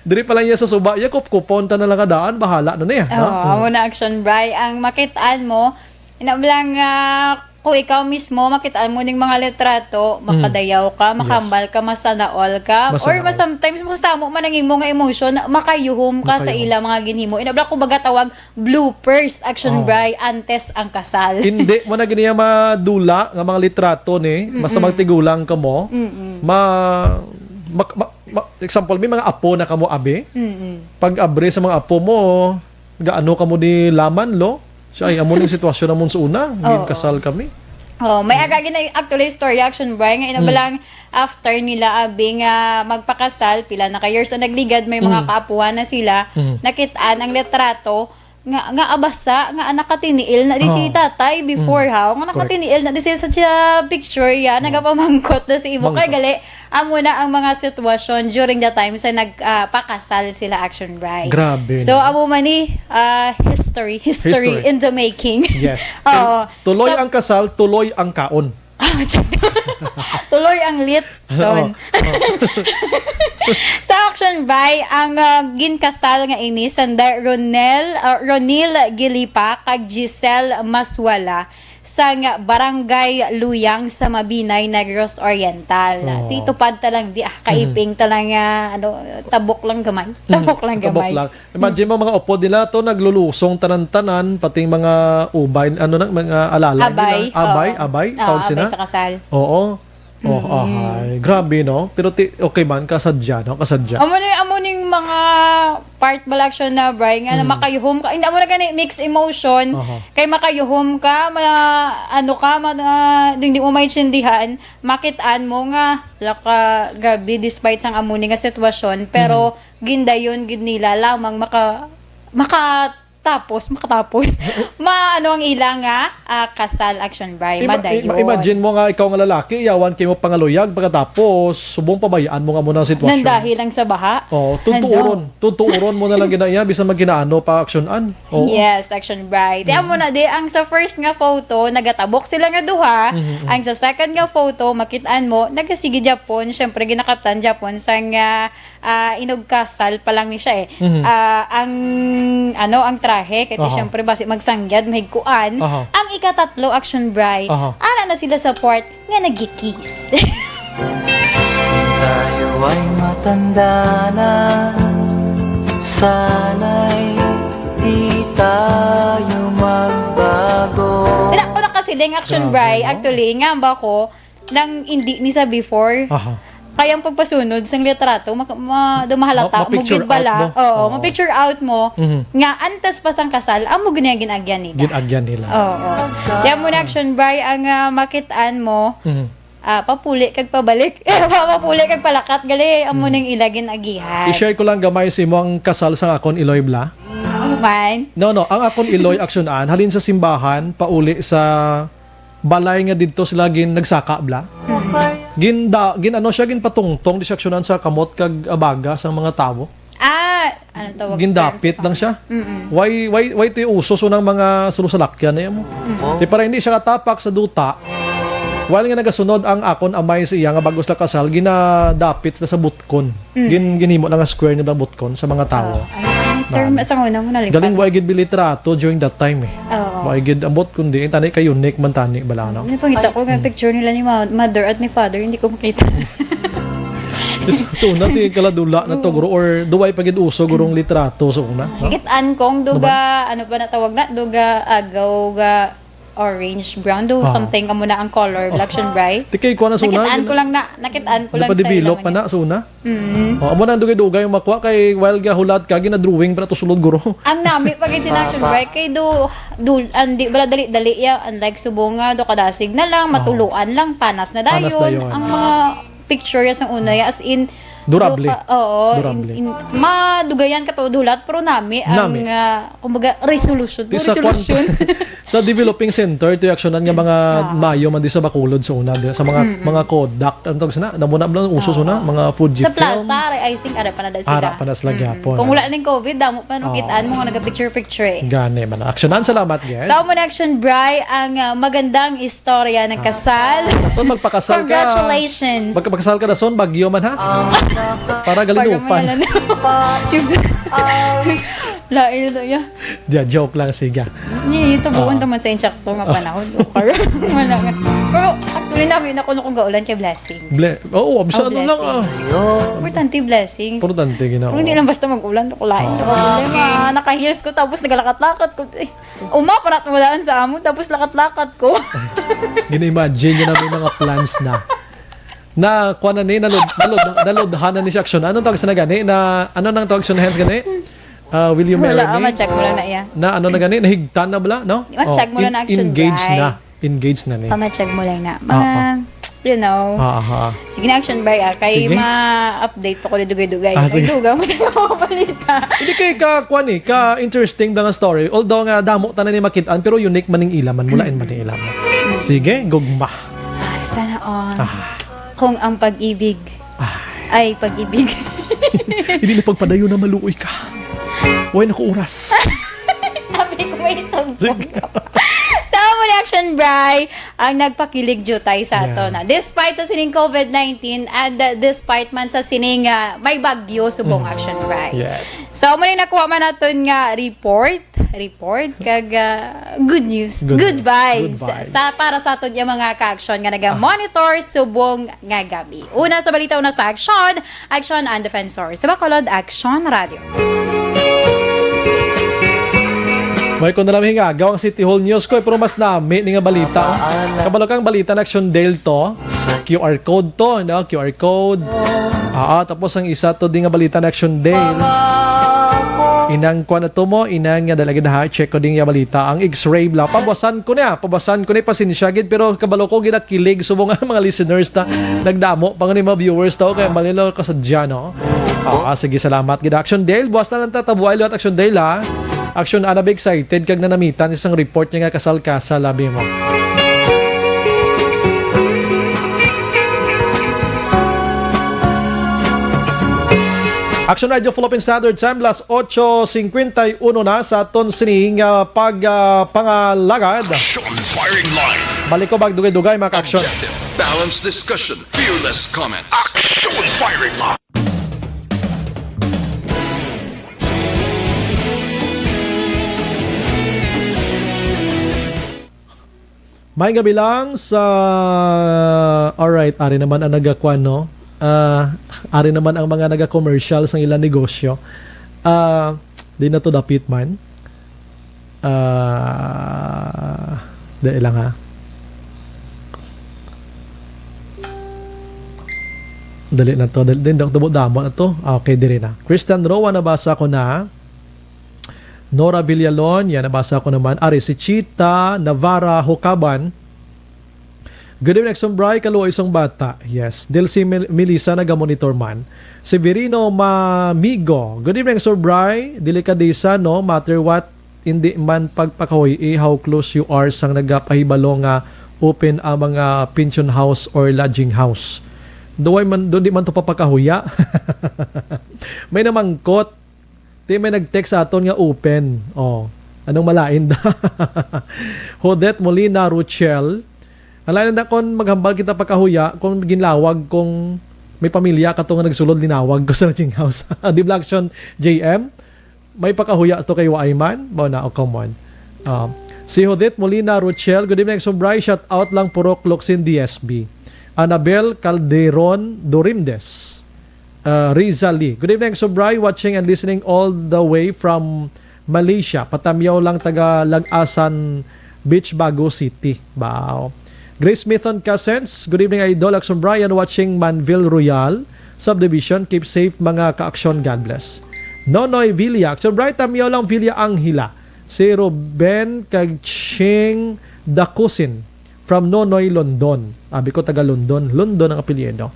diri pa lang niya sa suba, iya kupkupon ta na lang kadaan, bahala na niya, Oo, no? amo na action, Bri. Ang makit-an mo, ina lang, ah, kung ikaw mismo, makit-an mo ning mga litrato, Mm. makadayaw ka, Yes. makambal ka, masanaol ka, Masanaol. or mas sometimes, masamo man ang imo nga emotion, makayuhom ka sa Makayuhom. ila mga ginhimo. Ina lang, kumbaga tawag, bloopers, action, Oh. Bri, antes ang kasal. Hindi mo na giniya madula nga mga litrato ni, basta Mm-mm. magtigulang ka mo, Mm-mm. ma-, ma-, ma-, ma-, example, may mga apo na kamo, abi. Mm-mm. Pag abri sa mga apo mo, gaano kamo ni laman, lo? Siya, "Ay, amo ning sitwasyon namon sa una, Oo. ginkasal kami." Oh, may aga gina-, actually, story action, Bri, nga ina Mm. lang after nila, abi, nga magpakasal, pila na ka years ang nagligad, may mga Mm. kaapuhan na sila, Mm. nakit-an ang litrato, nga, nga abasa, nga nakatiniil na di si Oo. tatay before, Mm. ha? Nga Correct. nakatiniil na di siya sa, sa picture, ya, Oo. nagapamangkot na si imo. Kaya Mangkot. gali, amo na ang mga sitwasyon during the time sa nag, ah, pakasal sila, action, Bri. Grabe, So, no? amo man ni, ah, history, history History. in the making. Yes. Oo. Tul-, tuloy So, ang kasal, tuloy ang kaon. Tuloy ang lit. Son. Oo. Oo. Sa action, Bri, ang, ah, ginkasal nga ini, sanda Ronel, ah, Ronil Gilipa kag Giselle Maswala, sang Barangay Luyang sa Mabinay, Negros Oriental. Oo. Ti, tupad ta lang di, ah, kaiping Mm. ta lang, ah, ano, tabok lang gamay. Mm. Tabok lang Tabok gamay. lang. Imagine mo, mga upod nila to, naglulusong tanan-tanan, pati mga ubay, ano na, mga alalay Abay, nila. Abay, oo. abay, Ah, tawag abay sila? sa kasal. Oo. Oh, Mm. ahay. Grabe, no? Pero ti-, okay man, kasadya, no? Kasadya. Amo ni, amo ning mga part bala action na, Bri, nga na Mm. makayuhom ka. Hindi, amo na gani, mixed emotion. Aha. Kay makayuhom ka, ma-, ano ka, ma-, ah, hindi mo maintindihan, makit-an mo nga, laka, grabe, despite sang amo ni nga sitwasyon, pero Mm. gindayon gid nila lamang maka-, makatapos, makatapos. Ma-, ano ang ila nga, ah, kasal action, Bri, Ima-, madayon. ima-, imagine mo nga ikaw nga lalaki, yawan kay mo pangaluyag, pagkatapos, subong pabayaan mo nga mo na ang sitwasyon. Nang dahil lang sa baha? Oo, Ano? tutuuron. Tutuuron mo na lang gina iya, bisan magkinaano pa action-an. Oo. Yes, action, Bri. Ti, Mm. amo na di, ang sa first nga photo, nagatabok sila nga duha. Mhm, mhm. Ang sa second nga photo, makit-an mo, nagasige Japon, syempre, ginakaptan Japon sang, ah, ah, inugkasal pa lang ni siya eh. Mhm. Ah, ang, ano, ang trahe, kay ti Aha. syempre, basi magsangyad, mahigkuan. Aha. Ang ikatatlo, action, Bri, Aha. ara na sila sa part nga nagkikiss. Tayo ay matanda na, sana'y di tayo magbago. Dira ko nakasiling, action, Grabe, Bri, no? actually, nga ba ko, nang hindi ni sa before. Aha. Kaya ang pagpasunod sang litrato, mak-, ma-, do mahalata Ma-, mo ma-picture gid bala. out mo. Oo, Oo. ma-picture out mo Mhm. nga antes pa sang kasal, amo gid ang gin-agyan nila. Gin-agyan nila. Oo. Kaya mo na, action, Bri, ang, ah, makit-an mo, Mhm. ah, papuli kag pabalik. Eh, papuli kag palakat, gali, amo Mhm. ning ila gin-agihan. I-share ko lang gamay sa imo ang kasal sang akon iloy bala. Fine. No, no, ang akon iloy action-an, halin sa simbahan, pauli sa balay nga didto sila gin-, nagsaka bala. Mm. Ginda-, gin-, ano siya, ginpatungtong, di siya aksyonan sa kamot kag abaga sa mga tawo. Ah, anong tawag Gindapit term sa lang siya. Mm-mm. Why, why, why ito yung uso? So, ng mga sulusalakyan na yan mo. Mm. Di para hindi siya katapak sa duta, while nga nagasunod ang akon amay sa iya nga bago sila kasal, ginadapit sila sa butkon. Mm. Gin-, ginhimo lang nga square nila butkon sa mga tawo. Ah, ano, ano yung term Naan. sa una mo, nalipat? Galing, wa gid bilitrato during that time eh. Oo. Wa gid ambot kundi, eh, tani kay unique man tani, bala, no? Napangita ko nga Mm. picture nila ni ma-, mother at ni father, hindi ko makita. So, una, ti kaladula na to, Mm. guro, or duway pa gid uso, gurong Mm. litrato sa una, no? Kit-an kong duga, Naman? ano ba natawag na? Duga, agaw, ga, orange, brown, do Ah. something amo na ang color, Ah. black siya, bright. Ti kay kuha na sa una, Nakit-an ko gina-, lang na, nakit-an ko lang sa napa-develop ilang pa na sa una? Mm. Oh, amo na ang dugay-dugay yung makuha kay while gahulat ka, gina-drawing pa na to sulod, guro. Ang nami pa gid sin action, bright, kay do, do, andi, bala dali-dali ya, unlike subong nga, do kadasig na lang, Ah. matuluan lang, panas na Panas dayon. dayon. Ang mga picture ya sang una, ya, as in, Durable. Duka, oo, Durable. In, in, madugayan ka to dulat, pero nami ang, Nami. Ah, kumbaga, resolution. Di sa kwan-, resolution. Sa developing center, ito yung aksyonan nga mga Ah. Mayo man di sa Bacolod sa una, di, sa mga, Mm-mm. mga Kodak, ano tawag sina? Namo na lang uso Ah. suna, mga Fujifilm. Sa plaza, I think, ara pa na da sila. Ara pa na sila Mm-mm. gyapon, Kung ano? Wala ning covid, damo pa nung Oo. kitaan mo nga naga-picture-picture eh. Gani man. Aksyonan, salamat, guys. Sa Umon Action Bri, ang, ah, magandang istorya ng Ah. kasal. So, magpakasal ka. Congratulations. Magpakasal ka na son, bagyo man, ha? Para Para galinupan. mayalan. Yung sa-, lain ito, ya. Di, joke lang, sige. Ni, ito, buwan Ah. naman sa insakto nga Ah. panahon. O, karon, wala nga. Pero, actually, namin ako nung kung gaulan kay blessings. Ble-, oo, Oh, basta ano lang, blessing. ah. Importante, blessings. Importante, ginawa. Kung hindi lang basta mag-ulan, ako lain. Ah. Problema, naka-heels ko, tapos nagalakat-lakat ko. Eh, uma, para tumadaan sa amo, tapos lakat-lakat ko. Gina-imagine nyo na may mga plans na. Na, kuha na ni, nalud-, nalud-, naludhan na ni si Action. Anong tawag sa na gani? Na, ano nang tawag sa na hands gani? Ah, will you marry Wala, ah, me? Ma-check mo lang na iya. Na, ano na gani? Nahigtan na bala, no? Ma-check Oh, mo lang in-, na Action, engaged Bri. na. Engaged na ni. Pama-check mo lang na. Ah, Mga, ah. you know. Ah, ah, ah. Sige na, Action Bri, ah. Kay Sige. ma-update pa ko ni Dugay-Dugay. Ah, sige. Dugay mo sa mga balita. Hindi kay ka, kuwan eh, ka interesting lang ang story. Although nga damo tanan ni makitaan, pero unique man ning ilaman. Mulain man ning ilaman. Sige, gugma. Ah, sana all. Ah. Kung ang pag-ibig Ah. ay pag-ibig. Hindi na pagpadayon na maluoy ka. Way na ko oras. Sabi ko may isang Sige. Sa Amo ni Action Bri, ang nagpakilig jutay sa ato Yeah. na. Despite sa sining covid nineteen and, uh, despite man sa sining, uh, may bagyo subong Mm. Action Bri. Yes. So, amo ni nakuha man naton nga report, report, kag, uh, good news, Good good news. vibes Good vibes. sa, para sa aton nga mga ka-action nga naga-monitor Ah. subong nga gabi. Una sa balita, una sa action, Action and Defensor. Sa Bacolod, Action Radio. May ko na lang hinga, gawang City Hall News ko, eh, pero mas nami ni nga balita, oh. Kabalo kang balita na Action Dale to. Q R code to, no? Q R code. Ah, ah, tapos ang isa to di nga balita na Action Dale. Inang kuan na to mo, inang nga dala gid ha, check ko din nga balita. Ang X-ray bla, pabasan ko niya, pabasan ko ni, pasensya gid, pero kabalo ko ginakilig subong nga mga listeners ta, nagdamo pa nga ni mga viewers ta, kaya malilo ka sa dyan, no? Ah, sige, salamat gid Action Dale. Buwas na lang tatabuay liwat Action Dale, ha? Action Ana ba excited kag nanamitan isang report niya nga kasal-kasal, labi mo. Action Radio Philippine Standard Time, las ocho cincuenta y uno na sa aton sining, ah, pag, ah, pangalagad. Action Firing Line. Balik ko bag dugay-dugay, mga ka-action. Objective, balanced discussion, fearless comment. Action Firing Line. May gabi lang sa, alright, ari naman ang nagakuan, no? Ah, ari naman ang mga naga-commercial sa ilang negosyo. Ah, di na to dapit man. Ah, dali lang, ha. Dali na to. Dali, din, damo, damo na to. Ah, okay, diri na. Christian Roa, nabasa ko na. Nora Villalon, yan, nabasa ko naman. Ari, si Chita Navarra Hukaban. Good evening, Action Bri. Kaluoy sang bata. Yes. Dil si Mel-, Melissa nagamonitor man. Severino Mamigo. Good evening, Action Bri. Delikadesa, no? Matter what, hindi man pagpakahuy-i how close you are sang nagapahibalo nga open ang mga pension house or lodging house. Duway man, do, di man to papakahuya. May namangkot. Ti may nag-text sa aton nga open. Oh, anong malain da? Hodet Molina Rochelle. Ang lain na kon maghambal kita pagkahuya, kung ginlawag, kung may pamilya ka to nga nagsulod, linawag ko sa lodging house. Di Black Sean J M, may pagkahuya to kay Waay man? Mao na, oh, come on. Ah, si Hodet Molina Rochelle, good evening, Action Bri. Shout out lang Purok Locsin D S B. Annabel Calderon Dorimdes. Uh, Riza Lee. Good evening, Action Bri. Watching and listening all the way from Malaysia. Patamyaw lang taga Lagasan Beach, Bago City. Wow. Grace Smithon Cousins. Good evening, Idol. Action Bri, and watching Manville Royal Subdivision. Keep safe, mga ka-action. God bless. Nonoy Villa. Action Bri, tamyaw lang Villa Angela. Si Ruben kag Ching Dakusin. from Nonoy, London. Abi ko, taga London. London ang apelyido.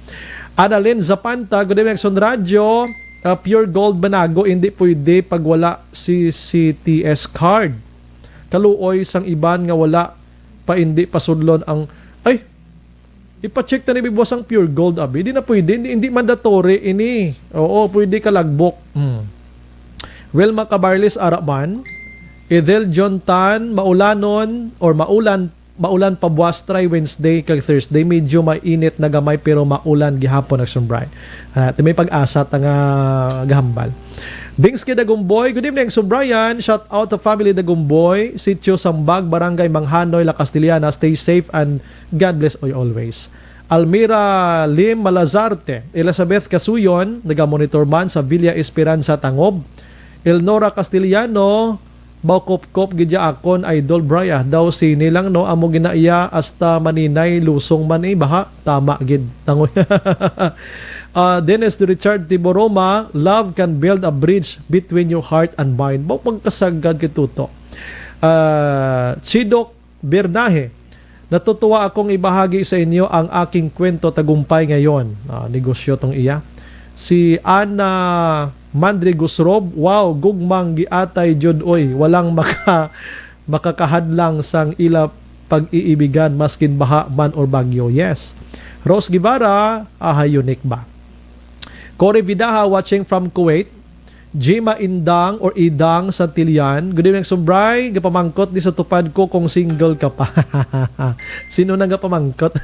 Annalyn Zapanta, good evening, Action Radio. Ah, Pure Gold Banago, hindi pwede pag wala C C T S card. Kaluoy sang iban nga wala pa, hindi pasudlon ang, ay, ipa-check ta ni, boss, ang Pure Gold, abi. Hindi na pwede. Hindi, hindi mandatory ini. Oo, pwede ka logbook. Hmm. Wilma Cabarles, ara man. Edel John Tan, maulanon or maulan, maulan pa buwas, try Wednesday kag Thursday. Medyo mainit na gamay pero maulan gihapon ang Sumbray. Ah, may pag-asa ta nga gahambal. Dings kay Dagumboy, good evening, Subrayan. Shout out to family Dagumboy, Sitio Sambag, Barangay Manghanoy, La Castellana. Stay safe and God bless you always. Almira Lim Malazarte, Elizabeth Casuyon, naga-monitor man sa Villa Esperanza, Tangob. Elnora Castellano, bakop-kop gid ya akon idol, Bri, ah. Daw sini lang, no, amo ginaiya hasta maninay, lusong man, eh, baha. Tama gid, Tangoy. Ah, Dennis Richard Tiboroma, "Love can build a bridge between your heart and mind." Baw pagkasagad kay Tuto. Ah, Chidok Bernahe, "Natutuwa akong ibahagi sa inyo ang aking kwento tagumpay ngayon." Ah, negosyo tong iya. Si Ana Mandri Gusrob, "Wow, gugmang giatay jud, oy. Walang maka-, makakahadlang sang ila pag-iibigan, maskin baha man or bagyo." Yes. Rose Guevara, aha, unique ba? Cory Vidaha watching from Kuwait. Jima Indang or Idang Santillan, "Good evening, Sumbray. Gapamangkot di sa tupad ko kung single ka pa." Sino nang gapamangkot?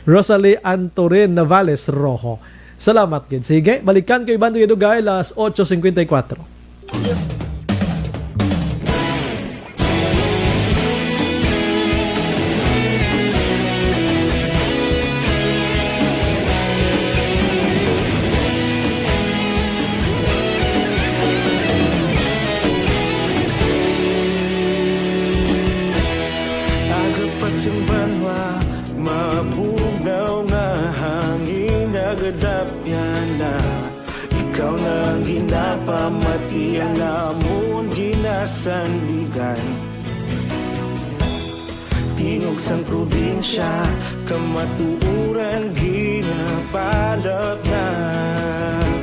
Rosalie Antorin Navales Rojo. Salamat gid. Sige, balikan ko iban dugay-dugay, las ocho cincuenta y cuatro. Aga pa sing banwa, mabugnaw nga hangin nagadapyan na. Ikaw na ang ginapamati, ang amon ginasandigan. Tingog sang probinsya, kamatuoran ginapalapnag.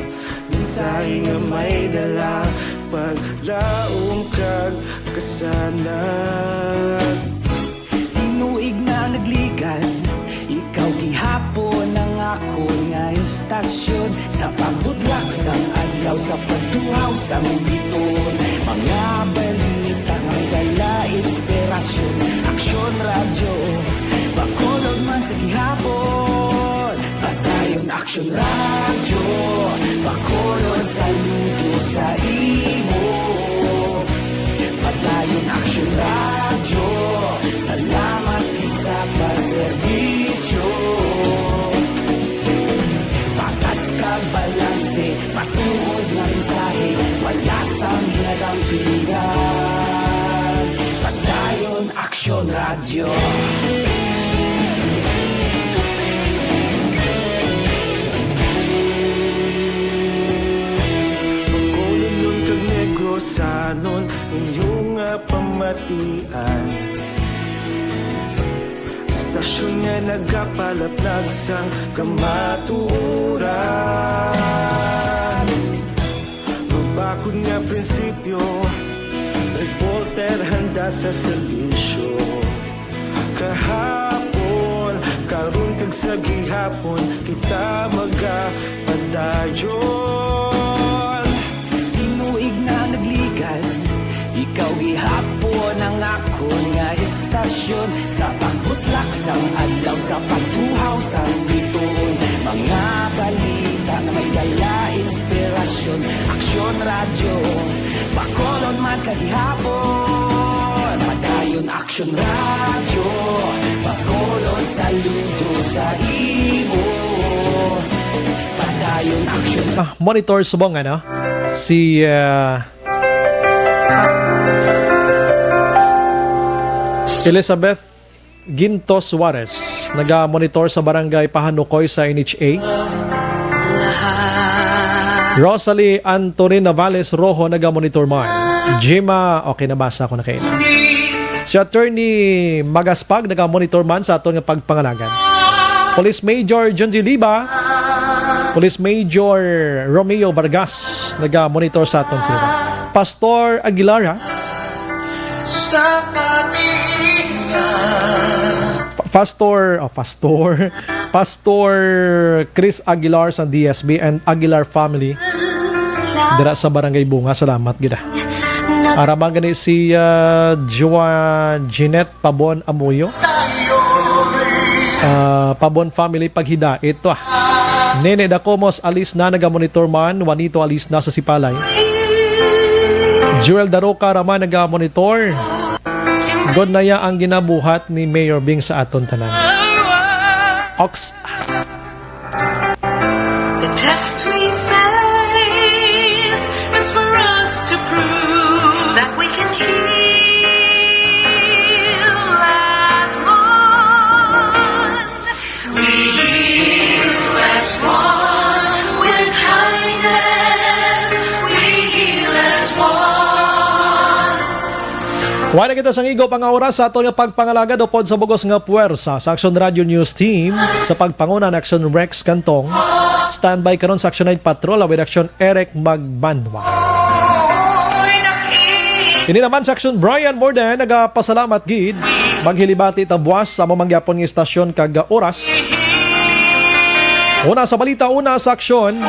Mensahe nga may dala, paglaom kag kasanag. Tinuig na nagligad, ikaw gihapon ang akon nga istasyon. Sa pagbudlak sang adlaw, sa pagtuhaw sang biton, mga balita nga may dala inspirasyon. Aksyon Radyo, Bacolod man sa gihapon. Padayon Aksyon Radyo, Bacolod, saludo sa imo. Padayon Aksyon Radyo, salamat gid sa pagserbisyo. Patas kag balanse, matuod nga mensahe, wala sang ginadampigan. Padayon Aksyon Radyo. Bacolodnon kag Negrosanon, inyo nga pamatian. Istasyon nga nagapalaplag sang kamatuoran. Mabakod nga prinsipyo, reporter handa sa serbisyo. Kahapon, karon kag sa gihapon, kita magapadayon. Tinuig na nagligad, ikaw gihapon ang akon nga istasyon. Sa pagbutlak sang adlaw, sa pagtuhaw sang bituon, mga balita nga may dala inspirasyon. Aksyon Radyo, Bacolod man sa gihapon. Padayon Aksyon Radyo, Bacolod, saludo sa imo. Padayon Aksyon Ah, monitor subong, ano? Si, ah, Elizabeth Ginto Suarez, naga-monitor sa Barangay Pahanukoy sa N H A. Rosalie Antonin Navales Rojo, naga-monitor man. Jima, okay, nabasa ko na kayo. Si Attorney Magaspag naga-monitor man sa aton nga pagpangalagad. Police Major Junji Liba, Police Major Romeo Vargas naga-monitor sa aton sila. Pastor Aguilar, ha? Sa pag-iingat. Pa-, Pastor, oh, Pastor. Pastor Chris Aguilar sa D S B and Aguilar family dira sa Barangay Bunga. Salamat gid, ah. Ara man gani si, ah, Joa Jeanette Pabon Amuyo. Ah, Pabon family, paghidait to, ah. Nene Dacomos, alis na, naga-monitor man. Juanito, alis na sa Sipalay. Joel Daroca ra man naga-monitor. God na ya ang ginabuhat ni Mayor Bing sa aton tanan. Ox. The test we face is for us to prove that we can heal as one. We heal as one with kindness. We heal as one. Wala na kita sang igo pa nga oras sa aton nga pagpangalagad upod sa bugos nga puwersa sa Aksyon Radio News Team, sa pagpanguna ni Aksyon Rex Cantong. Standby karon sa Aksyon Night Patrol with Aksyon Eric Magbanwa. Ini naman sa Aksyon Brian Morden, nagapasalamat gid. Maghilibati ta buwas sa amo man gyapon nga istasyon kag oras. Una sa balita, una sa aksyon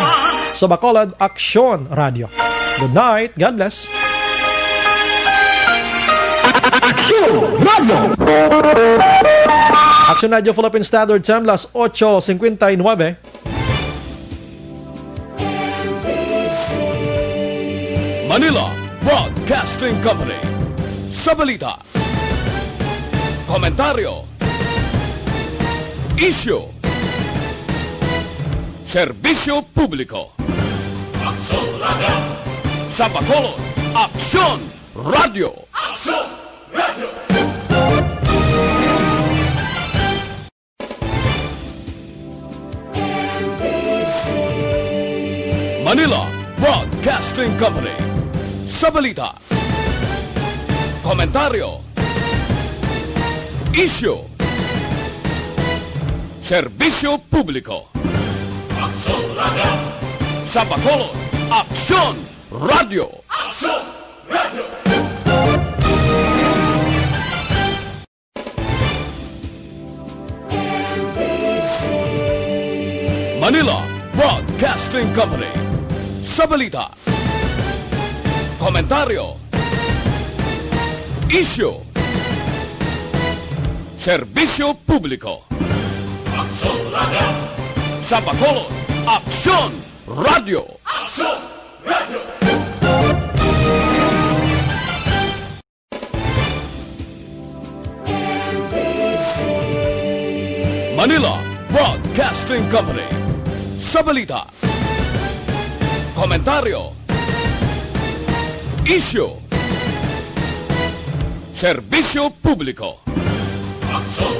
sa Bacolod Aksyon Radio. Good night. God bless. Aksyon Radio. Aksyon Radio Philippine Standard Time, las ocho cincuenta y nueve. Manila Broadcasting Company. Sa balita, komentaryo, isyu, serbisyo publiko. Aksyon Radio. Sa Bacolod, Aksyon Radio. Aksyon Radio. Manila Broadcasting Company. Sa balita, komentaryo, isyu, serbisyo publiko. Aksyon Radio. Sa Bacolod, Aksyon Radio. Aksyon Radio. Manila Broadcasting Company. Sa balita, komentaryo, isyu, serbisyo publiko. Aksyon Radio. Sa Bacolod, Aksyon Radio. Aksyon Radio. Manila Broadcasting Company. Sa balita, komentaryo, isyu, serbisyo publiko.